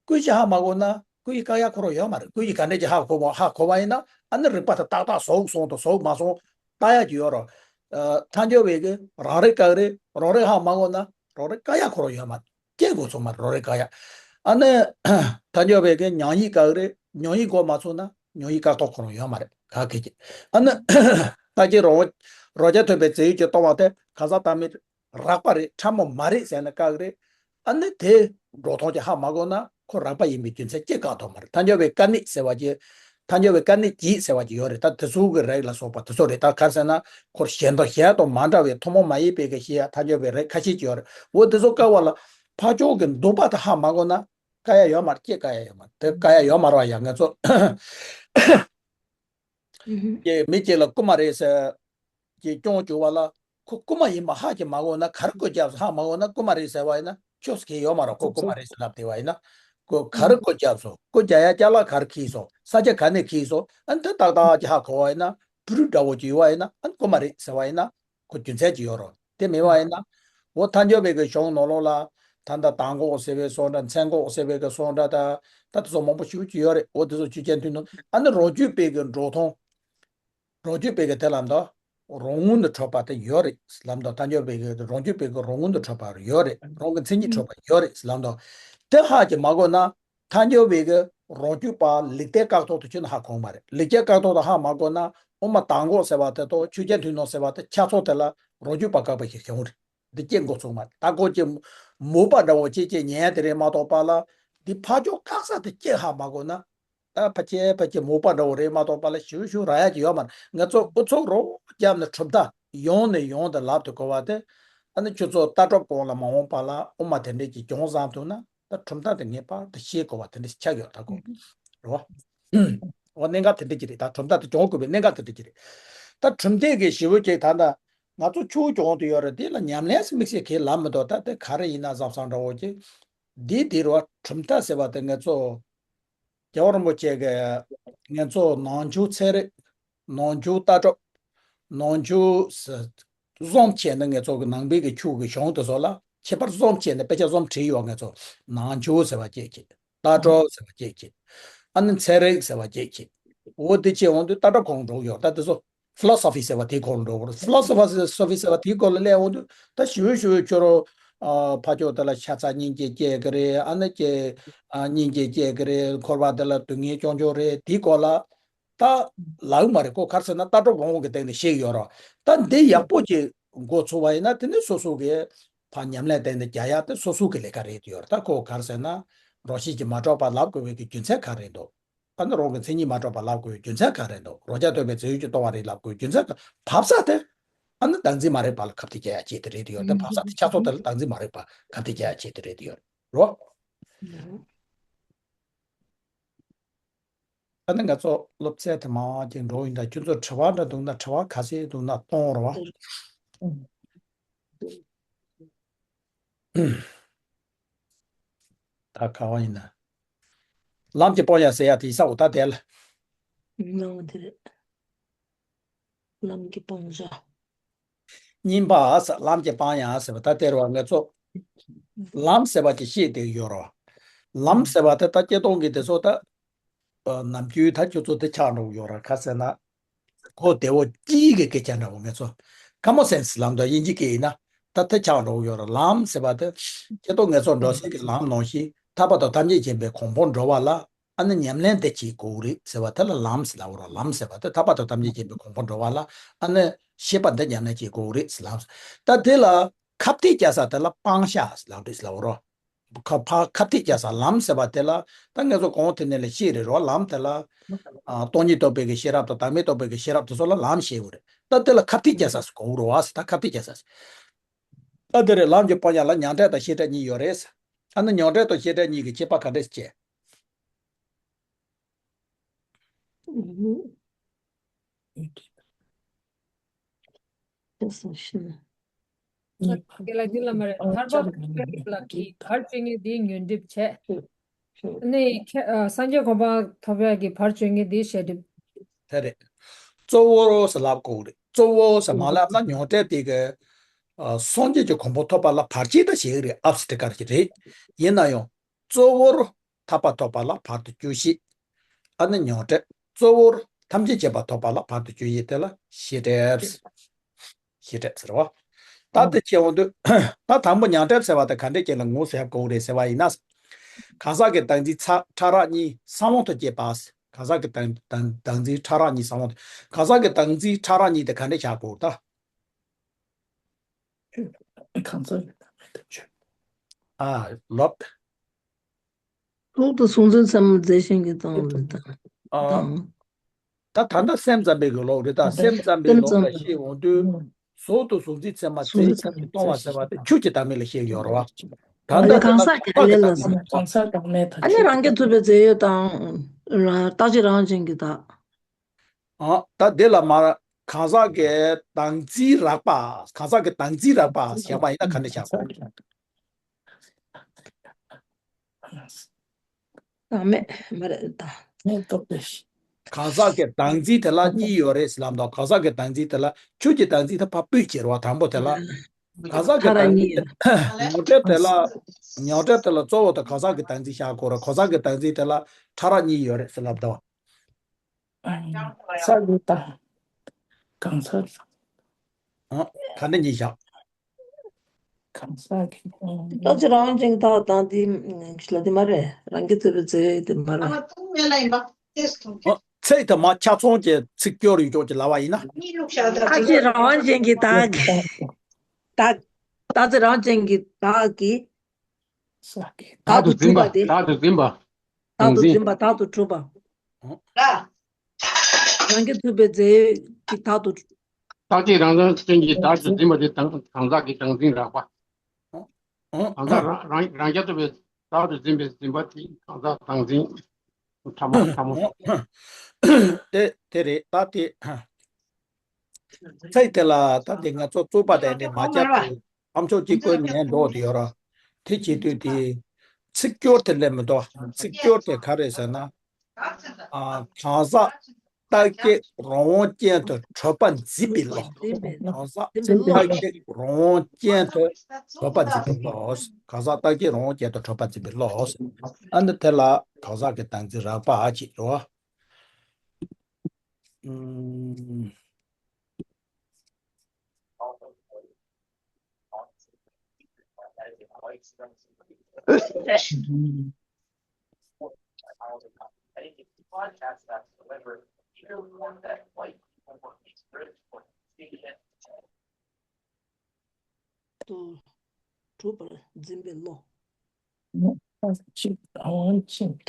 ཀུན་གཞི་ཧ་མ་གོ་ན་ཀུན་གཞི་བཀག་ཡ་ཁོ་རང་ཡོད་མ་རེད། ཀུན་གཞི་ག་འདྲ་ཅིག་ཧ་གོ་བ་ཧ་གོ་བ་ཡིན་ན་ཨ་ནི་རིགས་པ་དེ་ཏག་ཏག་གཟུགས་སོང་དང་གཟུགས་མ་སོང་ལྟ་ཡ་ཅིག་ཡོད་རེད། ཨ། ཐལ་འགྱུར་བའི་གི་རང་རིག་བཀག་རེད། རང་རིག་ཧ་མ་གོ་ན་རང་རིག་བཀག་ཡ་ཁོ་རང་ཡོད་མ་རེད། སྐྱེ་དགོས་ཚོད་མ་རེད། རང་རིག་བཀག་ཡ། ཨ་ནི་ཐལ་འགྱུར་བའི་གི་མྱང་ཡུལ་བཀག་རེད། མྱང་ཡུལ་གོ་མ་ཚོད་ན་མྱང་ཡུལ་བཀག་ཐོག་ཁོ་རང་ཡོད་མ་རེད། ག་གེ་ཅི། ཨ་ནི་ད་ཅི་རང་རང་རྐྱ་ཐོབ་པའི་རྫས་ཡུལ་གྱི་སྟོང་པ་དེ་གང་ཟག་བདག་མེད་རགས་པ་རེད། ཕྲ་མོ་མ་རེད་ཟེར་ན་བཀག་རེད། ཨ་ནི་དེ་འགྲོ་སྟངས་ཀྱི་ཧ་མ་གོ་ན་ཁོ་རགས་པ་ཡིན་པའི་རྒྱུ་མཚན་ཅི་བཀག་ཐོག་མ་རེད། ཐལ་འགྱུར་བའི་བཀག་ནི་ཟེར་བ་ཅི། ཐལ་འགྱུར་བའི་བཀག་ནི་གྱིས་ཟེར་བ་ཅི་ཡོད་རེད། ད་དེ་ཚོ་གི་རིགས་ལ་སོགས་པ་དེ་ཚོ་རེད། ད་ག་རེ་ཟེར་ན་ཁོ་གཞན་དང་གཞན་དང་མ་འདྲ་བའི་ཐུན་མོང་མ་ཡིན་པའི་གི་ཤེས་ཡ་ཐལ་འགྱུར་བའི་རིགས་ཁ་ཤས་ཅིག་ཡོད་རེད། འོ་དེ་ཚོ་བཀག་པ་ལ་ཕར་ཕྱོགས་ཀྱི་འདུག་པ་དེ་ཧ་མ་གོ་ན། བཀག་ཡ་ཡོད་མ་རེད། ཅི་བཀག་ཡ་ཡོད་མ་རེད། དེ་བཀག་ཡ་ཡོད་མ་རེད་བ་ཡ། ང་ཚོ་ཀྱི་མི་གཅིག་ལ་རྐུན་མ་རེད་ཟེར་གྱི་སྐྱོན་བྱུང་བ་ལ་ཁོ་རྐུན་མ་ཡིན་པ་ཧ་ཅིག་མ་གོ་ན། ག་རེ་བཀོད་རྒྱབ་ཧ་མ་གོ་ན་རྐུན་མ་རེད་ཟེར་བ་ཡིན་ན་ཆོས་སུ་གལ་ཡོད་མ་རེད། ཁོ་རྐུན་མ་རེད་ཟེར་ལབ་བསྡད་པ་ཡིན་ན། ཁོ་ག་རེ་བཀོད་རྒྱབ་སོང་། རྐུ་རྒྱག་ཡ་ཅ་ལག་ག་རེ་འཁྱེར་སོང་། ས་ཆ་ག་ནས་འཁྱེར་སོང་། ཨ་ནི་དེ་ཏག་ཏག་ཅིག་ཧ་གོ་བ་ཡིན་ན། བུ་རུ་འདྲ་བོ་ཅིག་ཡོད་བ་ཡིན་ན་ཨ་ནི་རྐུན་མ་རེད་ཟེར་བ་ཡིན་ན། ཁོ་རྒྱུ་མཚན་ཅིག་ཡོད་རེད། དེ་མེད་པ་ཡིན་ན། འོ་ཐལ་འགྱུར་བའི་གི་གཞུང་ནང་ལོགས་ལ་ད་ལྟ་མདང་དགོང་ཟེར་བའི་སོགས་འདྲ། མཚན་དགོང་ཟེར་བའི་གི་སོགས་འདྲ། ད་ད་དེ་ཚོ་མང་པོ་ཞེ་པོ་ཅིག་ཡོད་རེད། འོ་དེ་ཚོ་ཆོས་ཅན་མཐུན་ནོ། ཨ་ནི་རང་རྒྱུད་པའི་གི་འགྲོ་སྟངས། རང་རྒྱུད་པའི་གི་དེ་ལབ་དུས་རང་ངོས་ནས་གྲུབ་པ་དེ་ཡོད་རེད་ལབ་དུས། ཐལ་འགྱུར་བའི་གི་རང་རྒྱུད་པའི་གི་རང་ངོས་ནས་གྲུབ་པ་ཡོད་རེད། རང་གི་མཚན་ཉིད་གྲུབ་པ་ཡོད་རེད་ལབ་དུས། དེ་ཧ་ཅིག་མ་གོ་ན། ཐལ་འགྱུར་བའི་གི་རང་རྒྱུད་པ་ལེགས་ལྡན་བཀག་ཐོག་ཏུ་ཁྱོན་ནས་ཧ་གོ་མ་རེད། ལེགས་ལྡན་བཀག་ཐོག་ཏུ་ཧ་མ་གོ་ན་དབུ་མ་མདང་དགོང་ཟེར་བ་དེ་དང་ཆོས་ཅན་མཐུན་ནོ་ཟེར་བ་དེ་ཆ་ཚང་དེ་ལ་རང་རྒྱུད་པ་བཀག་པ་ཞིག་བྱུང་བ་རེད། འདི་སྐྱེ་འགོ་ཚུགས་མ་རེད། ད་ཁོ་ཅི་མོས་པ་འདྲ་བོ་ཅིག་ཅིག་ཉན་ཡ་དེ་རེད་མ་གཏོགས་པ་ལ། འདི་ཕར་ཕྱོགས་བཀག་ས་དེ་སྐྱེ་ཧ་མ་གོ་ན། ད་ཕལ་ཆེར་ཕལ་ཆེར་མོས་པ་འདྲ་བོ་རེད་མ་གཏོགས་པ་ལ་ཞེ་པོ་ཞེ་པོ་རག་ཡ་ཅིག་ཡོད་མ་རེད། ང་ཚོ་ཨུ་ཚུགས་རོབ་བརྒྱབ་ནས་གྲུབ་མཐའ་ཡོང་ནས་ཡོང་དུ་ལབ་ཏུ་གོ་བ་དེ། ཨ་ནི་ཁྱོད་ཚོ་ལྟ་གྲུབ་གོང་ལ་མ་འོངས་པ་ལ་དབུ་མ་དེ་འདྲས་ཀྱི་གྱོང་བཟང་ཐུབ་ན། ད་གྲུབ་མཐའ་དེ་ངེས་པར་དུ་ཤེས་དགོས་པ་དེ་འདྲ་ཞིག་ཆགས་ཡོད་ད་གོ། རེད་བ། འོ་གནད་འགག་དེ་འདྲ་ཅིག་རེད། ད་གྲུབ་མཐའ་དེ་གྱོང་དགོས་པའི་གནད་འགག་དེ་འདྲ་ཅིག་རེད། ད་གྲུབ་མཐའི་གི་ཞེ་པོ་ཅིག་ད་ལྟ་ང་ཚོ་ཆུ་བོ་གྱོང་དུ་ཡོད་རེད། དེ་ལ་ཉམས་ལེན་ཟེར་དམིགས་བསལ་གང་ཡང་ལབ་མི་འདུག་ད་དེ་ག་རེ་ཡིན་ན་བསམ་བསམ་འདྲ་བོ་ཅིག་འདི་དེ་རེད་བ། གྲུབ་མཐའ་ཟེར་བ་དེ་ང་ཚོ་རྒྱལ་བ་རིན་པོ་ཆེ་གི་ང་ཚོ་ནང་ཆོས་ཚན་རིག་ནང་ཆོས་ལྟ་གྲུབ། ནང་ཆོས་ཟེར་བཟུང་བྱས་ནས་ང་ཚོ་གི་ནང་པའི་གི་ཆོས་ཀྱི་གཞུང་དེ་ཚོ་ལ་ཁྱད་པར་བཟུང་བྱས་ནས་དཔེ་ཆ་བཟུང་བྲིས་ཡོད། ང་ཚོ་ནང་ཆོས་ཟེར་བ་སྐད་ཆེད། ལྟ་གྲུབ་ཟེར་བ་སྐད་ཆེད། ཨ་ནི་ཚན་རིག་ཟེར་བ་སྐད་ཆེད། འོ་དེ་བྱས་འོང་དུས་ལྟ་གྲུབ་གོང་འགྲོ་ཡོད། ད་དེ་ཚོ་ཕི་ལོ་སོ་ཕི་ཟེར་བ་དེའི་སྐོར་ལ་འགྲོ་བར། ཕི་ལོ་སོ་ཕི་ཟེར་བ་དེའི་སྐོར་ལ་སླེབས་འོང་དུས་ད་ཞུ་ཞུ་ཁྱོད་རང་ཨ་ཕ་ཆོས་དེ་ལ་ཤ་ཚ་སྙིང་རྗེ་སྐྱེ་གི་རེད། ཨ་ནི་ཀྱེ་ཨ་སྙིང་རྗེ་སྐྱེ་གི་རེད། འཁོར་བ་དེ་ལ་སྡུག་བསྔལ་སྐྱོང་ཆོག་རེད། དེའི་སྐོར་ལ་ད་ལབ་མ་རེད། ཁོ་ག་རེ་ཟེར་ན་ལྟ་གྲུབ་གོང་འོག་གི་སྟེང་ནས་བཤད་ཡོད་རེད། ད་འདི་ཡག་པོ་ཅིག་འགོ་ཚུགས་པ་ཡིན་ན་དེ་ནི་སོ་སོ་གི་ཕ་ཉམས་ལེན་སྟེང་ནས་རྒྱག་ཡ་དེ་སོ་སོ་གི་ལས་ཀ་རེད་ཡོད་རེད། ད་ཁོ་ག་རེ་ཟེར་ན་རང་བཞིན་གྱིས་མ་གྲུབ་པ་ལབ་དགོས་པའི་གི་རྒྱུ་མཚན་ག་རེ་འདུག་ཨ་ནི་རང་གི་མཚན་ཉིད་མ་གྲུབ་པ་ལབ་དགོས་པའི་རྒྱུ་མཚན་ག་རེ་འདུག་རང་རྐྱ་ཐོབ་པའི་རྫས་ཡུལ་གྱི་སྟོང་པ་རེད་ལབ་དགོས་པའི་རྒྱུ་མཚན་ག་བབས་ས་དེ་ཨ་ནི་བདག་འཛིན་མ་རིག་པ་ལ་ཁ་གཏད་བཅག་ཡ་ཆེད་དུ་རེད་ཡོད། དེ་བབས་ས་དེ་ཆ་ཚང་དེ་ལ་བདག་འཛིན་མ་རིག་པ་ཁ་གཏད་བཅག་ཡ་ཆེད་དུ་རེད་ཡོད་རོ། ཨ་ནི་ང་ཚོ་སློབ་ཚན་དེ་མང་བ་ཅིག་འགྲོ་ཡིན། ད་ཁྱོད་ཚོ་དྲི་བ་འདྲ་འདུག་ན་དྲི་བ་ག་ཚད་འདུག་ན་གཏོང་རོགས། ད་ག་བ་ཡིན་ན། ལམ་གྱི་སྤང་ཡ་ཟེར་ཡ་དེ་ཡིན་ས་འོ་ད་དེ་ལ། ལམ་དེ་རེད། ལམ་གྱི་སྤང་བྱ། གཉིས་པ་ཟེར་ལམ་གྱི་སྤང་ཡ་ཟེར་བ་ད་དེ་རེད་བ། ང་ཚོ་ལམ་ཟེར་བ་ཅིག་ཤེས་བསྡད་ཡོད་རེད་བ། ལམ་ཟེར་བ་དེ་ད་སྤྱིར་བཏང་གི་དེ་ཚོ་ད། ཨ། ནམ་རྒྱུན་ད་ཁྱོད་ཚོ་དེ་ཆགས་འགྲོ་གི་ཡོད་རེད། ག་ཟེར་ན། གོ་བདེ་བོ་སྐྱིད་ཀྱི་སྐད་ཆ་འདྲ་བོ་ང་ཚོ་ཀ་མོན་སེན་སི་ལབ་འདུག་དབྱིན་ཇི་སྐད་ཡིན་ན་ད་དེ་ཆགས་འགྲོ་གི་ཡོད་རེད། ལམ་ཟེར་བ་དེ་སྤྱིར་བཏང་ང་ཚོ་འགྲོ་སའི་གི་ལམ་ནང་བཞིན་ཐར་པ་དང་ཐམས་ཅད་མཁྱེན་པའི་གོ་འཕང་འགྲོ་བ་ལ་ཨ་ནི་ཉམས་ལེན་དེ་བྱེད་དགོས་རེད་ཟེར་བ་དེ་ལ་ལམ་ཟེར་ལབ་རེད། ལམ་ཟེར་བ་དེ་ཐར་པ་དང་ཐམས་ཅད་མཁྱེན་པའི་གོ་འཕང་འགྲོ་བ་ལ་ཨ་ནི་ཤེས་པ་འདི་ཉམས་ལེན་བྱེད་དགོས་རེད་ཟེར་ལམ། ད་དེ་ལ་ཁ་གཏད་བཅག་ས་དེ་ལ་སྤང་བྱ་ཟེར་ལབ་རེད་ཟེར་ལབ་རེད། ཁ་ཕ་ཁ་ཐིག་རྒྱག་ས་ལམ་ཟེར་བ་དེ་ལ་ད་ངེད་ཚོ་གོང་དེ་ནས་ལ་ཤེས་རེད་རོ། ལམ་དེ་ལ་ཨ་སྟོང་ཉིད་རྟོགས་པའི་གི་ཤེས་རབ་དང་བདག་མེད་རྟོགས་པའི་གི་ཤེས་རབ་དེ་ཚོ་ལ་ལམ་ཞེས་དགོས་རེད། ད་དེ་ལ་ཁ་ཐིག་རྒྱག་ས་ཟེར་གོ་རོ་བ་ཟེར། ད་ཁ་ཐིག་རྒྱག་ས་ཟེར། ད་དེ་རེད། ལམ་གྱི་དཔང་རྒྱག་ལ་མྱང་འདས་དང་ཤེས་འདྲེས་གཉིས་ཡོད་རེད་ཟེར། ཨ་ནི་མྱང་འདས་དང་ཤེས་འདྲེས་གཉིས་ཀྱི་ཁྱད་པར་ག་འདྲས་སྐྱེ། དེ་ལ་འདི་ལ་མ་རེད། ཐར་པ་ལ་གི་བར་གཅོད་མཁན་དེའི་ཉོན་སྒྲིབ་བྱས། ནས་ཁྱེད་ཨ་སངས་རྒྱས་གོ་འཕང་ཐོབ་ཡག་གི་བར་གཅོད་མཁན་དེའི་ཤེས་སྒྲིབ། དེ་རེད། གཙོ་བོར་ཟེར་ལབ་དགོས་རེད། གཙོ་བོ་ཟེར་མ་ལབ་ན་མྱང་འདས་དེ་གི་ཨ་སངས་རྒྱས་ཀྱི་གོ་འཕང་ཐོབ་པ་ལ་བར་ཆད་ད་བྱེད་ཀྱི་རེད། ཨབ་སི་ཏི་ཀར་གྱི་རེད། ཡིན་ན་ཡང་གཙོ་བོར་ཐར་པ་ཐོབ་པ་ལ་བར་དུ་གཅོད་བྱེད། ཨ་ནི་མྱང་འདས། གཙོ་བོར་ཐམས་ཅད་མཁྱེན་པ་ཐོབ་པ་ལ་བར་དུ་གཅོད་བྱེད་དེ་ལ་ཤེས་སྒྲིབ། ཤེས་སྒྲིབ་ཟེར་བ། ད་དེ་ཁྱེད་འོང་དུས་ད་དང་པོ་མྱང་འདས་ཟེར་བ་དེ་ག་འདྲས་ཅིག་ལ་ངོས་ཟེར་དགོས་རེད་ཟེར་བ་ཡིན་ན། གང་ཟག་གི་བདག་འཛིན་ཚ་ཕྲ་རགས་གཉིས་གསང་བ་དུ་སྐྱེས་པ། གང་ཟག་གི་བདག་བདག་བདག་འཛིན་ཕྲ་རགས་གཉིས་གསང་བ་དུ། གང་ཟག་གི་བདག་འཛིན་ཕྲ་རགས་གཉིས་དེ་ག་འདྲས་བཞག་དགོས་ད། གང་ཟག་གི་བདག་མེད་དུ་གྱུར། ཨ་ལོབ། ལུགས་དང་གཟུང་འཛིན་ཚད་མ་རྫས་གཞན་གྱི་སྟོང་ལ་དང་། ཨ། དང་། ད་ད་ལྟ་སེམས་ཙམ་པའི་གི་ལུགས་རེད། ད་སེམས་ཙམ་པའི་ལུགས་ལ་བཤད་འོང་དུས་གཟུགས་དང་གཟུང་འཛིན་ཚད་མ་རྫས་གཞན་གྱིས་སྟོང་བ་ཟེར་བ་དེ་ཆོས་ཀྱི་བདག་མེད་ལ་བཤད་ཡོད་རེད་བ། ད་ལྟ་གང་ཟག་གི་བདག་མེད་ལ་ཟེར། གང་ཟག་བདག་མེད་ད་ཨ་ནི་རང་རྐྱ་ཐུབ་པའི་རྫས་ཡོད་དང་། རང་རྟག་གཅིག་རང་གཅིག་གི་བདག་ཨ། ད་དེ་ལ་མ་གང་ཟག་གི་བདག་འཛིན་རགས་པ། གང་ཟག་གི་བདག་འཛིན་རགས་པ་བཞག་པ་ཡིན་ན་ག་འདྲ་བཞག་དགོས། བདག་མེད་མ་རེད་ད། མེད་རྟོགས་པའི་གང་ཟག་གི་བདག་འཛིན་དེ་ལ་གཉིས་ཡོད་རེད་ཟེར་ལབ་འདུག་གང་ཟག་གི་བདག་འཛིན་དེ་ལ་ཆོས་ཀྱི་བདག་འཛིན་དེ་ཕར་སྤོས་བྱེད་རོགས། དང་པོ་དེ་ལ་གང་ཟག་གི་ཕྲ་རགས་བདག་གཉིས་འཛིན་ཡོད། མྱང་འདས་དེ་ལ་མྱང་འདས་དེ་ལ་གཙོ་བོ་དང་གང་ཟག་གི་བདག་འཛིན་བཞག་དགོས་རེད། གང་ཟག་གི་བདག་འཛིན་དེ་ལ་ཕྲ་རགས་གཉིས་ཡོད་རེད་ཟེར་ལབ་འདུག་ས་ལུགས་དང་། གང་ཟག་ཨ། ག་འདྲ་གཉིས་བཞག་གང་ཟག་གི་ཨ། རྟག་གཅིག་རང་དབང་ཅན་གྱི་བདག་དང་དེ་ལ་དེ་མ་རེད། རང་རྐྱ་ཐུབ་པའི་རྫས་དེ་མ་རེད། ཨ། ཚིག་དེ་མ་ཆ་ཚང་གི་ཚིག་སྐྱོར་ཡོད་ཀྱོག་ཅིག་ལབ་པ་ཡིན་ན། རྟག་གཅིག་རང་དབང་ཅན་གྱི་བདག་གིས། བདག་རྟག་གཅིག་རང་དབང་ཅན་གྱི་བདག་གིས། བདག་ཏུ་གྲུབ་པ་དེ། བདག་ཏུ་འཛིན་པ། བདག་ཏུ་འཛིན་པ། བདག་ཏུ་འཛིན་པ། བདག་ཏུ་གྲུབ་པ། རང་རྐྱ་ཐུབ་པའི་རྫས་ཀྱི་བདག་ཏུ། རྟག་གཅིག་རང་དབང་ཅན་གྱི་བདག་ཏུ་འཛིན་པ་དེ་དང་གང་ཟག་གི་བདག་འཛིན་རགས་པ། གང་ཟག་རང་རང་རང་རྐྱ་ཐུབ་པའི་བདག་ཏུ་འཛིན་པའི་འཛིན་པ་དེ་གང་ཟག་བདག་འཛིན་ཕྲ་མོ་ཕྲ་མོ། དེ་དེ་རེད་ད་དེ། ཚིག་དེ་ལ་ད་དེ་ང་ཚོ་རྩོད་པ་དེ་འདྲ་མ་བརྒྱབ་དུས་ཨ་མཆོག་གཅིག་པོའི་ཉན་འགྲོ་དེ་ཡོད་ར། དེ་བྱེད་དུས་དེ་ཚིག་སྐྱོར་དེ་སླེབས་མི་འདུག་ཚིག་སྐྱོར་དེ་ག་རེ་ཟེར་ན། ཨ། གང་ཟག་རྟག་གཅིག་རང་དབང་ཅན་དུ་གྲུབ་པ་འཛིན་པའི་བློ། གང་ཟག་རྟག་གཅིག་རང་དབང་ཅན་དུ་གྲུབ་པ་འཛིན་པའི་བློ། གང་ཟག་རྟག་གཅིག་རང་དབང་ཅན་དུ་གྲུབ་པ་འཛིན་པའི་བློ། ཨ་ནི་དེ་ལ་གང་ཟག་གི་བདག་འཛིན་རགས་པ་ཅེས་རོ། དུ་གྲུབ་པར་འཛིན་པའི་བློ། ཅིག་དང་ཅིག་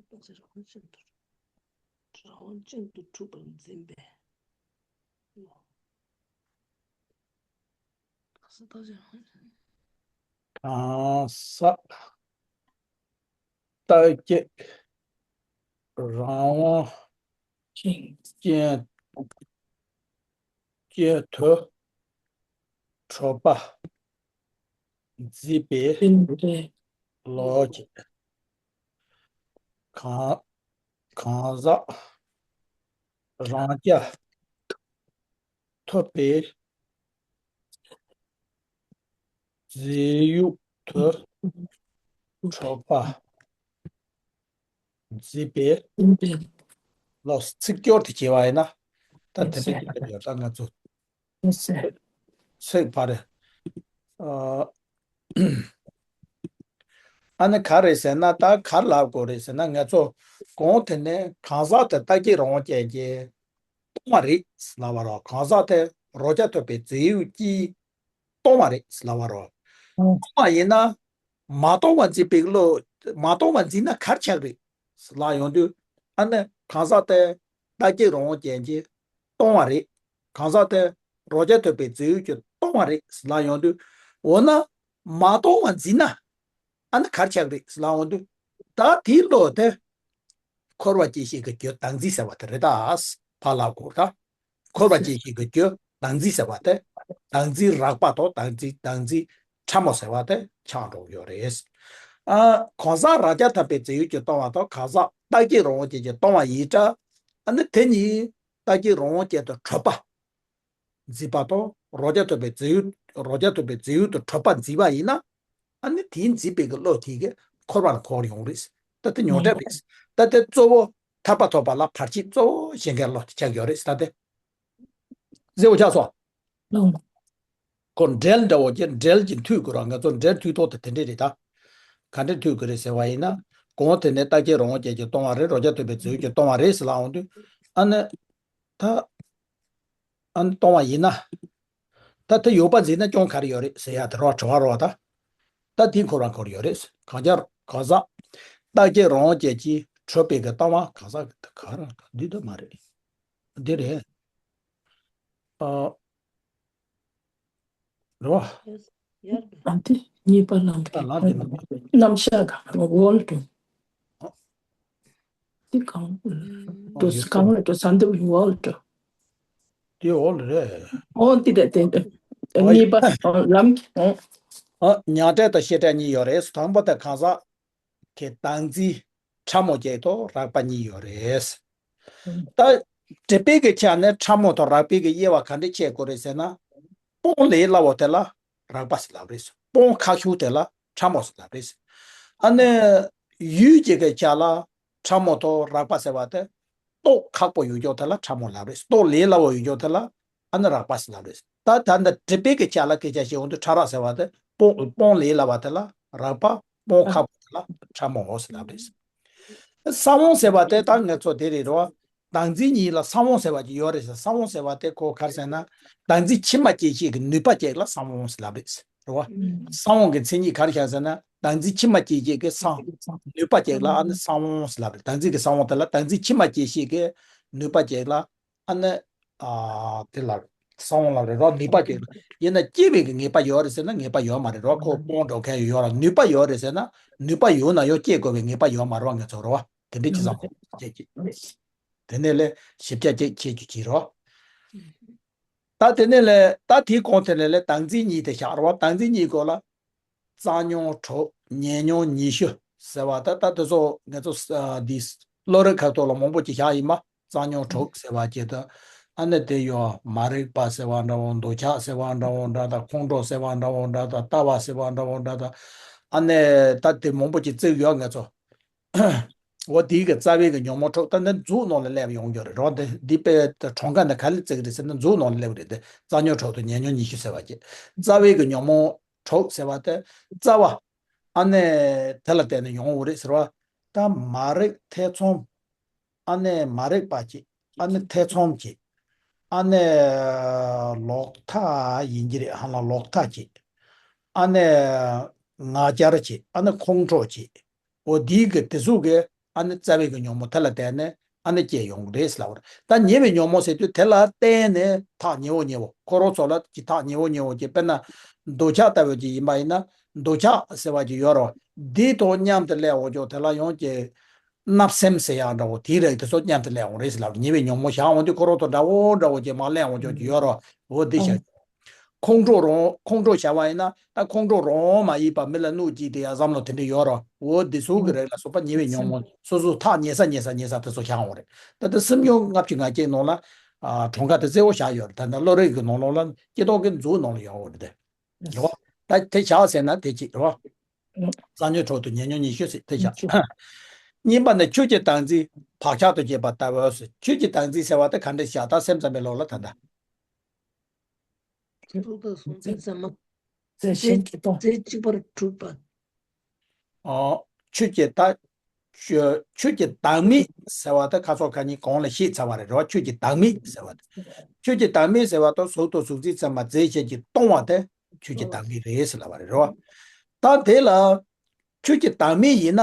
རང་དབང་ཅན་དུ་རང་དབང་ཅན་དུ་གྲུབ་པར་འཛིན་པའི་བློ། གང་ཟག་རྟག་གཅིག་རང་དབང་ཅན། གང་ཟག་རྟག་གཅིག་རང་དབང་ཅན་ཅན་དུ་གྲུབ་པ་འཛིན་པའི་འཛིན་པའི་བློ་ཅན། གང་གང་ཟག་རང་རྐྱ་ཐུབ་པའི་རྫས་ཡུལ་དུ་གྲུབ་པ་འཛིན་པའི་བློ། ཚིག་སྐྱོར་དེ་བྱས་པ་ཡིན་ན་ད་དེ་འདྲ་ཞིག་ཡོད་ད་ང་ཚོ་ཚིག་ཕར་ཨ། ཨ་ནི་ག་རེད་ཟེར་ན། ད་ག་རེ་ལབ་དགོས་རེད་ཟེར་ན། ང་ཚོ་གོང་དེ་ནས་གང་ཟག་དེ་རྟག་གཅིག་རང་དབང་ཅན་གྱིས་སྟོང་བ་རེད་ལབ་པ་རེད། གང་ཟག་དེ་རང་རྐྱ་ཐོབ་པའི་རྫས་ཡོད་ཀྱིས་སྟོང་བ་རེད་ལབ་པ་རེད། ཨོ། སྟོང་བ་ཡིན་ན། མ་སྟོང་བ་འཛིན་པའི་བློ། མ་སྟོང་བ་འཛིན་ན་ག་རེ་ཆགས་རེད་ལབ་ཡོང་དུས། ཨ་ནི་གང་ཟག་དེ་རྟག་གཅིག་རང་དབང་ཅན་གྱིས་སྟོང་བ་རེད། གང་ཟག་དེ་རང་རྐྱ་ཐོབ་པའི་རྫས་ཡོད་ཀྱིས་སྟོང་བ་རེད་ལབ་ཡོང་དུས། འོ་ན་མ་སྟོང་བ་འཛིན་ན་ཨ་ནི་ག་རེ་ཆགས་རེད་ལབ་ཡོང་དུས། ད་དེའི་བློ་དེ་འཁོར་བ་སྐྱེད་བྱེད་ཀྱི་རྒྱུ་བདག་འཛིན་ཟེར་བ་དེ་རེད། ད་ཕར་ལབ་དགོས་ད། འཁོར་བ་སྐྱེད་བྱེད་ཀྱི་རྒྱུ་བདག་འཛིན་ཟེར་བ་དེ། བདག་འཛིན་རགས་པ་དང་བདག་འཛིན་བདག་འཛིན་ཕྲ་མོ་ཟེར་བ་དེ་ཆགས་འགྲོ་གི་ཡོད་རེད། ཨ། གང་ཟག་རང་རྐྱ་ཐོབ་པའི་རྫས་ཡོད་ཀྱིས་སྟོང་བ་དང་གང་ཟག་རྟག་གཅིག་རང་དབང་ཅན་གྱིས་སྟོང་བ་ཡིན་ད། ཨ་ནི་དེ་གཉིས་རྟག་གཅིག་རང་དབང་ཅན་དུ་གྲུབ་པ་འཛིན་པ་དང་རང་རྐྱ་ཐོབ་པའི་རྫས་ཡོད། རང་རྐྱ་ཐོབ་པའི་རྫས་ཡོད་དུ་གྲུབ་པ་འཛིན་པ་ཡིན་ན། ཨ་ནི་དེའི་འཛིན་པའི་གི་བློ་དེ་གི་འཁོར་བ་ལ་འཁོར་ཡོང་རེད། ད་དེ་ཉོན་སྒྲིབ་རེད། ད་དེ་གཙོ་བོ་ཐར་པ་ཐོབ་པ་ལ་བར་ཆད་གཙོ་བོ་བྱེད་མཁན་བློ་དེ་ཆགས་ཡོད་རེད། ད་དེ་གཟིགས་པ་ཆགས་སོང་། ལགས། ཁོ་འབྲེལ་འདྲ་བོ་ཅིག་འབྲེལ་གྱི་མཐུད་དགོས་ར། ང་ཚོ་འབྲེལ་མཐུད་ཐོག་དེ་དེ་འདྲས་རེད་ད། ག་འདྲས་མཐུད་དགོས་རེད་ཟེར་བ་ཡིན་ན། གོང་དེ་ནས་རྟག་གཅིག་རང་དབང་ཅན་གྱིས་སྟོང་བ་རེད། རང་རྐྱ་ཐོབ་པའི་རྫས་ཡོད་ཀྱིས་སྟོང་བ་རེད་ཟེར་ལབ་ཡོང་དུས། ཨ་ནི་ད། ཨ་ནི་སྟོང་བ་ཡིན་ན། ད་དེ་ཡོད་པ་འཛིན་ན་སྐྱོན་ག་རེ་ཡོད་རེད་ཟེར་ཡ་དེ་རེད་བ། དྲི་བ་རེད་བ་ད། ད་དེ་འཁོར་བ་འཁོར་ཡོད་རེད། གང་རྐྱ་གང་ཟག་རྟག་གཅིག་རང་དབང་ཅན་གྱིས་གྲུབ་པའི་གི་ལྟ་བ་གང་ཟག་གི་ག་རང་ག་འདི་ད་མ་རེད། འདི་རེད། ཨ། རེད་བ། ཡར་དེ་གཉིས་པ་ལམ་ད་ལམ་དེ་ན། རྣམ་གཞག་ག་ཝོལ་ཏུ། ཨ། དེ་གང་དུ་ཨ་ཡོད་གང་ལ་དུ་ས་འདུ་ཝོལ་ཏུ། དེ་འོག་ལ་རེད། ཨོ་འདི་རེད་དེ་འདི། ཨོ་ཡ། གཉིས་པ་ཨོ་ལམ་གྱི་ཨོ། ཨ། མྱང་འདས་དང་ཤེས་འདྲེས་གཉིས་ཡོད་རེད། དང་པོ་དེ་གང་ཟག་གི་བདག་འཛིན་ཕྲ་མོ་བཅས་དང་རགས་པ་གཉིས་ཡོད་རེད། ཨང་། ད་སྒྲིབ་པའི་གི་ཆ་ནས་ཕྲ་མོ་དང་རགས་པའི་གི་དབྱེ་བ་ག་འདྲ་ཕྱེ་དགོས་རེད་ཟེར་ན། སྤོང་ལས་སླ་བོ་དེ་ལ་རགས་པ་ཟེར་ལབ་རེད། སྤོང་ཁག་ཤོས་དེ་ལ་ཕྲ་མོ་ཟེར་ལབ་རེད། ཨ་ནི་ཡུལ་གྱི་གི་ཆ་ལ་ཕྲ་མོ་དང་རགས་པ་ཟེར་བ་དེ། རྟོགས་ཁག་པོ་ཡོད་ཀྱོག་དེ་ལ་ཕྲ་མོ་ལབ་རེད། རྟོགས་ལས་སླ་བོ་ཡོད་ཀྱོག་དེ་ལ་ཨ་ནི་རགས་པ་ཟེར་ལབ་རེད། ད་ད་འདི་སྒྲིབ་པའི་གི་ཆ་ལ་སྐད་ཆ་བཤད་འོང་དུས། ཕྲ་རགས་ཟེར་བ་དེ་སྤོང་སྤོང་ལས་སླ་བ་དེ་ལ་རགས་པ། སྤོང་ཁག་པོ་དེ་ལ་ཕྲ་མོ་ཟེར་ལབ་རེད། ས་བོན་ཟེར་བ་དེ་ད་ང་ཚོ་དེ་རེད་རོ། བདག་འཛིན་གཉིས་ལ་ས་བོན་ཟེར་བ་ཅིག་ཡོད་རེད་ཟེར། ས་བོན་ཟེར་བ་དེ་ཁོ་ག་རེ་ཟེར་ན། བདག་འཛིན་ཕྱི་མ་སྐྱེད་བྱེད་ཀྱི་ནུས་པ་ཅིག་ལ་ས་བོན་ཟེར་ལབ་རེད། རེད་བ། ས་བོན་གྱི་མཚན་ཉིད་ག་རེ་བཞག་ཟེར་ན། བདག་འཛིན་ཕྱི་མ་སྐྱེད་བྱེད་ཀྱི་ས་ནུས་པ་ཅིག་ལ་ཨ་ནི་ས་བོན་ཟེར་ལབ་རེད། བདག་འཛིན་གྱི་ས་བོན་དེ་ལ་བདག་འཛིན་ཕྱི་མ་སྐྱེད་བྱེད་ཀྱི་ནུས་པ་ཅིག་ལ་ཨ་ནི། ཨ། དེ་ལ་ས་བོན་ལབ་རེད་རོ། ནུས་པ་ཅིག་ཡིན་ན་སྐྱེ་བའི་གི་ངེས་པ་ཡོད་རེད་ཟེར་ན་ངེས་པ་ཡོད་མ་རེད་རོ། ཁོ་སྤོང་འགྲོ་མཁན་ཡོད་ར། ནུས་པ་ཡོད་རེད་ཟེར་ན་ནུས་པ་ཡོད་ན་ཡང་སྐྱེ་དགོས་པའི་ངེས་པ་ཡོད་མ་རེད་བ། ང་ཚོ་རོ། དེ་འདྲའི་ཅི་ཙམ་ཁོ་སྐྱེ་སྐྱེ། དེ་ནས་ལས་ཞིབ་ཆ་ཅིག་ཁྱེད་ཀྱིས་བྱེད་རོ། ད་དེ་ནས་ལས་ད་དེའི་གོང་དེ་ནས་ལས་བདག་འཛིན་གཉིས་དེ་བཞག་རོགས། བདག་འཛིན་གཉིས་སྐོར་ལ་རྩ་མྱོང་དྲུག་ཉེ་མྱོང་ཉི་ཤུ་ཟེར་བ་ད་ད་དེ་ཚོ་ང་ཚོ་ཨ་འདི་བློ་རིག་ཁག་ཐོག་ལ་མང་པོ་ཅིག་བཞག་ཡིན་པ། རྩ་མྱོང་དྲུག་ཟེར་བ་ཅིག་ད་ཨ་ནི་དེ་ཡོད། མ་རིག་པ་ཟེར་བ་འདྲ་བོ། འདོད་ཆགས་ཟེར་བ་འདྲ་བོ་འདྲ་ད། ཁོང་ཁྲོ་ཟེར་བ་འདྲ་བོ་འདྲ་ད། ལྟ་བ་ཟེར་བ་འདྲ་བོ་འདྲ་ད། ཨ་ནི་ད་དེ་མང་པོ་ཅིག་བརྩིས་ཡོད་ང་ཚོ། འོ་དེའི་གི་རྩ་བའི་གི་ཉོན་མོངས་དྲུག་ད་འདི་མཛོད་ནང་ལ་སླེབས་ཡོང་རྒྱུ་རེད་རོ། འདི་འདི་དཔེ་གྲངས་ཀ་འདི་ག་ལེར་བརྩི་གི་རེད་ཟེར་ན་མཛོད་ནང་ལ་སླེབས་རེད་དེ། རྩ་ཉོན་དྲུག་དང་ཉེ་ཉོན་ཉི་ཤུ་ཟེར་བ་ཅིག་རྩ་བའི་གི་ཉོན་མོངས་དྲུག་ཟེར་བ་དེ་རྩ་བ། ཨ་ནི་དེ་ལ་བརྟེན་ནས་ཡོང་བ་རེད་ཟེར་བ། ད་མ་རིག་ཐེ་ཚོམ། ཨ་ནི་མ་རིག་པ་ཅིག་ཨ་ནི་ཐེ་ཚོམ་ཅིག་ཨ་ནི་ལོག་ལྟ་ཡིན་གྱི་རེད་ཧ་ལམ། ལོག་ལྟ་ཅིག་ཨ་ནི་ང་རྒྱལ་ཅིག་ཨ་ནི་ཁོང་ཁྲོ་ཅིག་འོ་འདིའི་གི་དེ་ཚོ་གི་ཨ་ནི་རྩ་བའི་གི་ཉོན་མོངས་དེ་ལ་བརྟེན་ནས་ཨ་ནི་སྐྱེ་ཡོང་གི་རེད་ཟེར་ལབ་པ་རེད། ད་ཉེ་བའི་ཉོན་མོངས་ཟེར་དུས་དེ་ལ་བརྟེན་ནས་ཐག་ཉེ་བོ་ཉེ་བོ་ཁོ་རང་ཚོ་ལ་ཅིག་ཐག་ཉེ་བོ་ཉེ་བོ་ཅིག་དཔེར་ན་འདོད་ཆགས་ལྟ་བུ་ཅིག་ཡིན་པ་ཡིན་ན། འདོད་ཆགས་ཟེར་བ་ཅིག་ཡོད་རེད། འདི་དང་མཉམ་དུ་སླེབས་འོང་ཀྱང་དེ་ལ་ཡང་ཅིག་བརྣབ་སེམས་ཟེར་ཡག་འདྲ་བོ་དེའི་རིགས་དེ་ཚོ་མཉམ་དུ་སླེབས་འོང་རེད་ཟེར་ལབ། ཉེ་བའི་ཉོན་མོངས་བཞག་འོང་དུས་ཁོ་རང་དང་འདྲ་བོ་འདྲ་བོ་ཅིག་མར་སླེབས་འོང་ཀྱང་ཅིག་ཡོད་རེད། འོ་འདི་བྱ། ཁོང་ཁྲོ་རང་ཁོང་ཁྲོ་བྱ་བ་ཡིན་ན་ད་ཁོང་ཁྲོ་རང་མ་ཡིན་པ་མི་ལ་གནོད་ཅིག་དེ་ཡ་བསམ་བློ་དེ་འདྲ་ཡོད་རེད། འོ་འདི་ཚོ་གི་རིགས་ལ་སོགས་པ་ཉེ་བའི་ཉོན་མོངས་སོ་སོ་ཐག་ཉེ་ས་ཉེ་ས་ཉེ་ས་དེ་ཚོ་བཞག་འོང་རེད། ད་ལྟ་སེམས་མྱོང་ལྔ་བཅུ་ང་བརྒྱད་ནང་ལ་ཨ་གྲངས་ཀ་དེ་གསལ་བོ་བཞག་ཡོད་རེད། ད་ལྟ་བློ་རིག་གི་ནང་ལོགས་ལ་སྐྱེ་ཐོག་གི་མཛོད་ནང་ལ་ཡོད་འོང་རེད་དེ། རེད་བ། ད་དེ་བཞག་ཟེར་ན་དེ་གཅིག་རེད་བ། རྩ་ཉོན་དྲུག་དང་ཉེ་ཉོན་ཉི་ཤུ་ཟེར་དེ་བཞག་གཉིས་པ་ནི་ཆོས་ཀྱི་བདག་འཛིན་བག་ཆགས་དང་བཅས་པ་ལྟ་བུའོ་ཟེར། ཆོས་ཀྱི་བདག་འཛིན་ཟེར་བ་དེ་ག་འདྲ་བཞག་ད་སེམས་ཙམ་པའི་ལུགས་ལ་ད་ལྟ། གཟུགས་དང་གཟུང་འཛིན་ཟེར་ན། རྫས་གཞན་གྱིས་སྟོང་། རྫས་གཅིག་པར་གྲུབ་པ། ཨོ། ཆོས་ཀྱི་བདག་ཆོས་ཆོས་ཀྱི་བདག་མེད་ཟེར་བ་དེ་ཁ་སོགས་ཁ་ཉིན་གོང་ལ་བཤད་ཚར་བ་རེད་རོ། ཆོས་ཀྱི་བདག་མེད་ཟེར་བ་དེ། ཆོས་ཀྱི་བདག་མེད་ཟེར་བ་དེ་གཟུགས་དང་གཟུགས་འཛིན་ཚད་མ་རྫས་གཞན་གྱིས་སྟོང་བ་དེ་ཆོས་ཀྱི་བདག་མེད་རེད་ཟེར་ལབ་པ་རེད་རོ། ད་དེ་ལ་ཆོས་ཀྱི་བདག་མེད་ཡིན་ན།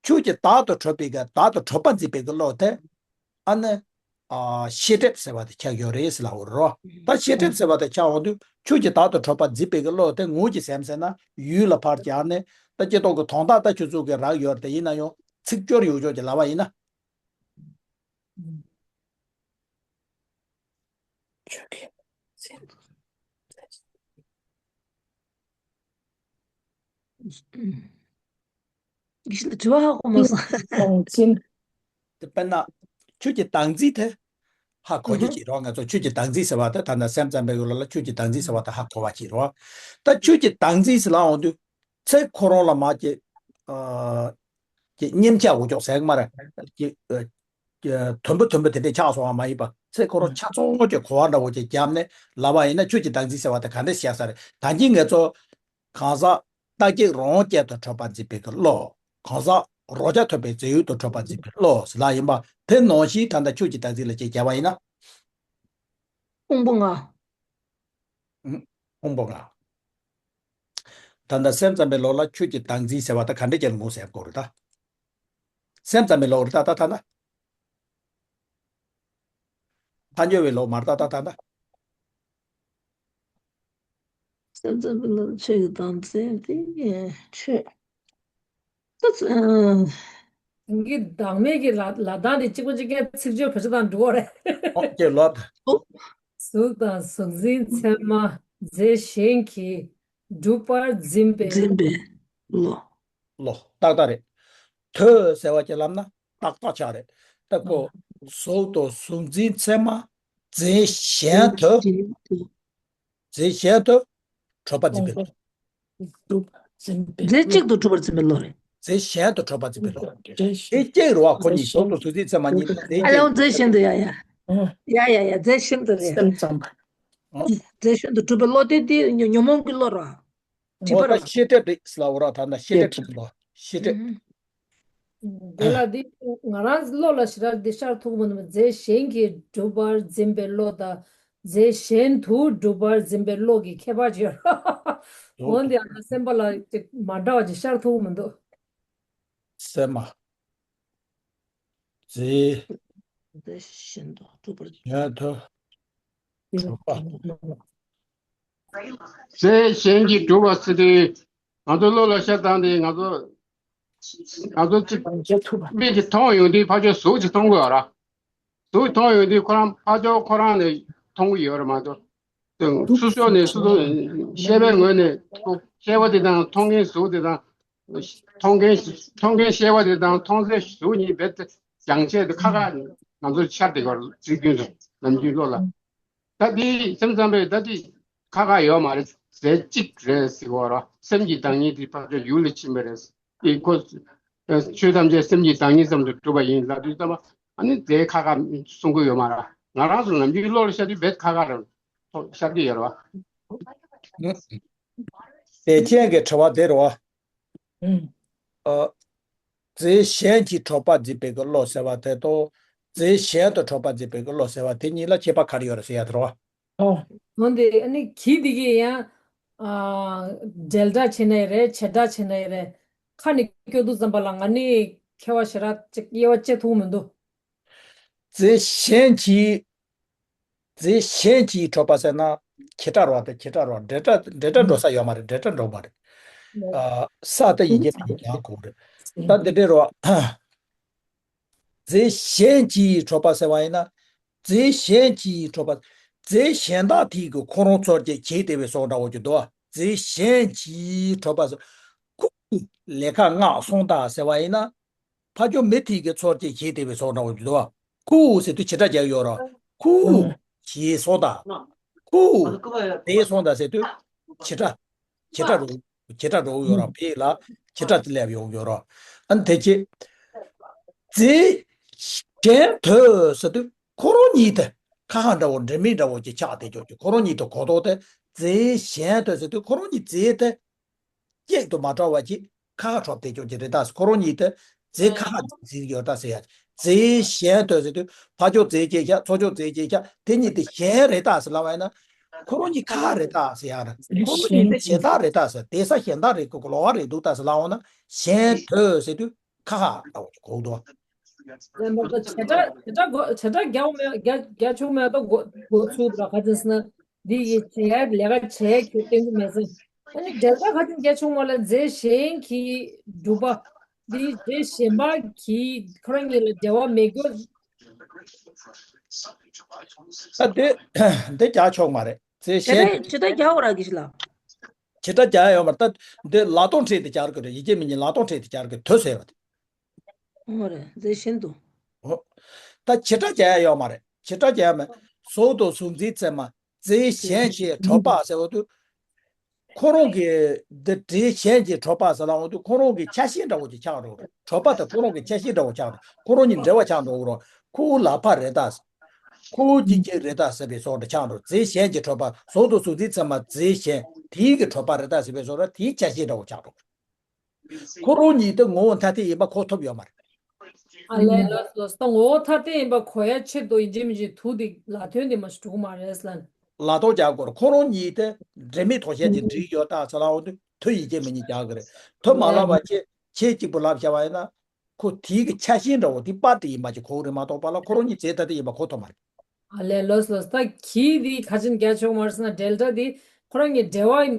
ཆོས་ཀྱི་བདག་ཏུ་གྲུབ་པའི་གི་བདག་ཏུ་གྲུབ་པ་འཛིན་པའི་གི་བློ་དེ། ཨ་ནི། ཨ། ཤེས་སྒྲིབ་ཟེར་བ་དེ་ཆགས་ཡོད་རེད་ཟེར་ལབ་པ་རེད་རོ། ད་ཤེས་སྒྲིབ་ཟེར་བ་དེ་ཆགས་འོང་དུས་ཆོས་ཀྱི་བདག་ཏུ་གྲུབ་པ་འཛིན་པའི་གི་བློ་དེ་ངོས་ཀྱིས་སེམས་ཟེར་ན་ཡུལ་ལ་ཕར་སྦྱར་ནས་ད་སྤྱིར་བཏང་གི་དོན་དག་ད་ཁྱོད་ཚོ་གི་རག་ཡོད་རེད་དེ། ཡིན་ན་ཡང་ཚིག་སྦྱོར་ཡོད་ཆོག་གི་ལབ་པ་ཡིན་ན། ཆོས་ཀྱི། དྲི་བ་ཧ་གོ་མ་སོང་། དེ་དཔེར་ན། ཆོས་ཀྱི་བདག་འཛིན་དེ་ཧ་གོ་རྒྱུ་ཅིག་རོ། ང་ཚོ་ཆོས་ཀྱི་བདག་འཛིན་ཟེར་བ་དེ་ད་ལྟ་སེམས་ཙམ་པའི་ཡུལ་ལ་ཆོས་ཀྱི་བདག་འཛིན་ཟེར་བ་དེ་ཧ་གོ་བ་ཅིག་རོ། ད་ཆོས་ཀྱི་བདག་འཛིན་ཟེར་ལབ་འོང་དུས་ཚེ་ཁོ་རང་ལ་མ་ཀྱི། ཨ། ཀྱི་མཉེན་ཆ་འུ་ཅོག་ཟེར་གི་མ་རེད། ཀྱི། ཨ། ཀྱི་དུམ་བུ་དུམ་བུ་དེ་འདྲས་ཆགས་སོང་བ་མ་ཡིན་པ། ཚེ་ཁོ་རང་ཆ་ཚང་གི་གོ་བ་འདྲ་བོ་ཅིག་བརྒྱབ་ནས་ལབ་པ་ཡིན་ན་ཆོས་ཀྱི་བདག་འཛིན་ཟེར་བ་དེ་ག་འདྲས་བཤད་ས་རེད། ད་གིན་ངས་ཚོ། གང་ཟག་རྟག་གཅིག་རང་རྐྱ་ཐུབ་གྲུབ་པ་འཛིན་པའི་གི་བློ། གང་ཟག་རང་རྐྱ་ཐུབ་པའི་རྫས་ཡོད་དུ་གྲུབ་པ་འཛིན་པའི་བློ་ཟེར་ལབ་ཡིན་པ། དེ་ནང་བཞིན་ད་ལྟ་ཆོས་ཀྱི་བདག་འཛིན་ལ་ཅིག་བརྒྱབ་པ་ཡིན་ན། ཕུང་པོ་ལྔ། ཨུམ། ཕུང་པོ་ལྔ། ད་ལྟ་སེམས་ཙམ་པའི་ལུགས་ལ་ཆོས་ཀྱི་བདག་འཛིན་ཟེར་བ་ད་ག་འདྲས་ཀྱི་ངོ་ཟེར་དགོས་རེད་ད། སེམས་ཙམ་པའི་ལུགས་རེད་ད་ད་ད་ད། ཐལ་འགྱུར་བའི་ལུགས་མ་རེད་ད་ད་ད་ད། སེམས་ཙམ་པའི་ལུགས་ཆོས་ཀྱི་བདག་འཛིན་དེ་ཆོས། ད་ཚ། ཨ། གི་བདག་མེད་ཀྱི་ལ་ལ་དྭགས་དེ་གཅིག་པ་གཅིག་རྐྱང་ཚིག་སྦྱོར་བོད་ཆ་དང་འགྲོ་བ་རེད། ཨོ་ཀེ་ལོ། གཟུགས་དང་གཟུགས་འཛིན་ཚད་མ་རྫས་གཞན་གྱིས་གྲུབ་པར་འཛིན་པའི། འཛིན་པའི་བློ། བློ་ཏག་ཏག་རེད། དུ་ཟེར་བ་ཅིག་ལབ་ན་ཏག་ཏག་ཆགས་རེད། ད་ཁོ་གཟུགས་དང་གཟུགས་འཛིན་ཚད་མ་རྫས་གཞན་དུ། རྫས་གཞན་དུ་གྲུབ་པ་འཛིན་པའི་བློ། རྫས་གཅིག་ཏུ་གྲུབ་པར་འཛིན་པའི་བློ་རེད། རྫས་གཞན་དུ་གྲུབ་པར་འཛིན་པའི་བློ། རྫས་གཅིག་རེད་བ། ཁོ་གཉིས་གཟུགས་དང་གཟུགས་འཛིན་ཚད་མ་གཉིས་ཀྱི་རྫས་ཨ་ལེ་གཅིག་ཨོ་རྫས་གཞན་དུ་ཡ་ཡ། ཡ་ཡ་ཡ་རྫས་གཞན་དུ་རེད། སེམས་ཙམ་པ། རྫས་གཞན་དུ་གྲུབ་པའི་བློ་དེ་དེ་ཉོན་ཉོན་མོངས་ཀྱི་བློ་རེད་བ། དྲི་བ་རེད་བ། ཤེས་སྒྲིབ་རེད་ཟེར་ལབ་འོ་ར། ད་ལྟ་ཤེས་སྒྲིབ་ཀྱི་བློ། ཤེས་སྒྲིབ། དེ་ལ་འདི་ང་རང་བློ་ལ་ཞེ་དྲག་འདི་ཤར་ཐུབ་མི་འདུག་རྫས་གཞན་གྱིས་གྲུབ་པར་འཛིན་པའི་བློ་དང་། རྫས་གཞན་དུ་གྲུབ་པར་འཛིན་པའི་བློ་གི་ཁྱད་པར་ཅིག་ཡོད། འོན་ཏེ་ཡང་ན་སེམས་པ་ལ་ཅིག་མ་འདྲ་བ་ཅིག་ཤར་ཐུབ་མི་འདུག་སེམས་མ། རྫས། རྫས་གཞན་དུ་གྲུབ་པར། གཞན་དུ་གྲུབ་པ། རྫས་གཞན་གྱིས་གྲུབ་པ་ཟེར་དུས། ང་ཚོ་བློ་ལ་ཤར་སྟངས་དེ་ང་ཚོ། ང་ཚོ་གཅིག་མིག་གིས་མཐོང་ཡོང་དུས་ཕར་ཕྱོགས་གཟུགས་ཀྱིས་མཐོང་གི་ཡོད་ར། གཟུགས་མཐོང་ཡོང་དུས་ཁོ་རང་ཕར་ཕྱོགས་ཁོ་རང་ནས་མཐོང་གི་ཡོད་ར་མ་གཏོགས། སོ་སོ་ནས་སོ་སོ་ཤེས་པའི་ངོས་ནས་ཤེས་པ་དེ་དང་མཐོང་མཁན་གཟུགས་དེ་དང་། མཐོང་མཁན་མཐོང་མཁན་ཤེས་པ་དེ་དང་མཐོང་ཚད་གཟུགས་གཉིས་རྦད་དེ་སྦྱང་བྱས་དེ་ཁ་ཁ་ང་ཚོར་འཆར་བསྡད་ཀྱི་ཡོད་ར། ཚིག་རྒྱུན་དུ་ནམ་རྒྱུན་བློ་ལ། ད་དེ་སེམས་ཙམ་པས་ད་དེ་ཁ་ཁ་ཡོད་མ་རེད། རྫས་གཅིག་རེད་ཟེར་གྱི་ཡོད་ར། སེམས་ཀྱི་བདག་ཉིད་དེ་ཕར་ཕྱོགས་ཡུལ་ལ་ཕྱིན་པ་རེད། དེ་ཁོ། ཆོས་ཐམས་ཅད་སེམས་ཀྱི་བདག་ཉིད་ཙམ་དུ་གྲུབ་པ་ཡིན་ལབ་དུས་ཙམ་པ། ཨ་ནི་དེ་ཁ་ཁ་གསུང་གི་ཡོད་མ་རེད། ང་རང་ཚོ་ནམ་རྒྱུན་བློ་ལ་ཤར་དུས་རྦད་ཁ་ཁ་རེད། ཐོག་ཤར་གྱི་ཡོད་རེད་བ། དེ་ཁྱེད་ཀྱི་དྲི་བ་དེ་རེད་བ། ཨ། རྫས་གཞན་གྱིས་གྲུབ་པ་འཛིན་པའི་གི་བློ་ཟེར་བ་དེ་དང་། རྫས་གཞན་དུ་གྲུབ་པ་འཛིན་པའི་གི་བློ་ཟེར་བ་དེ་གཉིས་ལ་ཁྱད་པར་ག་རེ་ཡོད་རེད་ཟེར་ཡ་དེ་རེད་བ། འོན་ཏེ་ཨ་ནི་གི་དེ་གི་ཡང་། ཨ། འབྲེལ་སྒྲ་བྱས་ན་ཡང་རེད། བྱེད་སྒྲ་བྱས་ན་ཡང་རེད། ཁ་ནས་སྐྱོ་དུས་ཙམ་པ་ལ་ང་ནི་ཁྱད་པར་ཞེ་དྲག་ཅིག་དབྱེ་བ་དཔྱད་ཐུབ་མི་འདུག་རྫས་གཞན་གྱིས། རྫས་གཞན་གྱིས་གྲུབ་པ་ཟེར་ན་བྱེ་བྲག་རོ། དེ་བྱེ་བྲག་རོ། འབྲེལ་སྒྲ་འབྲེལ་སྒྲ་འགྲོ་ས་ཡོད་མ་རེད། འབྲེལ་སྒྲ་འགྲོ་མ་རེད། ཨ། ས་དེ་ཡིན་གྱི་མིན་ཀྱང་གོ་རེད། ད་འདི་འདྲའི་རོ། རྫས་གཞན་གྱིས་གྲུབ་པ་ཟེར་བ་ཡིན་ན། རྫས་གཞན་གྱིས་གྲུབ་པ། རྫས་གཞན་དག་དེ་གིས་ཁོ་རང་ཚོར་གྱིས་བྱས་བསྡད་པའི་བཟོ་འདྲ་བོ་ཅིག་འདུག་རྫས་གཞན་གྱིས་གྲུབ་པ་ཟེར། ཁོ་ལས་ཀ་མངགས་སོང་ད་ཟེར་བ་ཡིན་ན། ཕ་ཇོ་མི་དེ་གི་ཚོར་གྱིས་བྱས་བསྡད་པའི་བཟོ་འདྲ་བོ་ཅིག་འདུག་ཁོ་ཟེར་དུས་བྱེ་བྲག་རྒྱག་ཡོད་རོ། ཁོ་བྱས་སོང་ད། ཁོ་བྱས་སོང་ད་ཟེར་དུས་བྱེ་བྲག་བྱེ་བྲག་རོ། བྱེ་བྲག་འགྲོ་གི་ཡོད་ར། བྱེད་ལ་བྱེ་བྲག་དེ་སླེབས་ཡོང་གི་ཡོད་ར། ཨ་ནི་དེ་ཅི། རྫས་གཞན་དུ་ཟེར་དུས་ཁོ་རང་ཉིད་དེ་ཁ་ཁ་འདྲ་བོ་འདྲ་མིན་འདྲ་བོ་ཅིག་ཆགས་བསྡད་ཀྱོག་ཅིག་ཁོ་རང་ཉིད་དུ་གོ་རྟོགས་དེ། རྫས་གཞན་དུ་ཟེར་དུས་ཁོ་རང་ཉིད་རྫས་དེ་གཅིག་ཏུ་མ་བྲལ་བ་ཅིག་ཁ་ཁ་གྲོགས་བསྡད་ཀྱོག་ཅིག་རེད་ད་ཟེར། ཁོ་རང་གཉིས་དེ་རྫས་ཁ་ཁ་འཛིན་ཡོད་ད་ཟེར་ཡ། རྫས་གཞན་ཐོས་ཟེར་དུས་ཕར་ཕྱོགས་རྫས་གཅིག་ཤག་ཚུར་ཕྱོགས་རྫས་གཅིག་ཤག་དེ་གཉིས་དེ་གཞན་རེད་ད་ཟེར་ལབ་པ་ཡིན་ན། ཁོ་རང་གཉིས་ཁ་ཁ་རེད་ད་ཟེར་ཡ་རེད། ཁོ་རང་གཉིས་དེ་གཞན་དག་རེད་ད་ཟེར། དེ་ས་གཞན་དག་རེད་ཀྱོག་ལོགས་ཀ་རེད་འདུག་ད་ཟེར་ལབ་འོང་ན། གཞན་ཐོས་ཟེར་དུས་ཁ་ཁ་ལབ་འོང་གོ་འདུག་ལན་པ་ད་བྱེ་བྲག་བྱེ་བྲག་གོ་བྱེ་བྲག་རྒྱག་མེད་རྒྱག་རྒྱག་ཆོག་མེད་ད་གོ་གོ་ཚུལ་ད་ག་ཚོད་ཟེར་ན། འདི་ཡི་བྱེད་ལས་ཀ་བྱེད་ཁྱོད་སྟོན་གི་མེད་ཟེར། ཨ་ནི་འབྲེལ་ཐག་ག་ཚོད་རྒྱག་ཆོག་མ་ལ་རྫས་གཞན་གྱིས་གྲུབ་པ། འདི་རྫས་གཞན་པ་གྱིས་ཁོ་རང་གཉིས་ལ་འབྲེལ་བ་མེད་རྒྱུ། ད་འདི་འདི་རྒྱག་ཆོག་མ་རེད། རྫས་བྱེ་གཞན་བྲག་བྱེ་བྲག་རྒྱག་འོ་ར་གི་ཞིག་ལ། བྱེ་བྲག་རྒྱག་ཡོད་མ་རེད། ད་འདི་ལ་དོན་ཁྲིད་དེ་རྒྱག་གི་རེད། ཡི་གེ་མི་གཉིས་ལ་དོན་ཁྲིད་དེ་རྒྱག་གི་དོས་ཟེར་བ་དེ། ཨོ་རེད། རྫས་གཞན་དུ། ཨོ། ད་བྱེ་བྲག་རྒྱག་ཡ་ཡོད་མ་རེད། བྱེ་བྲག་རྒྱག་ཡ་མེད། གཟུགས་དང་གཟུགས་འཛིན་ཚད་མ་རྫས་གཞན་གྱིས་གྲུབ་པ་ཟེར་བ་དུས། ཁོ་རང་གི་འདི་རྫས་གཞན་གྱིས་གྲུབ་པ་ཟེར་ལབ་འོང་དུས་ཁོ་རང་གི་ཆ་ཤས་འདྲ་བོ་ཅིག་ཆགས་འགྲོ་གི་རེད། གྲུབ་པ་དང་ཁོ་རང་གི་ཆ་ཤས་འདྲ་བོ་ཆགས་འགྲོ། ཁོ་རང་གཉིས་འབྲེལ་བ་ཆགས་འགྲོ་གི་རེད། ཁོ་བོ་ལག་པ་རེད་ད། ཁོ་བོ་གཅིག་རྐྱང་རེད་ད་ཟེར་བའི་བཟོ་འདྲ་ཆགས་འགྲོ། རྫས་གཞན་གྱིས་གྲུབ་པ། གཟུགས་དང་གཟུགས་འཛིན་ཚད་མ་རྫས་གཞན་དེའི་གིས་གྲུབ་པ་རེད་ད་ཟེར་བའི་བཟོ་འདྲ་དེའི་ཆ་ཤས་འདྲ་བོ་ཆགས་འགྲོ། ཁོ་རང་གཉིས་དེ་ངོ་བོ་ཐ་དད་ཡིན་པ་གོ་ཐུབ་ཡོད་མ་རེད། ཨ་ལས་ལོས་ལོས། ད་ངོ་བོ་ཐ་དད་ཡིན་པ་གོ་ཡ་ཆེད་དུ་ཡིན་གཅིག་མིན་གཅིག་དུ་དེ་ལ་དོན་དེ་མ་ཞིག་འགྲོ་གི་མ་རེད་ལ། ལ་དོན་རྒྱག་དགོས་རེད། ཁོ་རང་གཉིས་དེ་འབྲེལ་མེད་དོ་ཤལ་གྱི་འབྲེལ་ཡོད་ད་ཟེར་ལབ་འོང་དུས་དོ་ཡི་གེ་མི་གཉིས་རྒྱག་གི་རེད། དོ་མ་ལབ་པ་ཁྱེད་ཁྱེད་གཅིག་པུ་ལབ་བྱ་བ་ཡིན་ན། ཁོ་དེའི་གི་ཆ་ཤས་འདྲ་བོ་དེ་པར་དེ་ཡིན་པ་ཅིག་གོ་གི་རེད་མ་གཏོགས་པ་ལ་ཁོ་རང་གཉིས་རྫས་ཐ་དད་ཡིན་པ་གོ་ཐུབ་མ་རེད། ཨ་ལས་ལོས་ལོས། ད་གྱིས་དེ་ག་ཅིན་རྒྱག་ཆོག་མ་རེད་ཟེར་ན་འབྲེལ་སྒྲ་དེ་ཁོ་རང་གཉིས་འབྲེལ་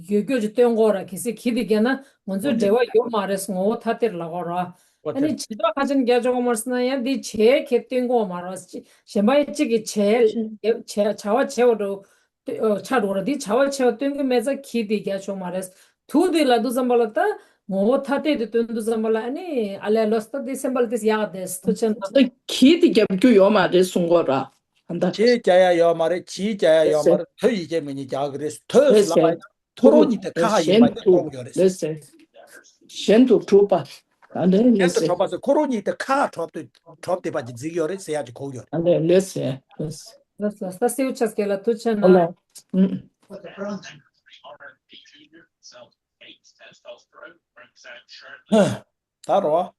བ་ཡོད་རྒྱུ་ཅིག་སྟོན་དགོས་ར། གལ་སྲིད་གྱིས་དེ་རྒྱག་ན་ང་ཚོའི་འབྲེལ་བ་ཡོད་མ་རེད་ངོ་བོ་ཐ་དད་ལབ་དགོས་ར། ཨ་ནི་བྱེ་བྲག་ག་ཅིན་རྒྱག་ཆོག་མ་རེད་ཟེར་ན་ཡང་དེ་བྱས་ཁྱེད་སྟོན་དགོས་མ་རེད། གཞན་པ་གཅིག་གིས་བྱས་བྱས་བྱ་བ་བྱས་པ་འགྲོ། ཆགས་འགྲོ་ར། དེ་བྱ་བ་བྱས་པ་སྟོན་གི་མེད་ཙང་གྱིས་དེ་རྒྱག་ཆོག་མ་རེད། དུ་དེ་ལ་དུ་ཙམ་པ་ལ་ད་ངོ་བོ་ཐ་དད་དུ་སྟོན་དུ་ཙམ་པ་ལ་ཨ་ནི་ཨ་ལས་ལོས། ད་དེ་སེམས་པ་ལ་དེ་ཡག་དེ་ཐུགས་ཆེན་ད། གྱིས་དེ་རྒྱབ་རྒྱུ་ཡོད་མ་རེད་གསུང་གོ་ར། ཨ་ད་གྱིས་རྒྱག་ཡ་ཡོད་མ་རེད། གྱིས་རྒྱག་ཡ་ཡོད་མ་རེད། དོ་ཡི་གེ་མི་གཉིས་རྒྱག་གི་རེད། དོས་ལབ་པ་ཁོ་རང་གཉིས་དེ་ཁ་ཁ་ཡིན་པ་དེ་གསུང་གི་ཡོད་རེད། ལོས་ཟེར། གཞན་དུ་གྲུབ་པ། ཨ་ལས་གཞན་ལོས་དུ་ཟེར། གྲུབ་པ་ཟེར་ཁོ་རང་གཉིས་དེ་ཁ་ཁ་གྲུབ་དུ་གྲུབ་བསྡད་པ་ཅིག་འཛིན་གི་ཡོད་རེད་ཟེར་ཡ་ཅིག་གོ་གི་ཡོད་རེད། ཨ་ལས་ལོས་ཟེར་ལོས་ཟེར། ལོས་ལོས། ད་སེའུ་ཆ་སྐྱེ་ལ་ཐུགས་ཆེན་ཨ་ལ། ལོས། ཨུམ། ད་རོ།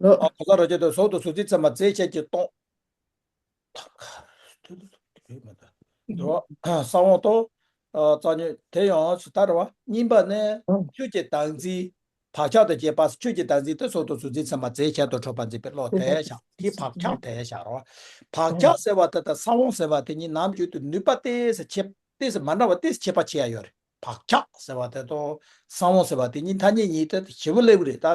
ལོ། ཨ་གོ་ས་རོ་ཅེ་དོ་སོགས་དུ་སུ་ཚིག་ཚད་མ་རྫས་ཆད་ཀྱི་སྟོང་། ཐབས་ཁ་དུ་དུ་དུ་དུ་མ་ད། འགྲོ། ས་བོན་ཏོ། རྩ་ཉོན་དེ་ཡང་ཇི་ལྟར་བ། གཉིས་པ་ནི་ཆོས་ཀྱི་བདག་འཛིན། བག་ཆགས་དང་བཅས་པ། ཆོས་ཀྱི་བདག་འཛིན་དེ་སོགས་དུ་གཟུགས་འཛིན་ཚད་མ་རྫས་གཞན་དུ་གྲུབ་པར་འཛིན་པའི་བློ་དེ་བཞག་དེ་བག་ཆགས་དེ་བཞག་རོགས། བག་ཆགས་ཟེར་བ་དེ་དང་ས་བོན་ཟེར་བ་དེ་གཉིས་ནམ་རྒྱུན་དུ་ནུས་པ་ཏོག་ཙམ་ཁྱད་ཏོག་ཙམ་མ་འདྲ་བ་ཏོག་ཙམ་ཁྱད་པར་ཕྱེ་ཡ་ཡོད་རེད། བག་ཆགས་ཟེར་བ་དེ་དང་ས་བོན་ཟེར་བ་དེ་གཉིས་ཐ་སྙད་གཉིས་དེ་ཞེ་པོ་སླེབས་རེད། ད་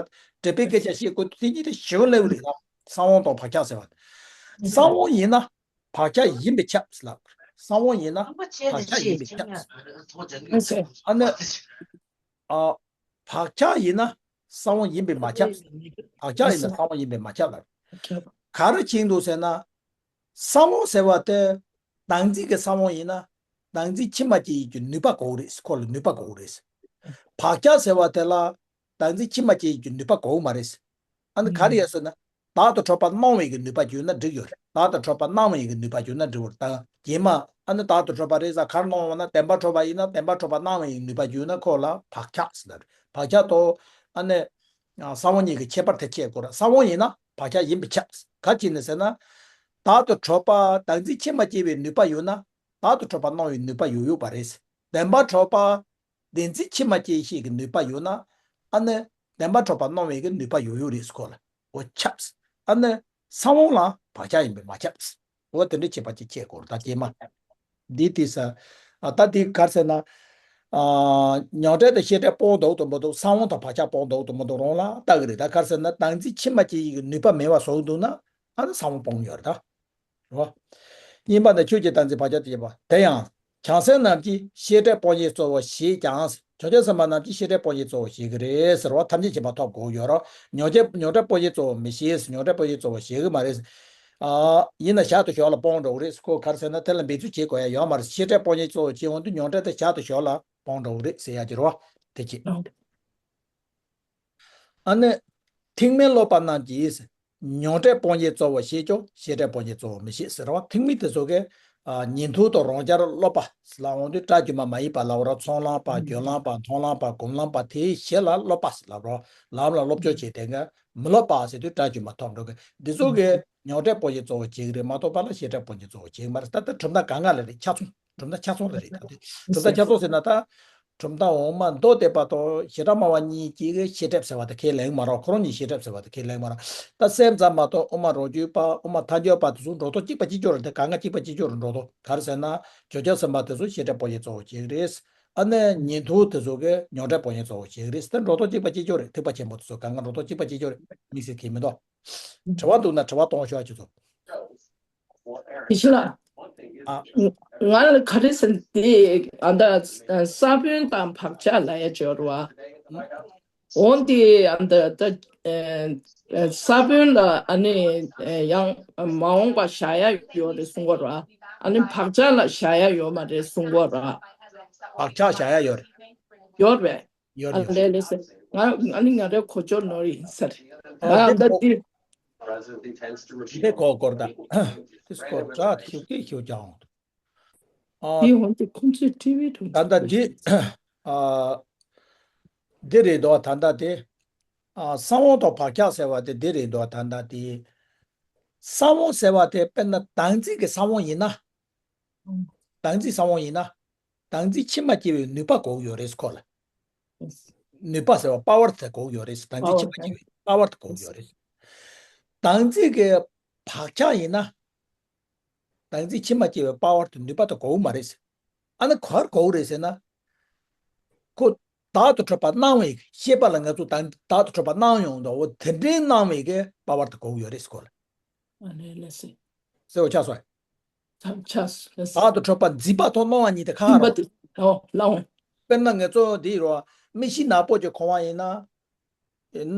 འགྲེལ་པའི་སྐད་ཆ་བཤད་དགོས་དུས་དེ་གཉིས་དེ་ཞེ་པོ་སླེབས་རེད། ད་ས་བོན་དང་བག་ཆགས་ཟེར་བ་དེ། ས་བོན་ཡིན་ན་བག་ཆགས་ཡིན་པས་ཁྱབ་ཟེར་ལབ། ས་བོན་ཡིན་ན་བག་ཆགས་ཡིན་པས་ཁྱབ་ཟེར། ཨ་ནི། ཨ། བག་ཆགས་ཡིན་ན་ས་བོན་ཡིན་པས་མ་ཁྱབ་ཟེར། བག་ཆགས་ཡིན་ན་ས་བོན་ཡིན་པས་མ་ཁྱབ་ལབ། ག་རེ་བྱེད་འདུག་ཟེར་ན། ས་བོན་ཟེར་བ་དེ་བདག་འཛིན་གྱི་ས་བོན་ཡིན་ན་བདག་འཛིན་ཕྱི་མ་སྐྱེ་ཡི་གི་ནུས་པ་དགོས་རེད། ཁོ་ལ་ནུས་པ་དགོས་རེད། བག་ཆགས་ཟེར་བ་དེ་ལ་བདག་འཛིན་ཕྱི་མ་སྐྱེ་ཡི་གི་ནུས་པ་དགོས་མ་རེད། ཨ་ནི་ག་རེ་ཡོད་ཟེར་ན། བདག་ཏུ་གྲུབ་པ་སྣང་བའི་གི་ནུས་པ་གྱུར་ན་འགྲིག་ཡོད་རེད། བདག་ཏུ་གྲུབ་པ་སྣང་བའི་གི་ནུས་པ་གྱུར་ན་འགྲིག་ཡོད་རེད། ད་རྗེས་མ་ཨ་ནི་བདག་ཏུ་གྲུབ་པ་རེད་ཟེར་ག་རེ་སྣང་བ་ན་བདེན་པར་གྲུབ་པ་ཡིན་ན་བདེན་པར་གྲུབ་པ་སྣང་བའི་གི་ནུས་པ་གྱུར་ན་ཁོ་ལ་བག་ཆགས་ཟེར་ལབ་རེད། བག་ཆགས་དང་ཨ་ནི། ས་བོན་གཉིས་ཀྱི་ཁྱད་པར་དེ་ཁྱད་དགོས་རེད། ས་བོན་ཡིན་ན་བག་ཆགས་ཡིན་པས་ཁྱབ། ག་ཅི་ནས་ཟེར་ན། བདག་ཏུ་གྲུབ་པ་བདག་འཛིན་ཕྱི་མ་སྐྱེ་བའི་ནུས་པ་ཡོད་ན། བདག་ཏུ་གྲུབ་པ་སྣང་བའི་ནུས་པ་ཡོད་ཡོད་པ་རེད། བདེན་པར་གྲུབ་པ་བདེན་འཛིན་ཕྱི་མ་སྐྱེ་ཤེས་ཀྱི་ནུས་པ་ཡོད་ན། ཨ་ནི་བདེན་པར་གྲུབ་པ་སྣང་བའི་གི་ནུས་པ་ཡོད་ཡོད་རེད་ཁོ་ལ། འོ་ཁྱབ། ཨ་ནི་ས་བོན་ལ་བག་ཆགས་ཡིན་པས་མ་ཁྱབ། འོ་དེ་འདྲའི་ཁྱད་པར་ཅིག་ཁྱད་དགོས་རེད་ད་རྗེས་མ། འདི་དེ་ས། ཨ་ད་འདི་ག་རེ་ཟེར་ན། ཨ་མྱང་འདས་དང་ཤེས་འདས་སྤོང་འདུག་ཏུ་མི་འདུག་ས་བོན་དང་བག་ཆགས་སྤོང་འདུག་ཏུ་མི་འདུག་རང་ལ་ལྟ་གི་རེད། ད་ག་རེ་ཟེར་ན་བདག་འཛིན་ཕྱི་མ་སྐྱེ་ཡི་གི་ནུས་པ་མེད་པ་བཟོ་འདུག་ན། ཨ་ནི་ས་བོན་སྤོང་ཡོད་རེད་ད། རེད་བ། གཉིས་པ་ནི་ཆོས་ཀྱི་བདག་འཛིན་བག་ཆགས་དང་བཅས་པ། དེ་ཡང་བྱང་སེམས་རྣམས་ཀྱིས་ཤེས་འདས་སྤོང་བྱེད་གཙོ་བོར་བཞེད་ཀྱང་། བྱང་ཆུབ་སེམས་དཔའ་རྣམས་ཀྱིས་ཤེས་འདས་སྤོང་བྱེད་གཙོ་བོར་བཞེད་ཀྱི་རེད་ཟེར་བ་ཐམས་ཅད་མཁྱེན་པ་ཐོབ་དགོས་ཡོད་རེད། མྱང་འདས་མྱང་འདས་སྤོང་བྱེད་གཙོ་བོར་མི་བཞེད། མྱང་འདས་སྤོང་བྱེད་གཙོ་བོར་བཞེད་ཀྱི་མ་རེད། ཨ། ཡིན་ན་ཞར་དང་ཞོར་ལ་སྤོང་འགྲོ་གི་རེད། ཁོ་ག་རེ་ཟེར་ན་དེ་ལ་འབད་རྩོལ་བྱེད་དགོས་ཡ་ཡོད་མ་རེད། ཤེས་འདས་སྤོང་བྱེད་གཙོ་བོར་བྱེད་འོང་དུས་མྱང་འདས་དེ་ཞར་དང་ཞོར་ལ་སྤོང་འགྲོ་གི་རེད་ཟེར་ཡ་གྱི་རེད་བ། དེ་ཅི། ཨ་ནི། ཐེག་དམན་སློབ་པ་རྣམས་ཀྱིས་མྱང་འདས་སྤོང་བྱེད་གཙོ་བོར་བཞེད་ཀྱང་ཤེས་འདས་སྤོང་བྱེད་གཙོ་བོར་མི་བཞེད་ཟེར་བ། ཐེག་དམན་དེ་ཚོ་གིས་ ཉན་ཐོས་དང་རང་རྒྱལ་སློབ་པ་ལ་འོང་དུས་སྒྲ་སྒྱུ་མ་མ་ཡིན་པ་ལབ་ར། ཚོགས་ལམ་པ་སྦྱོར་ལམ་པ་མཐོང་ལམ་པ་སྒོམ་ལམ་པ་དེའི་བཞི་ལ་སློབ་པ་ལབ་ར། ལམ་ལ་སློབ་སྦྱོང་བྱེད་དེ་ག་མི་སློབ་པ་ཟེར་དུས་སྒྲ་སྒྱུ་མ་ཐོབ་འགྲོ་གི་འདི་ཚོ་གི་མྱང་འདས་སྤོང་བྱེད་གཙོ་བོ་བྱེད་ཀྱི་རེད་མ་གཏོགས་པ་ལ་བྱེ་བྲག་སྤོང་བྱེད་གཙོ་བོ་བྱེད་ཀྱི་མ་རེད། ད་ལྟ་གྲུབ་མཐའ་གང་ག་ལ་རེད། ཆ་ཚང་གྲུབ་མཐའ་ཆ་ཚང་ལ་རེད། ད་དེ་གྲུབ་མཐའ་ཆ་ཚང་ཟེར་ན་ད། གྲུབ་མཐའ་འོག་མ་མདོ་སྡེ་པ་དང་བྱེ་བྲག་སྨྲ་བ་གཉིས་ཀྱིས་བཤད་གྲབས་ཟེར་བ་དེ་ཁས་ལེན་མ་རེད། ཁོ་རང་གཉིས་བཤད་གྲབས་ཟེར་བ་དེ་ཁས་ལེན་མ་རེད། ད་སེམས་ཙམ་མ་གཏོགས་དབུ་མ་རང་རྒྱུད་པ་དབུ་མ་ཐལ་འགྱུར་པ་དེ་ཚོ་འགྲོ་ལྡོག་གཅིག་པ་གཅིག་གྱུར་རེད། དེ་གང་ག་གཅིག་པ་གཅིག་གྱུར་རེད། འགྲོ་ལྡོག་ག་རེ་ཟེར་ན་བྱང་ཆུབ་སེམས་དཔའ་དེ་ཚོ་བྱེ་བྲག་སྤོང་བྱེད་གཙོ་བོ་བྱེད་ཀྱི་རེད། ཨ་ནི་ཉན་ཐོས་དེ་ཚོ་གིས་མྱང་འདས་སྤོང་བྱེད་གཙོ་བོ་བྱེད་ཀྱི་རེད། དེ་འགྲོ་ལྡོག་གཅིག་པ་གཅིག་གྱུར་རེད། ཐེག་པ་ཆེན་པོ་དེ་ཚོ་གང་ག་འགྲོ་ལྡོག་གཅིག་པ་གཅིག་གྱུར་རེད། དམིགས་བསལ་ཁས་མི་འདུག་དྲི་བ་འདུག་ན་དྲི་བ་གཏོང་ཤོག་ཁྱེད་ཚོ། ཡེ་ཤེས་ལགས། ཨ། ང་ལ་ག་རེ་ཟེར་འདི་ཨ་ད་ས་བོན་དང་བག་ཆགས་ལབ་ཡ་ཅིག་ཡོད་རེད་བ། འོན་ཏེ་ཨ་ད་ད་ས་བོན་ལ་ཨ་ནི་ཡང་མ་འོངས་པ་བཞག་ཡ་ཡོད་རེད་གསུང་གི་རེད་བ། ཨ་ནི་བག་ཆགས་ལ་བཞག་ཡ་ཡོད་མ་རེད་གསུང་གི་རེད་བ། བག་ཆགས་བཞག་ཡ་ཡོད་རེད། ཡོད་རེད། ཡོད་ཨ་ཡོད། ལས་ལས་ཟེར། ང་ང་ནི་ང་རའི་གོ་ཆོད་ནོར་ཡིན་ས་རེད། ཨ་ང་འདི་ད་འདི། འདི་གོ་སྐོར་ད། འདི་སྐོར་དྲག་ཤུགས་ཀྱིས་ཤུགས་ཀྱང་འོང་། ཨ། འདི་འོང་དེ་ཁོང་ཚོའི་ཊི་ཝི་དུ་ད་ལྟ་འདི། ཨ། འདི་རེད་དོ་ད་ལྟ་དེ། ཨ། ས་བོན་དང་བག་ཆགས་ཟེར་བ་དེ་འདི་རེད་དོ་ད་ལྟ་དེ། ས་བོན་ཟེར་བ་དེ་དཔེར་ན་བདག་འཛིན་གྱི་ས་བོན་ཡིན་ན། བདག་འཛིན་ས་བོན་ཡིན་ན། བདག་འཛིན་ཕྱི་མ་སྐྱེ་བའི་ནུས་པ་དགོས་ཀྱི་ཡོད་རེད་ཁོ་ལ། ནུས་པ་ཟེར་བ་པ་ཝར་དེ་དགོས་ཀྱི་ཡོད་རེད། བདག་འཛིན་ཕྱི་མ་སྐྱེ་བའི་པ་ཝར་དེ་དགོས་ཀྱི་ཡོད་རེད། བདག་འཛིན་གྱི་བག་ཆགས་ཡིན་ན། བདག་འཛིན་ཕྱི་མ་སྐྱེ་བའི་པ་ཝར་དེ་ནུས་པ་དེ་དགོས་ཀྱི་མ་རེད། ཨ་ནི་ག་རེ་དགོས་ཀྱི་རེད་ཟེར་ན། ཁོ་བདག་ཏུ་གྲུབ་པ་སྣང་བའི་ཤེས་པ་ལ་ང་ཚོ་བདག་བདག་ཏུ་གྲུབ་པ་སྣང་ཡོང་དོ་འོ་དེ་འདྲའི་སྣང་བའི་གི་པ་ཝར་དེ་དགོས་ཀྱི་ཡོད་རེད་ཁོ་ལ། ཨ་ནི་ལ་སེ། གསལ་བོ་ཆགས་སོང་། ཆགས་ཆགས་སོང་། བདག་ཏུ་གྲུབ་པ་འཛིན་པ་ཐོག་སྣང་བ་གཉིས་དེ་གང་རུང་། འཛིན་པ་དེ་ཨོ་ལའོ། དཔེར་ན་ངེད་ཚོ་འདི་རོ། མིག་ཤེལ་ནག་པོ་ཅིག་གོན་པ་ཡིན་ན།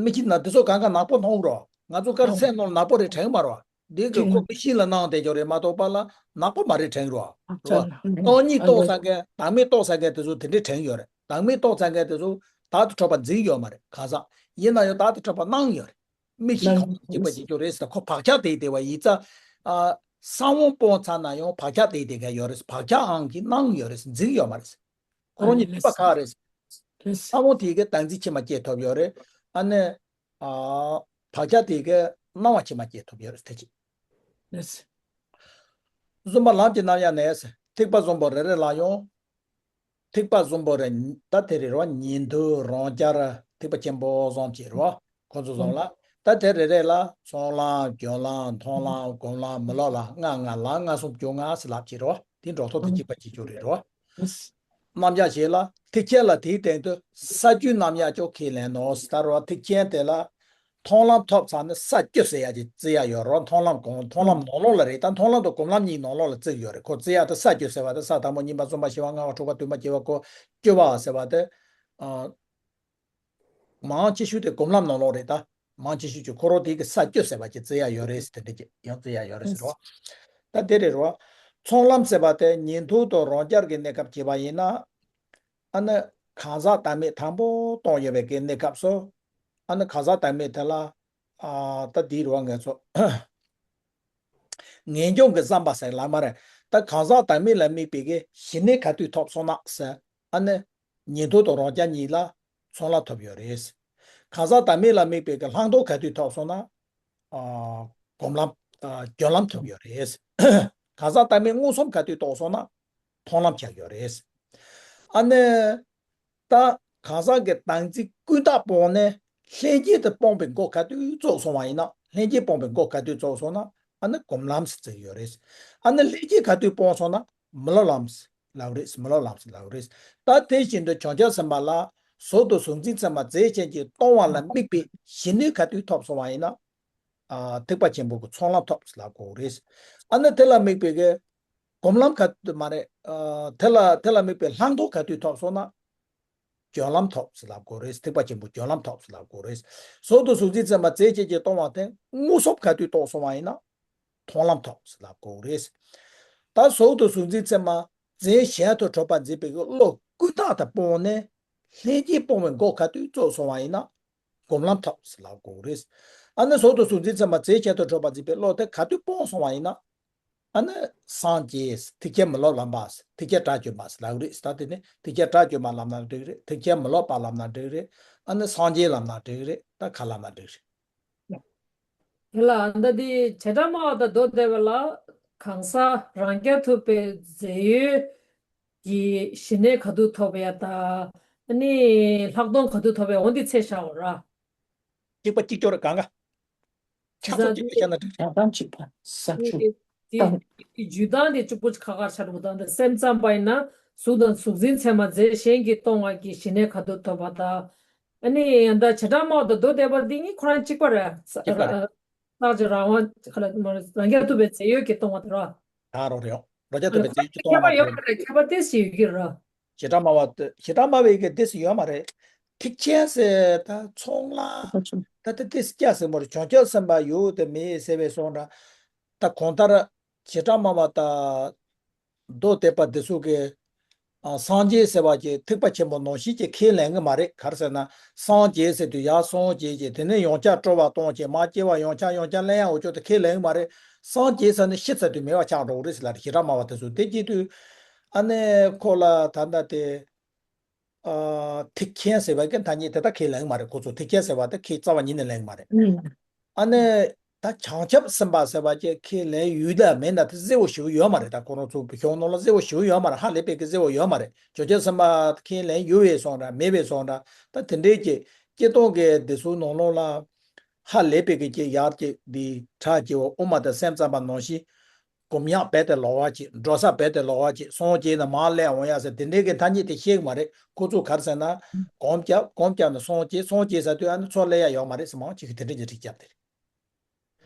མིག་ཤེལ་ནག་འདི་ཚོ་གང་ག་ནག་པོ་མཐོང་རོ། ང་ཚོ་དཀར་ཨོ། སེམས་ནང་ནག་པོ་རེད་དྲན་མ་རོ། འདི་གི་ཁོ་མིག་ཤེལ་ལ་སྣང་བསྡད་ཀྱོ་རེད་མ་གཏོགས་པ་ལ་ནག་པོ་མ་རེད་དྲན་རོ། རོ། སྟོང་ཉིད་རྟོགས་ས་མཁན་བདག་མེད་རྟོགས་ས་མཁན་དེ་ཚོ་དེ་འདྲས་དྲན་ཡོད་རེད། བདག་མེད་རྟོགས་ས་མཁན་དེ་ཚོ་བདག་ཏུ་གྲུབ་པ་འཛིན་ཡོད་མ་རེད་གང་ཟག་ཡིན་ན་ཡང་བདག་ཏུ་གྲུབ་པ་སྣང་ཡོད་རེད། མིག་ཤེལ་གང་གཅིག་པ་གཅིག་གྱུར་རེད་ཟེར་ཁོ་བག་ཆགས་དེ་དེ་བ་ཡིན་ཙང་། ས་བོན་སྤོང་ཚར་ན་ཡང་བག་ཆགས་དེ་དེ་ག་ཡོད་རེད། བག་ཆགས་ཨང་གིས་སྣང་ཡོད་རེད། འཛིན་ཡོད་མ་རེད། ཁོ་རང་གཉིས་མཐུན་པ་ག་རེད། ས་བོན་དེ་གའི་བདག་འཛིན་ཕྱི་མ་སྐྱེ་ཐུབ་ཡོད་རེད། ཨ་ནི། བག་ཆགས་དེ་གའི་སྣང་བ་ཕྱི་མ་སྐྱེ་ཐུབ་ཡོད་རེད་དེ་ཅི། བཟུམ་པ་ལམ་གྱི་རྣམ་གཞག་ནས་ཐེག་པ་གསུམ་པོ་རེ་རེ་ལ་ཡང་། ཐེག་པ་གསུམ་པོ་རེ་ད་དེ་རེད་རོ། ཉན་ཐོས་རང་རྒྱལ་ཐེག་པ་ཆེན་པོ་གསུམ་གྱི་རོ། ཁོ་ཚོ་གསུམ་ལ་ད་དེ་རེ་རེ་ལ་ཚོགས་ལམ་སྦྱོར་ལམ་མཐོང་ལམ་སྒོམ་ལམ་མི་སློབ་ལམ་ལྔ་ལྔ་ལམ་ལྔ་གསུམ་བཅོ་ལྔ་ཟེར་ལབ་ཀྱི་རོ། དེ་འགྲོ་ཐོག་དེ་གཅིག་པ་གཅིག་གྱུར་རེད་རོ། རྣམ་གཞག་བྱེད་ལ་ཐེག་ཆེན་ལ་དེའི་སྟེང་དུ་ས་བཅུའི་རྣམ་གཞག་ཅོག་ཁས་ལེན་ནོ་ཟེར་ད་རོ། ཐེག་ཆེན་དེ་ལ་མཐོང་ལམ་ཐོབ་ཚར་ནས་ས་བཅུ་ཟེར་ཡ་ཅིག་བརྩི་ཡ་ཡོད་རོ། མཐོང་ལམ་གོང་མཐོང་ལམ་ནང་ལོགས་ལ་རེད། ད་མཐོང་ལམ་དང་སྒོམ་ལམ་གཉིས་ནང་ལོགས་ལ་བརྩི་གི་ཡོད་རེད། ཁོ་བརྩི་ཡ་དེ་ས་བཅུ་ཟེར་བ་དེ་ས་དང་པོ་གཉིས་པ་གསུམ་པ་བཞི་པ་ལྔ་པ་དྲུག་པ་བདུན་པ་བརྒྱད་པ་ཁོ་བཅུ་པ་ཟེར་བ་དེ། མང་ཆེ་ཤོས་དེ་སྒོམ་ལམ་ནང་ལོགས་རེད་ད། མང་ཆེ་ཤོས་ཀྱི་འཁོར་བ་དེ་གི་ས་བཅུ་ཟེར་བ་ཅིག་བརྩི་ཡ་ཡོད་རེད་ཟེར་དེ་འདྲ་ཅིག་ཡང་བརྩི་ཡ་ཡོད་རེད་ཟེར་རོ། ད་དེ་རེད་རོ། ཚོགས་ལམ་ཟེར་བ་དེ་ཉན་ཐོས་དང་རང་རྒྱལ་གྱི་གནས་སྐབས་བྱས་པ་ཡིན་ན། ཨ་ནི་གང་ཟག་བདག་མེད་དང་པོ་སྟོང་ཡོད་པའི་གི་གནས་སྐབས་སུ། ཨ་ནི་གང་ཟག་བདག་མེད་དེ་ལ། ཨ་ད་འདི་རུ་བ་ངས་ཚོ། ངེས་འབྱུང་གི་བསམ་པ་ཟེར་ལ་མ་རེད། ད་གང་ཟག་བདག་མེད་ལ་དམིགས་པའི་གི་ཞི་གནས་ག་དུས་ཐོབ་སོང་ན་ཟེར། ཨ་ནི། ཉན་ཐོས་དང་རང་རྒྱལ་གཉིས་ལ་ཚོགས་ལམ་ཐོབ་ཡོད་རེད། གང་ཟག་བདག་མེད་ལ་དམིགས་པའི་གི་ལྷག་མཐོང་ག་དུས་ཐོབ་སོང་ན། ཨ་སྒོམ་ལམ། ཨ་སྦྱོར་ལམ་ཐོབ་ཡོད་རེད། གང་ཟག་བདག་མེད་མངོན་སུམ་ག་དུས་རྟོགས་སོང་ན། མཐོང་ལམ་ཆགས་ཡོད་རེད། ཨ་ནི། ད་གང་ཟག་གི་བདག་འཛིན་ཀུན་བཏགས་སྤོང་ནས་ལྷན་སྐྱེས་དེ་སྤོང་བའི་འགོ་ག་དུས་བཙུགས་སོང་བ་ཡིན་ན། ལྷན་སྐྱེས་སྤོང་བའི་འགོ་ག་དུས་བཙུགས་སོང་ན། ཨ་ནི་སྒོམ་ལམ་ཟེར་ཡོད་རེད། ཨ་ནི་ལྷན་སྐྱེས་ག་དུས་སྤོང་སོང་ན་མི་སློབ་ལམ་ལབ་རེད། མི་སློབ་ལམ་ལབ་རེད། ད་དེ་བཞིན་དུ་བྱང་ཆུབ་སེམས་དཔའ་ལ་གཟུགས་དང་གཟུགས་འཛིན་ཚད་མ་རྫས་ཅན་གྱིས་སྟོང་བ་ལ་དམིགས་པའི་ཞི་གནས་ག་དུས་ཐོབ་སོང་བ་ཡིན་ན། ཨ་ཐེག་པ་ཆེན་པོ་གི་ཚོགས་ལམ་ཐོབ་ལབ་དགོས་རེད། ཨ་ནི་དེ་ལ་དམིགས་པའི་གི་སྒོམ་ལམ་ག་དུས་མ་རེད། ཨ་དེ་ལ་དེ་ལ་དམིགས་པའི་ལྷག་མཐོང་ག་དུས་ཐོབ་སོང་ན། སྦྱོར་ལམ་ཐོབ་ཟེར་ལབ་དགོས་རེད། ཐེག་པ་ཆེན་པོ་སྦྱོར་ལམ་ཐོབ་ཟེར་ལབ་དགོས་རེད། གཟུགས་དང་གཟུགས་འཛིན་ཚད་མ་རྫས་ཅན་གྱིས་སྟོང་བ་དེ་མངོན་སུམ་ག་དུས་རྟོགས་སོང་བ་ཡིན་ན། མཐོང་ལམ་ཐོབ་ཟེར་ལབ་དགོས་རེད། ད་གཟུགས་དང་གཟུགས་འཛིན་ཚད་མ་རྫས་གཞན་དུ་གྲུབ་པར་འཛིན་པའི་བློ་ཀུན་བཏགས་དེ་སྤོང་ནས་ལྷན་སྐྱེས་སྤོང་བའི་འགོ་ག་དུས་བཙུགས་སོང་བ་ཡིན་ན། སྒོམ་ལམ་ཐོབ་ཟེར་ལབ་དགོས་རེད། ཨ་ནི་གཟུགས་དང་གཟུགས་འཛིན་ཚད་མ་རྫས་གཞན་དུ་གྲུབ་པར་འཛིན་པའི་བློ་དེ་ག་དུས་སྤོང་སོང་བ་ཡིན་ན། ཨ་ནི་སངས་རྒྱས། ཐེག་ཆེན་མི་སློབ་ལམ་པ། ཐེག་ཆེན་དགྲ་བཅོམ་པ་ལབ་ཀྱི་རེད། ད་དེ་ནི་ཐེག་ཆེན་དགྲ་བཅོམ་པ་ལབ་ན་འགྲིག་རེད། ཐེག་ཆེན་མི་སློབ་པ་ལབ་ན་འགྲིག་རེད། ཨ་ནི་སངས་རྒྱས་ལབ་ན་འགྲིག་རེད། ད་ག་ལབ་ན་འགྲིག་རེད། དེ་ལ་ད་འདི་བྱེ་བྲག་སྨྲ་བ་དང་མདོ་སྡེ་པ་ལ་གང་ཟག་རང་རྐྱ་ཐུབ་པའི་རྫས་ཡོད་ཀྱི་ཞི་གནས་ག་དུས་ཐོབ་ཡ་དང་། ཨ་ནི་ལྷག་མཐོང་ག་དུས་ཐོབ་ཡ། འོ་འདི་ཚེ་ཤར་བ་ར། གཅིག་པ་གཅིག་ཀྱོག་རེད། གང་ག་ཆ་ཚང་གཅིག་ཏུ་བཤད་ན་འགྲིག་རེད། ཡང་དག་གཅིག་པ་ས་བཅུ་དང་། རྒྱུད་སྟངས་དེ་གཅིག་པུ་ཁ་ཁར་ཆགས་འདུག་ད་འདི་སེམས་ཙམ་པ་ཡིན་ན་གཟུགས་དང་གཟུགས་འཛིན་ཚད་མ་རྫས་གཞན་གྱིས་སྟོང་བ་གི་ཞི་གནས་ག་དུས་ཐོབ་པ་དང་། ཨ་ནི་ཡང་ད་བྱེ་བྲག་སྨྲ་བ་དང་མདོ་སྡེ་པ་འདི་གཉིས་ཁོ་རང་གཅིག་པ་རེད། གཅིག་པ་རེད། རྟག་གཅིག་རང་དབང་ག་ལ་རང་རྐྱ་ཐུབ་པའི་རྫས་ཡོད་ཀྱིས་སྟོང་བ་དེ་ར། ད་རོ་རེད། རང་རྐྱ་ཐུབ་པའི་རྫས་ཡོད་ཀྱིས་སྟོང་བ་ཁྱད་པར་ཡོད་རེད། ཁྱད་པར་ཏོག་ཙམ་ཡོད་ཀྱི་རེད། བྱེ་བྲག་སྨྲ་བ་དེ། བྱེ་བྲག་སྨྲ་བའི་གི་དེ་ཟེར་ཡོད་མ་རེད། ཐེག་ཆེན་ཟེར་ད་ཚོང་ལ་ད་ལྟ་དེ་སྐྱ་ཟེར་མོ་རེད། བྱང་ཆུབ་སེམས་དཔའ་ཡོད་དེ་མེད་ཟེར་བའི་སོང་འདྲ། ད་གང་ལྟར་བྱེ་བྲག་སྨྲ་བ་དང་མདོ་སྡེ་པ་འདི་ཚོ་གི་ཨ་སངས་རྒྱས་ཟེར་བ་ཅིག་ཐེག་པ་ཆེན་པོ་ནང་བཞིན་ཅིག་ཁས་ལེན་གི་མ་རེད། ག་རེ་ཟེར་ན་སངས་རྒྱས་ཟེར་དུས་ཡར་སངས་རྒྱས་ཀྱི་དེ་ནས་ཡང་བསྐྱར་སྤྲོ་བ་གཏོང་བྱེད་མ་སྐྱེ་བ་ཡང་བསྐྱར་ཡང་བསྐྱར་ལེན་ཡ་འོ་ཅོག་དེ་ཁས་ལེན་གི་མ་རེད། སངས་རྒྱས་ཟེར་ནས་ཤི་ཚར་དུས་མེད་པ་ཆགས་འགྲོ་གི་རེད་ཟེར་ལ་རེད། བྱེ་བྲག་སྨྲ་བ་དེ་ཚོ་དེ་སྐྱེ་དུས་ཨ་ནི་ཁོ་ལ་ད་ལྟ་དེ། ཨ་ཐེག་ཆེན་ཟེར་བ་གི་ཐ་སྙད་དེ་ད་ཁས་ལེན་གི་མ་རེད། ཁོ་ཚོ་ཐེག་ཆེན་ཟེར་བ་དེ་ཁས་རྩ་བ་ཉིད་ནས་ལེན་གི་མ་རེད། ཨ་ནི་ད་བྱང་ཆུབ་སེམས་དཔའ་ཟེར་བ་ཅིག་ཁས་ལེན་ཡོད་དམ་མེད་ན་དེ་གསལ་བོ་ཞེ་པོ་ཡོད་མ་རེད། ད་ཁོ་རང་ཚོ་བོད་གཞུང་ནང་ལ་གསལ་བོ་ཞེ་པོ་ཡོད་མ་རེད། ཧ་ལས་པའི་གི་གསལ་བོ་ཡོད་མ་རེད། བྱང་ཆུབ་སེམས་དཔའ་ཁས་ལེན་ཡོད་པའི་སོང་འདྲ་མེད་པའི་སོང་འདྲ། ད་དེ་འདྲའི་གི་སྤྱིར་བཏང་གི་སྡེ་ཚོའི་ནང་ལོགས་ལ་ཧ་ལས་པའི་གི་ཅིག་ཡར་ཅིག་འདི་གྲགས་ཀྱི་འོ་དབུ་མ་དང་སེམས་ཙམ་པ་ནང་བཞིན། སྒོམ་ཡག་རྦད་དེ་ལོག་པ་ཅིག་འགྲོ་ས་རྦད་དེ་ལོག་པ་ཅིག་སངས་རྒྱས་ནས་མར་སླེབས་འོང་ཡ་ཟེར་དེ་འདྲའི་གི་ཐ་སྙད་དེ་བཤད་གི་མ་རེད། ཁོ་ཚོ་ག་རེ་ཟེར་ན་སྒོམ་རྒྱབ་སྒོམ་རྒྱབ་ནས་སངས་རྒྱས་སངས་རྒྱས་ཟེར་དུས་ཨ་ནི་མཚོ་སླེབས་ཡ་ཡོད་མ་རེད་ཟེར་མང་ཆེ་གི་དེ་འདྲའི་གི་འགྲིག་རྒྱབ་དེ་རེད།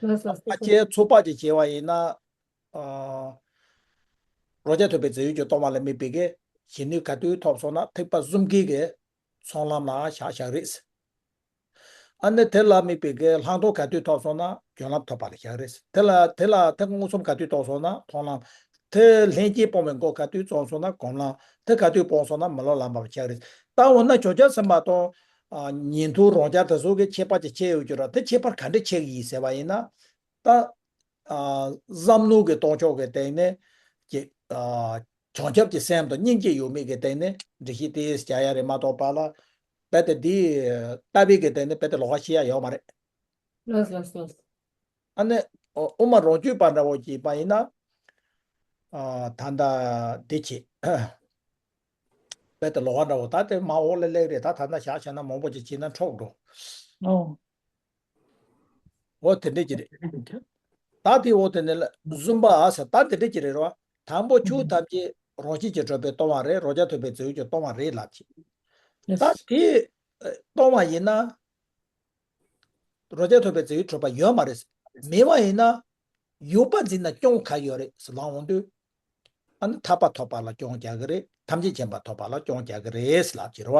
ལགས་སོ། ཕལ་ཆེར་ཚོད་དཔག་ཅིག་བྱས་པ་ཡིན་ན། ཨ་རང་རྐྱ་ཐུབ་པའི་རྫས་ཡོད་ཀྱིས་སྟོང་བ་ལ་དམིགས་པའི་གི་ཞི་གནས་ག་དུས་ཐོབ་སོང་ན་ཐེག་པ་གསུམ་གའི་གི་ཚོགས་ལམ་ལ་བཞག་བཞག་རེད། ཨ་ནི་དེ་ལ་དམིགས་པའི་གི་ལྷག་མཐོང་ག་དུས་ཐོབ་སོང་ན་སྦྱོར་ལམ་ཐོབ་པ་ལ་བཞག་རེད། དེ་ལ་དེ་ལ་དེ་མངོན་སུམ་ག་དུས་རྟོགས་སོང་ན་མཐོང་ལམ། དེ་ལྷན་སྐྱེས་སྤོང་བའི་སྒོ་ག་དུས་རྩོམ་སོང་ན་སྒོམ་ལམ། དེ་ག་དུས་སྤོང་སོང་ན་མི་སློབ་ལམ་པ་ལ་བཞག་རེད། ད་འོ་ན་བྱང་ཆུབ་སེམས་དཔའ་དང་ཨ་ཉན་ཐོས་རང་རྐྱ་དེ་ཚོ་གི་ཁྱད་པར་ཅིག་ཕྱེ་ཡོད་རྒྱུ་ར། དེ་ཁྱད་པར་ག་འདྲ་ཕྱེ་གི་ཡིན་ཟེར་བ་ཡིན་ན། ད་ཨ་བསམ་བློ་གི་གཏོང་ཕྱོགས་ཀྱི་སྟེང་ནས་ཀྱི་ཨ་བྱང་ཆུབ་ཀྱི་སེམས་དང་སྙིང་རྗེ་ཡོད་མེད་ཀྱི་སྟེང་ནས་འགྲེལ་བཤད་དེ་བྱ་ཡ་རེད་མ་གཏོགས་པ་ལ། རྦད་དེ་འདི་ལྟ་བའི་གི་སྟེང་ནས་རྦད་དེ་ལོགས་ཀ་ཕྱེ་ཡ་ཡོད་མ་རེད། ལགས་ལགས་ལགས། ཨ་ནི་ཨོ་དབུ་མ་རང་རྒྱུད་པ་འདྲ་བོ་ཅིག་པ་ཡིན་ན། ཨ་ད་ལྟ་འདི་བྱེད། རྦད་དེ་ལོགས་ཀ་འདྲ་བོ་ད་དེ་མ་འོག་ལ་སླེབས་རེད། ད་ད་ལྟ་བཞག་བྱས་ན་མང་པོ་ཅིག་བྱས་ན་འཕྲོག་འགྲོ། ཨོ། འོ་དེ་འདྲས་ཀྱི་རེད། ད་དེ་འོ་དེ་ནས་ལ་བཟུམ་པ་ཟེར་ད་དེ་འདྲས་ཀྱི་རེད་རོ། དང་པོ་ཆོས་ཐམས་ཅད་རང་བཞིན་གྱིས་གྲུབ་པས་སྟོང་བ་རེད། རང་རྐྱ་ཐུབ་པའི་རྫས་ཡོད་ཀྱིས་སྟོང་བ་རེད་ལབ་ཀྱི། ད་དེ་སྟོང་བ་ཡིན་ན། རང་རྐྱ་ཐུབ་པའི་རྫས་ཡོད་གྲུབ་པ་ཡོད་མ་རེད། མེད་པ་ཡིན་ན། ཡོད་པ་འཛིན་ན་སྐྱོན་ག་ཡོད་རེད་ཟེར་ལབ་འོང་དུས། ཨ་ནི་ཐར་པ་ཐོབ་པ་ལ་སྐྱོན་རྒྱག་གི་རེད། ཐམས་ཅད་མཁྱེན་པ་ཐོབ་པ་ལ་སྐྱོན་རྒྱག་གི་རེད་ལབ་ཀྱི་རེད་བ།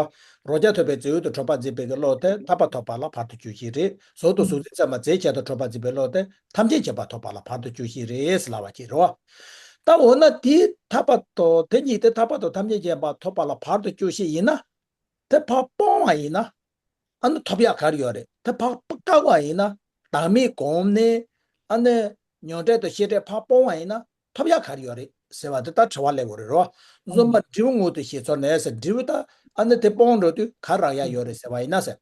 རང་རྐྱ་ཐུབ་པའི་རྫས་ཡོད་དུ་གྲུབ་པ་འཛིན་པའི་གི་བློ་དེ་ཐར་པ་ཐོབ་པ་ལ་བར་དུ་གཅོད་བྱེད་རེད། གཟུགས་དང་གཟུགས་འཛིན་ཚད་མ་རྫས་གཞན་དུ་གྲུབ་པ་འཛིན་པའི་བློ་དེ་ཐམས་ཅད་མཁྱེན་པ་ཐོབ་པ་ལ་བར་དུ་གཅོད་བྱེད་རེད་ལབ་པ་ཅིག་རེད་བ། ད་འོ་ན་དེའི་ཐར་པ་དང་དེ་གཉིས་དེ་ཐར་པ་དང་ཐམས་ཅད་མཁྱེན་པ་ཐོབ་པ་ལ་བར་དུ་གཅོད་བྱེད་ཡིན་ན། དེ་ཕར་སྤོང་བ་ཡིན་ན། ཨ་ནི་ཐོབ་ཡག་ག་རེ་ཡོད་རེད། དེ་ཕར་བཀག་པ་ཡིན་ན། བདག་མེད་སྒོམ་ནས་ཨ་ནི་མྱང་འདས་དང་ཤེས་འདྲེས་ཕར་སྤོང་བ་ཡིན་ན་ཐོབ་ཡག་ག་རེ་ཡོད་རེད་ཟེར་བ་དེ་ད་དྲི་བ་སླེབས་དགོས་རེད་རོ། བཟོད་པ་འབྲས་བུ་མངོན་དུ་བྱས་ཚོར་ནས་ཟེར། འབྲས་བུ་ད་ཨ་ནི་དེ་སྤོང་འགྲོ་དུས་ག་རག་ཡག་ཡོད་རེད་ཟེར་བ་ཡིན་ན་ཟེར།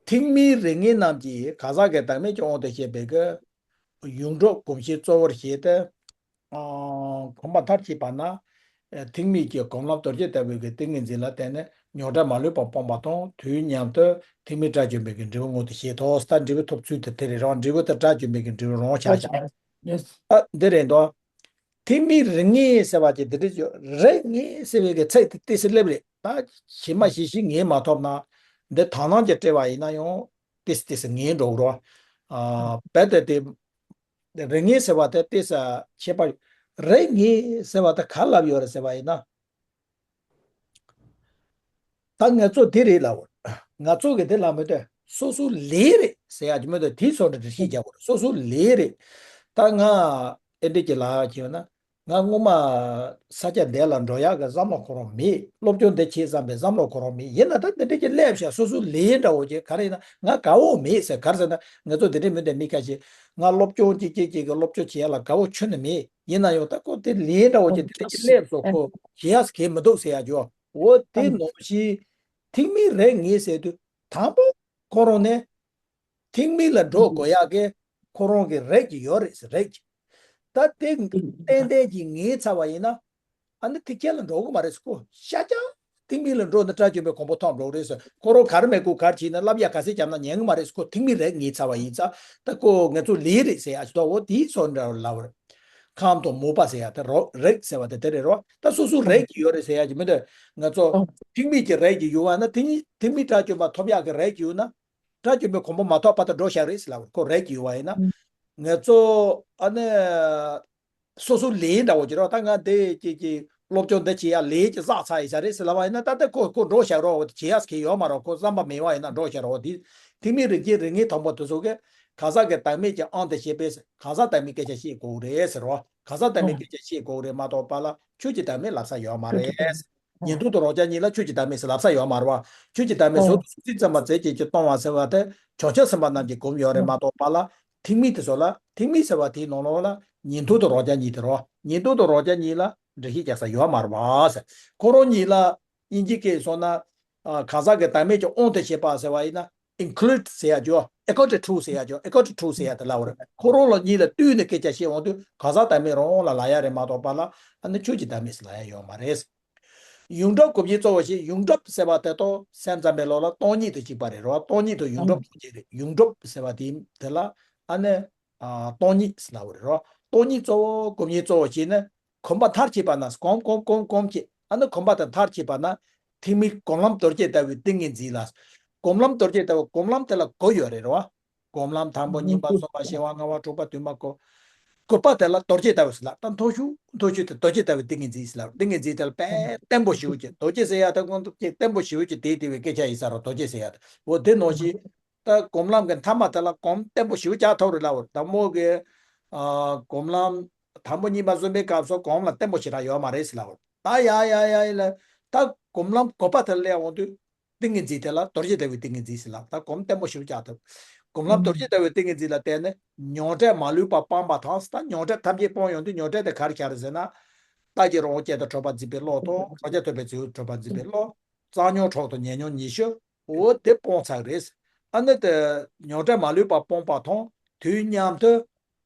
ཐེག་དམན་རིགས་ངེས་རྣམས་ཀྱིས་གང་ཟག་གི་བདག་མེད་ཀྱི་དབང་དུ་བྱས་པའི་གི་ཡོངས་གྲུབ་སྒོམ་བྱེད་གཙོ་བོར་བྱས་ཏེ། ཨ་གོམས་པ་མཐར་ཕྱིན་པ་ན། ཨ་ཐེག་དམན་གྱི་སྒོམ་ལམ་རྡོ་རྗེ་ལྟ་བུའི་གི་ཏིང་ངེ་འཛིན་ལ་བརྟེན་ནས་མྱང་འདས་མ་ལུས་པ་སྤོང་བ་དང་དུས་མཉམ་དུ་ཐེག་དམན་དགྲ་བཅོམ་པའི་གི་འབྲས་བུ་མངོན་དུ་བྱེད་དོ། ད་འབྲས་བུ་ཐོབ་ཚུལ་དེ་དེ་རེད་རང་འབྲས་བུ་དེ་དགྲ་བཅོམ་པའི་གི་འབྲས་བུ་རང་ཆགས་ཤིང་། ཨ་འདི་རེད་འདུག་ཐེག་དམན་རིགས་ངེས་ཟེར་བ་ཅིག་འདི་འདྲ་ཅིག་རིགས་ངེས་ཟེར་བའི་གི་ཚིག་དེ་ཏོག་ཙམ་སླེབས་རེད། ད་ཞིབ་མ་ཞིབ་ཞིབ་ངེས་མ་ཐོབ་ན་འདི་དག་སྣང་གིས་དཔྲལ་བ་ཡིན་ན་ཡང་ཏོག་ཙམ་ཏོག་ཙམ་ངེས་འགྲོ་གི་རེད། ཨ་རྦད་དེ་དེ། རིགས་ངེས་ཟེར་བ་དེ་ཏོག་ཙམ་ཁྱད་པར་ཡོད། རིགས་ངེས་ཟེར་བ་དེ་ག་ལབ་ཡོད་རེད་ཟེར་བ་ཡིན་ན། ད་ང་ཚོ་དེ་རེད་ལབ། ང་ཚོ་གི་དེ་ལབ་མི་འདོད། སོ་སོ་ལས་རེད་ཟེར་ཡག་གི་མི་འདོད། དེ་སོགས་འདྲ་འདྲ་ཤེས་རྒྱག་དགོས་རེད། སོ་སོ་ལས་རེད། ད་ང་ཨེ་འདྲ་གི་ལབ་ཡག་གི་ཡོད་ན། ང་སྔོན་མ་ས་ཆ་འདི་ལ་འགྲོ་ཡག་གི་བསམ་བློ་ཁོ་རང་མེད། སློབ་སྦྱོང་འདི་བྱེད་བསམ་པའི་བསམ་བློ་ཁོ་རང་མེད། ཡིན་ན་ད་འདི་འདྲ་ཅིག་སླེབས་ཤག་སོ་སོའི་ལས་འདྲ་བོ་ཅིག་ག་རེ་ཡིན་ན་ང་དགའ་བོ་མེད་ཟེར། ག་རེ་ཟེར་ན་ང་ཚོ་འདི་འདྲའི་མི་འདི་མི་ཁ་ཤས་ང་སློབ་སྦྱོང་ཅིག་ཅིག་ཅིག་གི་སློབ་སྦྱོང་བྱེད་ཡག་ལ་དགའ་བོ་ཁྱོན་ནས་མེད། ཡིན་ན་ཡང་ད་ཁོ་དེ་ལས་འདྲ་བོ་ཅིག་འདི་འདྲ་ཅིག་སླེབས་སོང་། ཁོ་བྱེད་ཡག་གི་མི་འདུག་ཟེར་ཡག་ཅོ། འོ་དེ་ནང་བཞིན་ཐེག་དམན་རེད་ངེས་ཟེར་དུས་དང་པོ་ཁོ་རང་ནས། ཐེག་དམན་ལ་འགྲོ་དགོས་ཡག་གི་ཁོ་རང་གི་རེད་ཀྱི་ཡོད་རེད་ཟེར། རེད་ཀྱི། ད་དེ་ཏན་ཏན་གྱིས་ངེས་ཚར་བ་ཡིན་ན། ཨ་ནི་ཐེག་ཆེན་ལ་འགྲོ་གི་མ་རེད་ཟེར། ཁོ་ཤ་ཆ་ཐེག་དམན་ལ་འགྲོ་ན་དགྲ་བཅོམ་པའི་གོ་འཕང་ཐོབ་འགྲོ་གི་རེད་ཟེར། ཁོ་རང་ག་རེ་མེད་ཁོ་ག་རེ་བྱས་ན་བསླབ་ཡག་ག་ཚད་བརྒྱབ་ན་ཉན་གི་མ་རེད་ཟེར། ཁོ་ཐེག་དམན་རེད་ངེས་ཚར་བ་ཡིན་ཙང་ད་ཁོ་ང་ཚོ་ལས་རེད་ཟེར་ཡག་ཅིག་འདུག་འོ་དེའི་ཚོ་འདྲ་ལབ་རེད། ཁམས་དང་མོས་པ་ཟེར་ཡག་དེ་རོ་རེད་ཟེར་བ་དེ་དེ་རེད་རོ། ད་སོ་སོ་རེད་ཀྱི་ཡོད་རེད་ཟེར་ཡག་ཅིག་མི་འདུག་ང་ཚོ་ཐེག་དམན་གྱི་རེད་ཀྱི་ཡོད་པ་ན་ཐེག་དམན་ཐེག་དམན་དགྲ་བཅོམ་པ་ཐོབ་ཡག་གི་རེད་ཀྱི་ཡོད་ན། དགྲ་བཅོམ་པའི་གོ་འཕང་མ་ཐོབ་བར་དུ་འགྲོ་བཞག་རེད་ཟེར་ལབ་ཁོ་རེད་ཀྱི་ཡོད་པ་ཡིན་ན། ཨང་། ང་ཚོ་ཨ་ནི་སོ་སོ་ལས་འདྲ་བོ་ཅིག་རོགས། ད་ང་དེ་ཅིག་ཅིག་སློབ་སྦྱོང་འདི་བྱེད་ཡ་ལས་ཀྱི་བསགས་ཚར་ཡིན་ས་རེད་ཟེར་ལབ་པ་ཡིན་ན། ད་ལྟ་ཁོ་ཁོ་འགྲོ་བཞག་རོགས། འོ་དེ་བྱེད་ཡ་ཟེར་མཁན་ཡོད་མ་རེད། ཁོ་བསམ་པ་མེད་པ་ཡིན་ན་འགྲོ་བཞག་རོགས། འོ་དེ་ཐེག་དམན་རིགས་ཀྱི་རིགས་ངན་དང་པོ་དེ་ཚོ་གིས་གང་ཟག་གི་བདག་མེད་ཀྱི་དབང་དུ་བྱས་པས་གང་ཟག་བདག་མེད་སྐད་ཆ་བཤད་དགོས་རེད་ཟེར་རོ། གང་ཟག་བདག་མེད་སྐད་ཆ་བཤད་དགོས་རེད་མ་གཏོགས་པ་ལ་ཆོས་ཀྱི་བདག་མེད་ལབ་ས་ཡོད་མ་རེད། ཉན་ཐོས་དང་རང་རྒྱལ་གཉིས་ལ་ཆོས་ཀྱི་བདག་མེད་ཟེར་ལབ་ས་ཡོད་མ་རེད་བ། ཆོས་ཀྱི་བདག་མེད་ཟུར་དུ་སུམ་ཅུ་རྩོམ་པ་མཛད་ཅིག་གིས་གཏོང་བ་ཟེར་བ་དེ་བྱང་ཆུབ་སེམས་དཔའ་རྣམས་ཀྱིས་སྒོམ་ཡོད་རེད་མ་གཏོགས་པ་ལ། ཐེག་དམན་དེ་ཚོ་ལ་ཐེག་དམན་ཟེར་བ་དེའི་ནང་ལོགས་ལ་ཉན་ཐོས་དང་རང་རྒྱལ་གཉིས་དེ་རེད་བ། ཉན་ཐོས་དང་རང་རྒྱལ་གཉིས་ལ་འགྲེལ་བཤད་རྒྱག་ས་ཡོད་མ་རེད་བ་ཟེར། ཁོ་རང་གཉིས་ལ་དབྱིན་ཇི་སྐད་སོང་ན། ཨ། གང་ཟག་གི་བདག་མེད་ཀྱི་དབང་དུ་བྱས་པ་ཟེར་བ་ཡིན་ན། include ཟེར་ཡ་ཅོ། equal to ཟེར་ཡ་ཅོ། equal to ཟེར་ཡ་དེ་ལབ་པ་རེད། ཁོ་རང་ལ་གཉིས་ལ་བསྟུན་ནས་སྐད་ཆ་བཤད་འོང་དུས་གང་ཟག་བདག་མེད་རང་དབང་ལ་ལབ་ཡ་རེད་མ་གཏོགས་པ་ལ་ཨ་ནི་ཆོས་ཀྱི་བདག་མེད་ཟེར་ལབ་ཡ་ཡོད་མ་རེད། ཡོངས་གྲུབ་སྒོམ་གྱིན་གཙོ་བོ་ཞེས། ཡོངས་གྲུབ་ཟེར་བ་དེ་དག་སེམས་ཙམ་པའི་ལུགས་ལ་སྟོང་ཉིད་དང་གཅིག་པ་རེད་རོ། སྟོང་ཉིད་དང་ཡོངས་གྲུབ་སྒོམ་གྱིན་རེད། ཡོངས་གྲུབ་ཟེར་བ་དེ་དེ་ལ་ཨ་ནི་ཨ་སྟོང་ཉིད་ཟེར་ལབ་པ་རེད་རོ། སྟོང་ཉིད་གཙོ་བོ་སྒོམ་གྱིན་གཙོ་བོ་ཞེས་ནི། གོམས་པ་མཐར་ཕྱིན་པ་ན་གོམས་གོམས་གོམས་གོམས་ཀྱི་ཨ་ནི་གོམས་པ་དེ་མཐར་ཕྱིན་པ་ན། ཐེག་དམན་སྒོམ་ལམ་རྡོ་རྗེ་ལྟ་བུའི་ཏིང་ངེ་འཛིན་ལ། སྒོམ་ལམ་རྡོ་རྗེ་ལྟ་བུ་སྒོམ་ལམ་དེ་ལ་སྒོ་ཡོད་རེད་རོ། སྒོམ་ལམ་དང་པོ་གཉིས་པ་གསུམ་པ་བཞི་པ་ལྔ་པ་དྲུག་པ་བདུན་པ་དགུ། དགུ་པ་དེ་ལ་རྡོ་རྗེ་ལྟ་བུ་ཟེར་ལ། ད་མཐོ་ཤོས་མཐོ་ཤོས་དེ་རྡོ་རྗེ་ལྟ་བུའི་ཏིང་ངེ་འཛིན་ཟེར་ལ། ཏིང་ངེ་འཛིན་དེ་ལ་དཔེ་བརྟན་པོ་ཞེ་པོ་ཅིག་རྡོ་རྗེ་ཟེར་ཡ་དེ་སྔོན་དུ་ཅིག་བརྟན་པོ་ཞེ་པོ་ཅིག་དེ་དེ་བའི་སྐད་ཆ་ཡིན་ས་རོ། རྡོ་རྗེ་ཟེར་ཡ་དེ་འོ་དེ་ནང་བཞིན། ད་སྒོམ་ལམ་གྱི་མཐའ་མ་དེ་ལ་གོམས་བརྟན་པོ་ཞེ་པོ་ཅིག་ཐོབ་རེད་ལབ་པ་རེད། དང་པོ་གི་ཨ་སྒོམ་ལམ་དང་པོ་གཉིས་པ་གསུམ་པའི་སྐབས་སུ་གོམས་ལ་བརྟན་པོ་ཞེ་དྲག་ཡོད་མ་རེད་ཟེར་ལབ་པ་རེད། ད་ཡ་ཡ་ཡ་ཡ་ལ་ད་སྒོམ་ལམ་དགུ་པ་དེ་ལ་སླེབས་འོང་དུས། ཏིང་ངེ་འཛིན་དེ་ལ་རྡོ་རྗེ་ལྟ་བུའི་ཏིང་ངེ་འཛིན་ཟེར་ལ། ད་གོམས་བརྟན་པོ་ཞེ་པོ་ཅིག་ཐོབ། སྒོམ་ལམ་རྡོ་རྗེ་ལྟ་བུའི་ཏིང་ངེ་འཛིན་ལ་བརྟེན་ནས་མྱང་འདས་མ་ལུས་པ་སྤངས་པ་དང་། ད་མྱང་འདས་ཐམས་ཅད་སྤངས་ཡོང་དུས་མྱང་འདས་དེ་ག་རེ་ཆགས་རེད་ཟེར་ན། རྟག་གཅིག་རང་དབང་ཅན་དུ་གྲོལ་བར་འཛིན་པའི་བློ་དང་། རང་རྒྱལ་ཐོབ་པའི་རྫས་ཡོད་གྲོལ་བར་འཛིན་པའི་བློ། རྩ་རྙོག་གྲོགས་དང་ཉེ་ཉོན་ཉེ་ཤོས། འོ་དེ་སྤངས་ཚར་རེད། ཨ་ནི་དེ་མྱང་འདས་མ་ལུས་པ་སྤངས་པ་དང་དུས་མཉམ་དུ་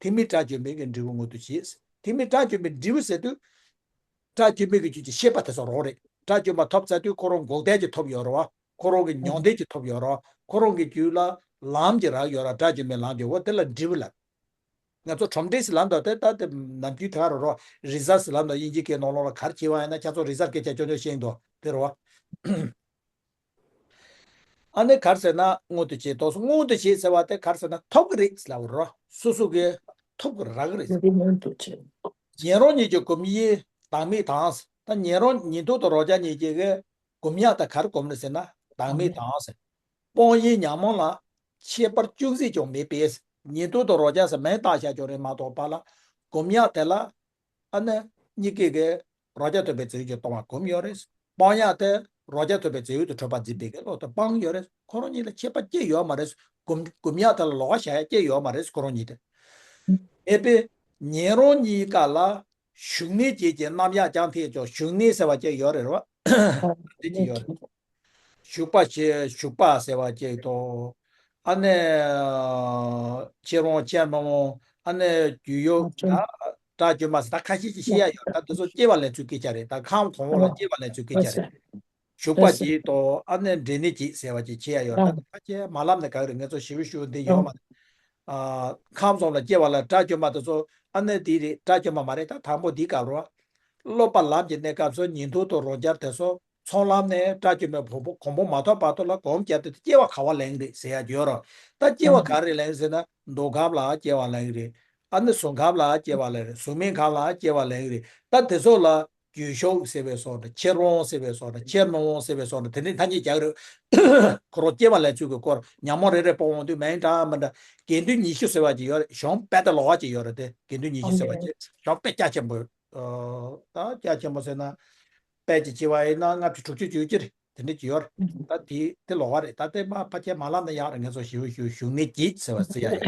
ཐེག་དམན་དགྲ་བཅོམ་པའི་གི་འབྲས་བུ་མངོན་དུ་བྱས། ཐེག་དམན་དགྲ་བཅོམ་པའི་འབྲས་བུ་ཟེར་དུས། དགྲ་བཅོམ་པའི་གི་རྒྱུད་ཀྱི་ཤེས་པ་དེ་ཚོ་རང་རེད། དགྲ་བཅོམ་པ་ཐོབ་ཚར་དུས་ཁོ་རང་འགོག་བདེན་གྱི་ཐོབ་ཡོད་རེད་བ། ཁོ་རང་གི་མྱང་འདས་ཀྱི་ཐོབ་ཡོད་རེད་བ། ཁོ་རང་གི་རྒྱུད་ལ་ལམ་གྱི་རག་ཡོད་རེད། དགྲ་བཅོམ་པའི་ལམ་གྱི་འོ་དེ་ལ་འབྲས་བུ་ལབ། ང་ཚོ་ཁྲོམ་འབྲས་ཟེར་ལབ་འདུག་དེ་ད་དེ་ནམ་རྒྱུན་དེ་ག་རེ་རོ། རི་ཛལ་ཟེར་ལབ་འདུག་དབྱིན་ཇིའི་སྐད་ནང་ལོགས་ལ་ག་རེ་བྱས་པ་ཡིན་ན་ཁྱེད་ཚོ་རི་ཛལ་སྐད་ཆ་ཅོ་ཅོ་བཤད་འདུག་དེ་རེད་བ། ཨ་ནི་ག་རེ་ཟེར་ན་མངོན་དུ་བྱེད་དོ། མངོན་དུ་བྱེད་ཟེར་བ་དེ་ག་རེ་ཟེར་ན་ཐོབ་ཀྱི་རེད་ཟེར་ལབ་པ་རེད་བ། སོ་སོ་གིས་ཐོབ་ཀྱི་རག་གི་རེད། མངོན་དུ་བྱེད། ཉན་རང་གཉིས་ཀྱི་སྒོམ་ཡུལ་བདག་མེད་དང་། ད་ཉན་རང་ཉན་ཐོས་དང་རང་རྒྱལ་གཉིས་ཀྱི་གི་སྒོམ་ཡག་ད་ག་རེ་སྒོམ་རེད་ཟེར་ན་བདག་མེད་དང་ཟེར། སྤོང་བའི་ཉོན་མོངས་ལ་ཁྱད་པར་ཅུང་ཟད་ཀྱང་མེད་པས། ཉན་ཐོས་དང་རང་རྒྱལ་ཟེར་མིང་བཏགས་བཞག་ཀྱང་རེད་མ་གཏོགས་པ་ལ། སྒོམ་ཡག་དེ་ལ་ཨ་ནི་གཉིས་ཀའི་གི་རང་རྒྱལ་ཐོབ་པའི་རྫས་ཡོད་ཀྱི་སྟོང་པ་སྒོམ་ཡོད་རེད། སྤང་ཡག་དེ་རང་རྒྱལ་ཐོབ་པའི་རྫས་ཡོད་དུ་གྲུབ་པར་འཛིན་པའི་གི་བློ་དེ་སྤངས་ཡོད་རེད། ཁོ་རང་གཉིས་ལ་ཁྱད་པར་ཅི་ཡོད་མ་རེད། སྒོམ་སྒོམ་ཡག་དེ་ལ་ལོགས་ཀ་བཞག་ཡག་ཅི་ཡོད་མ་རེད། ཁོ་རང་གཉིས་དེ། མེད་པས་ཉན་རང་གཉིས་ཀ་ལ་ཞུགས་གནས་བྱེད་ཀྱི་རྣམ་གཞག་ཀྱང་ཐེག་ཆོག་ཞུགས་གནས་ཟེར་བ་ཅིག་ཡོད་རེད་བ། དེ་ཅིག་ཡོད་རེད། ཞུགས་པ་ཞེས་ཞུགས་པ་ཟེར་བ་ཅིག་དང་། ཨ་ནི་ཁྱེད་རང་ཁྱེད་མ་འོང་། ཨ་ནི་རྒྱུ་ཡོད་ད། དགྲ་བཅོམ་པ་ཟེར་ད་ཁ་ཤས་ཅིག་བཤད་ཡ་ཡོད། ད་དེ་ཚོ་སྐྱེ་བ་ལེན་ཚུལ་སྐད་ཆ་རེད། ད་ཁམས་གོང་འོག་ལ་སྐྱེ་བ་ལེན་ཚུལ་སྐད་ཆ་རེད། ཞུགས་པ་ཞིག་དང་ཨ་ནི་འབྲས་གནས་ཅིག་ཟེར་བ་ཅིག་བྱེད་ཡ་ཡོད། ད་ཁ་ཆེ་མ་ལབ་ནས་ག་གི་རེད། ངས་ཚོ་ཞིབ་ཞིབ་འདི་ཡོད་མ་རེད། ཨ་ཁམས་གསུམ་ལ་སྐྱེ་བ་ལ་དགྲ་བཅོམ་པ་དེ་ཚོ་ཨ་ནི་དེ་རེད། དགྲ་བཅོམ་པ་མ་རེད། ད་དང་པོ་འདི་སྐབས་རོ། སློབ་པ་ལམ་གྱི་གནས་སྐབས་སུ་ཉན་ཐོས་དང་རང་རྒྱལ་དེ་ཚོ་ཚོགས་ལམ་ནས་དགྲ་བཅོམ་པའི་གོ་འཕང་གོ་འཕང་མ་ཐོབ་བར་དུ་ལ་གོམས་བརྒྱབ་སྟེ་སྐྱེ་བ་ག་བ་ལེན་རེད་ཟེར་ཡ་ཡོད་རོ། ད་སྐྱེ་བ་ག་རེ་ལེན་ཟེར་ན་འདོད་ཁམས་ལ་སྐྱེ་བ་ལེན་རེད། ཨ་ནི་གཟུགས་ཁམས་ལ་སྐྱེ་བ་ལེན་རེད། གཟུགས་མེད་ཁམས་ལ་སྐྱེ་བ་ལེན་རེད། ད་དེ་ཚོ་ལ། རྒྱུ་ཤུགས་ཟེར་བའི་སོགས་དང་། ཁྱེད་རང་ཟེར་བའི་སོགས་དང་། ཁྱེད་མ་འོང་ཟེར་བའི་སོགས་དང་། དེ་འདྲའི་ཐ་སྙད་རྒྱག་རེད། ཁོ་རང་སྐྱེ་བ་ལེན་ཚུལ་གྱི་སྐོར་ཉོན་མོངས་རེ་རེ་སྤོང་འོང་དུས་མིང་འདྲ་མི་འདྲ་དགེ་འདུན་ཉི་ཤུ་ཟེར་བ་ཅིག་ཡོད་རེད། གཞུང་དཔེ་དེ་ལོགས་ཀ་ཅིག་ཡོད་རེད་དེ། དགེ་འདུན་ཉི་ཤུ་ཟེར་བ་ཅིག་གཞུང་དཔེ་རྒྱ་ཆེན་པོ། ཨ་ད་རྒྱ་ཆེན་པོ་ཟེར་ན་དཔེ་ཅིག་བྱས་པ་ཡིན་ན་ལྔ་བཅུ་དྲུག་ཅུ་བཅུ་གཅིག་རེད། དེ་འདྲ་ཅིག་ཡོད་རེད། ད་དེ་དེ་ལོགས་ཀ་རེད། ད་དེ་མ་ཕལ་ཆེར་མ་ལབ་ན་ཡག་རེད། ངས་ཚོ་ཞུ་ཞུ་ཞུ་ནི་གྱིས་ཟེར་བ་ཟེར་ཡ་ཡོད།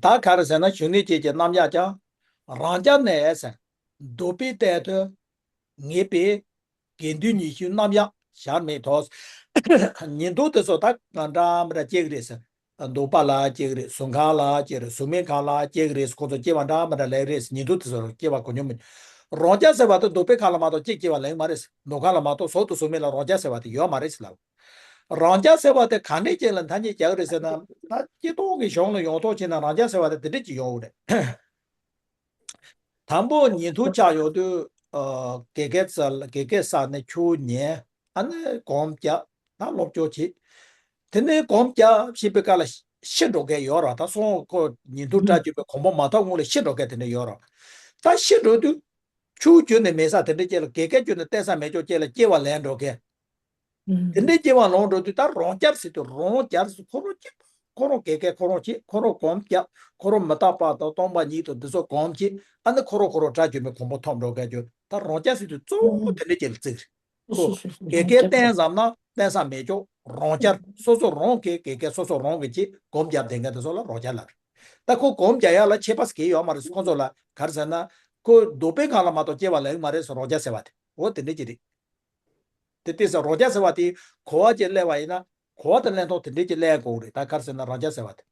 ད་ག་རེ་ཟེར་ན་གཞུང་ནས་བཅས་ཀྱི་རྣམ་གཞག་ཀྱང་། རང་རྐྱ་ནས་ཟེར། འདོད་པའི་རྟེན་དུ་ངེས་པའི་དགེ་འདུན་ཉི་ཤུའི་རྣམ་གཞག་བྱར་མེད་དོ། ཉན་ཐོས་དེ་ཚོ་ད་གང་འདྲ་མི་འདྲ་སྐྱེ་གི་རེད་ཟེར། འདོད་པ་ལ་སྐྱེ་གི་རེད། གཟུགས་ཁམས་ལ་སྐྱེ་གི་རེད། གཟུགས་མེད་ཁམས་ལ་སྐྱེ་གི་རེད། ཁོ་ཚོ་སྐྱེ་བ་འདྲ་མི་འདྲ་ལེགས་རེད། ཉན་ཐོས་དེ་ཚོ་སྐྱེ་བ་གོ་མྱོང་མེད། རང་རྐྱ་ཟེར་བ་དེ་འདོད་པའི་ཁམས་ལ་མ་གཏོགས་གཅིག་སྐྱེ་བ་ལེགས་མ་རེད། འདོད་ཁམས་ལ་མ་གཏོགས་གཟུགས་དང་གཟུགས་མེད་ལ་རང་རྐྱ་ཟེར་བ་དེ་ཡོད་མ་རེད་ཟེར་ལབ། རང་རྐྱ་ཟེར་བ་དེ་ག་འདྲས་ཅིག་ལ་ཐ་སྙད་རྒྱག་གི་རེད་ཟེར་ན། ད་སྤྱིར་བཏང་གི་གཞུང་ལ་ཡོང་ཐོག་བྱས་ན་རང་རྐྱ་ཟེར་བ་དེ་དེ་འདྲས་ཅིག་ཡོང་གི་རེད། དང་པོ་ཉན་ཐོས་ཆགས་ཡོང་དུས། ཨ། དགེ་རྒན་ས་ལ་དགེ་རྒན་ས་ནས་ཆོས་ཉན། ཨ་ནི་སྒོམ་རྒྱག་ད་སློབ་སྦྱོང་བྱེད། དེ་ནས་སྒོམ་རྒྱག་བྱེད་པའི་སྐབས་ལ་ཤི་འགྲོ་མཁན་ཡོད་རེད། ད་སོང་ཁོ་ཉན་ཐོས་སྒྲ་བརྗོད་པའི་གོ་འཕང་མ་ཐོབ་སྔོན་ལ་ཤི་འགྲོ་མཁན་དེ་འདྲ་ཡོད་རེད། ད་ཤི་འགྲོ་དུས། ཆོས་བརྗོད་ནས་མེད་ས་དེ་འདྲ་ཅིག་ལ་དགེ་རྒན་བརྒྱུད་ནས་བསྟན་ས་མེད་ཅོག་ཅིག་ལ་སྐྱེ་བ་ལེན་འགྲོ་མཁན། དེ་འདྲའི་སྐྱེ་བ་ལེན་འགྲོ་དུས་ད་རང་རྐྱ་ཟེར་དུས་རང་རྐྱ་ཟེར། ཁོ་རང་སྐྱེ་ཁོ་རང་དགེ་རྒན་ཁོ་རང་བྱེད། ཁོ་རང་སྒོམ་རྒྱག་ཁོ་རང་མི་རྟག་པ་དང་སྟོང་པ་ཉིད་དང་འདི་ཚོ་སྒོམ་བྱེད། ཨ་ནི་ཁོ་རང་ཁོ་རང་སྒྲ་བརྗོད་མེད་གོ་འཕང་ཐོབ་འགྲོ་མཁན་ཅོག་ད་རང་རྐྱ་ཟེར་དུས་གཙོ་བོ་དེ་འདྲ་ཅིག་ལ་བརྩི་གི་རེད། ཁོ་དགེ་རྒན་བསྟན་བསམ་ན་བསྟན་ས་མེད་ཅོག་རང་རྐྱ། སོ་སོ་རང་གི་དགེ་རྒན་སོ་སོ་རང་གི་བྱེད། སྒོམ་རྒྱབ་བསྡད་མཁན་དེ་ཚོ་ལ་རང་རྐྱ་ལབ་རེད། ད་ཁོ་སྒོམ་རྒྱག་ཡག་ལ་ཁྱད་པར་ཟེར་གྱི་ཡོད་མ་རེད། ཁོ་ཚོ་ལ་ག་རེ་ཟེར་ན། ཁོ་འདོད་པའི་ཁམས་ལ་མ་གཏོགས་སྐྱེ་བ་ལེན་གྱི་མ་རེད་ཟེར་རང་རྐྱ་ཟེར་བ་དེ། འོ་དེ་འདྲ་ཅིག་རེད། དེ་ལྟས་ས་རང་རྐྱ་ཟེར་བ་དེ་གོ་བ་ཅིག་སླེབས་པ་ཡིན་ན་གོ་བ་དེ་ལེན་ཐོག་དེ་འདྲ་ཅིག་ལེན་དགོས་རེད། ད་ག་རེ་ཟེར་ན་རང་རྐྱ་ཟེར་བ་དེ།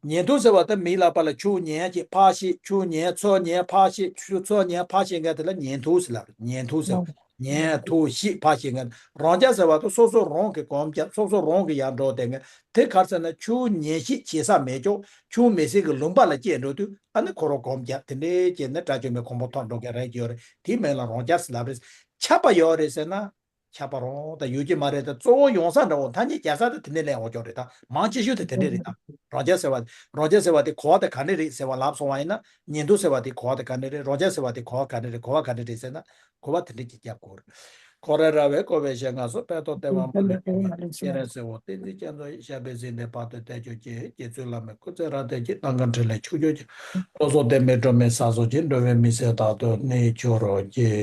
ཉན་ཐོས་ཟེར་བ་དེ་མིའི་ལག་པ་ལ་ཆོས་ཉན་ཅིག་ཕར་བཤད། ཆོས་ཉན་ཚུལ་ཉན་ཕར་བཤད། ཆོས་ཚུལ་ཉན་ཕར་བཤད་མཁན་དེ་ལ་ཉན་ཐོས་ཟེར་ལབ་རེད། ཉན་ཐོས་ཟེར་བ། ཉན་ཐོས་བཤད་ཕར་བཤད་མཁན། རང་རྐྱ་ཟེར་བ་དེ་སོ་སོ་རང་གི་སྒོམ་རྒྱག་སོ་སོ་རང་གི་ཡར་འགྲོ་བསྡད་མཁན་དེ། ག་རེ་ཟེར་ན་ཆོས་ཉན་བཤད་བྱེད་ས་མེད་ཅོག་ཆོས་མེད་ས་གི་ལུང་པ་ལ་སྐྱེས་འགྲོ་དུས་ཨ་ནི་ཁོ་རང་སྒོམ་རྒྱག་དེ་འདྲ་བྱས་ནས་སྒྲ་བརྗོད་མེད་གོ་འཕང་ཐོབ་འགྲོ་མཁན་རེད་ཀྱི་ཡོད་རེད། དེའི་མིང་ལ་རང་རྐྱ་ཟེར་ལབ་རེད། ཁྱབ་པ་ཡོད་རེད་ཟེར་ན། ཁྱབ་པ་རང་ད་ཡོད་ཀྱི་མ་རེད། ད་གཙོ་བོ་ཡོང་ས་འདྲ་བོ་ཐ་སྙད་རྒྱག་ས་དེ་དེ་འདྲ་ལེན་འོ་ཅོག་རེད། ད་མང་ཆེ་ཤོས་དེ་དེ་འདྲ་རེད། ད་རང་རྐྱ་ཟེར་བ་རང་རྐྱ་ཟེར་བ་དེ་གོ་བ་དེ་ག་འདྲ་རེད་ཟེར་བ་ལབ་སོང་བ་ཡིན་ན། ཉན་ཐོས་ཟེར་བ་དེ་གོ་བ་དེ་ག་འདྲ་རེད། རང་རྐྱ་ཟེར་བ་དེ་གོ་བ་ག་འདྲ་རེད། གོ་བ་ག་འདྲ་རེད་ཟེར་ན། གོ་བ་དེ་འདྲ་ཅིག་རྒྱབ་དགོས་རེད། འཁོར་བའི་ར་བས་བསྐོར་བའི་ཞིང་ཁམས་སུ། ཕན་འདོགས་དལ་བ་མ་ལུས་པའི་སྤྱན་རས་གཟིགས་འོད། བསྟན་འཛིན་རྒྱ་མཚོ་ཡི་ཞབས་པད་བརྟན་ཏེ་བར་དུ་བརྟན་གྱུར་ཅིག་རྗེ་བཙུན་བླ་མའི་སྐུ་ཚེ་རབ་བརྟན་ཅིང་། ནམ་མཁའ་འཕྲིན་ལས་ཕྱུག་གྱུར་ཅིག་བློ་བཟང་བདེ་མོས་སྒྲོན་མེ་བསངས་གསོལ་ཅིང་། འགྲོ་བའི་མི་ཚེ་རྟག་ཏུ་གནས་གྱུར་ཅིག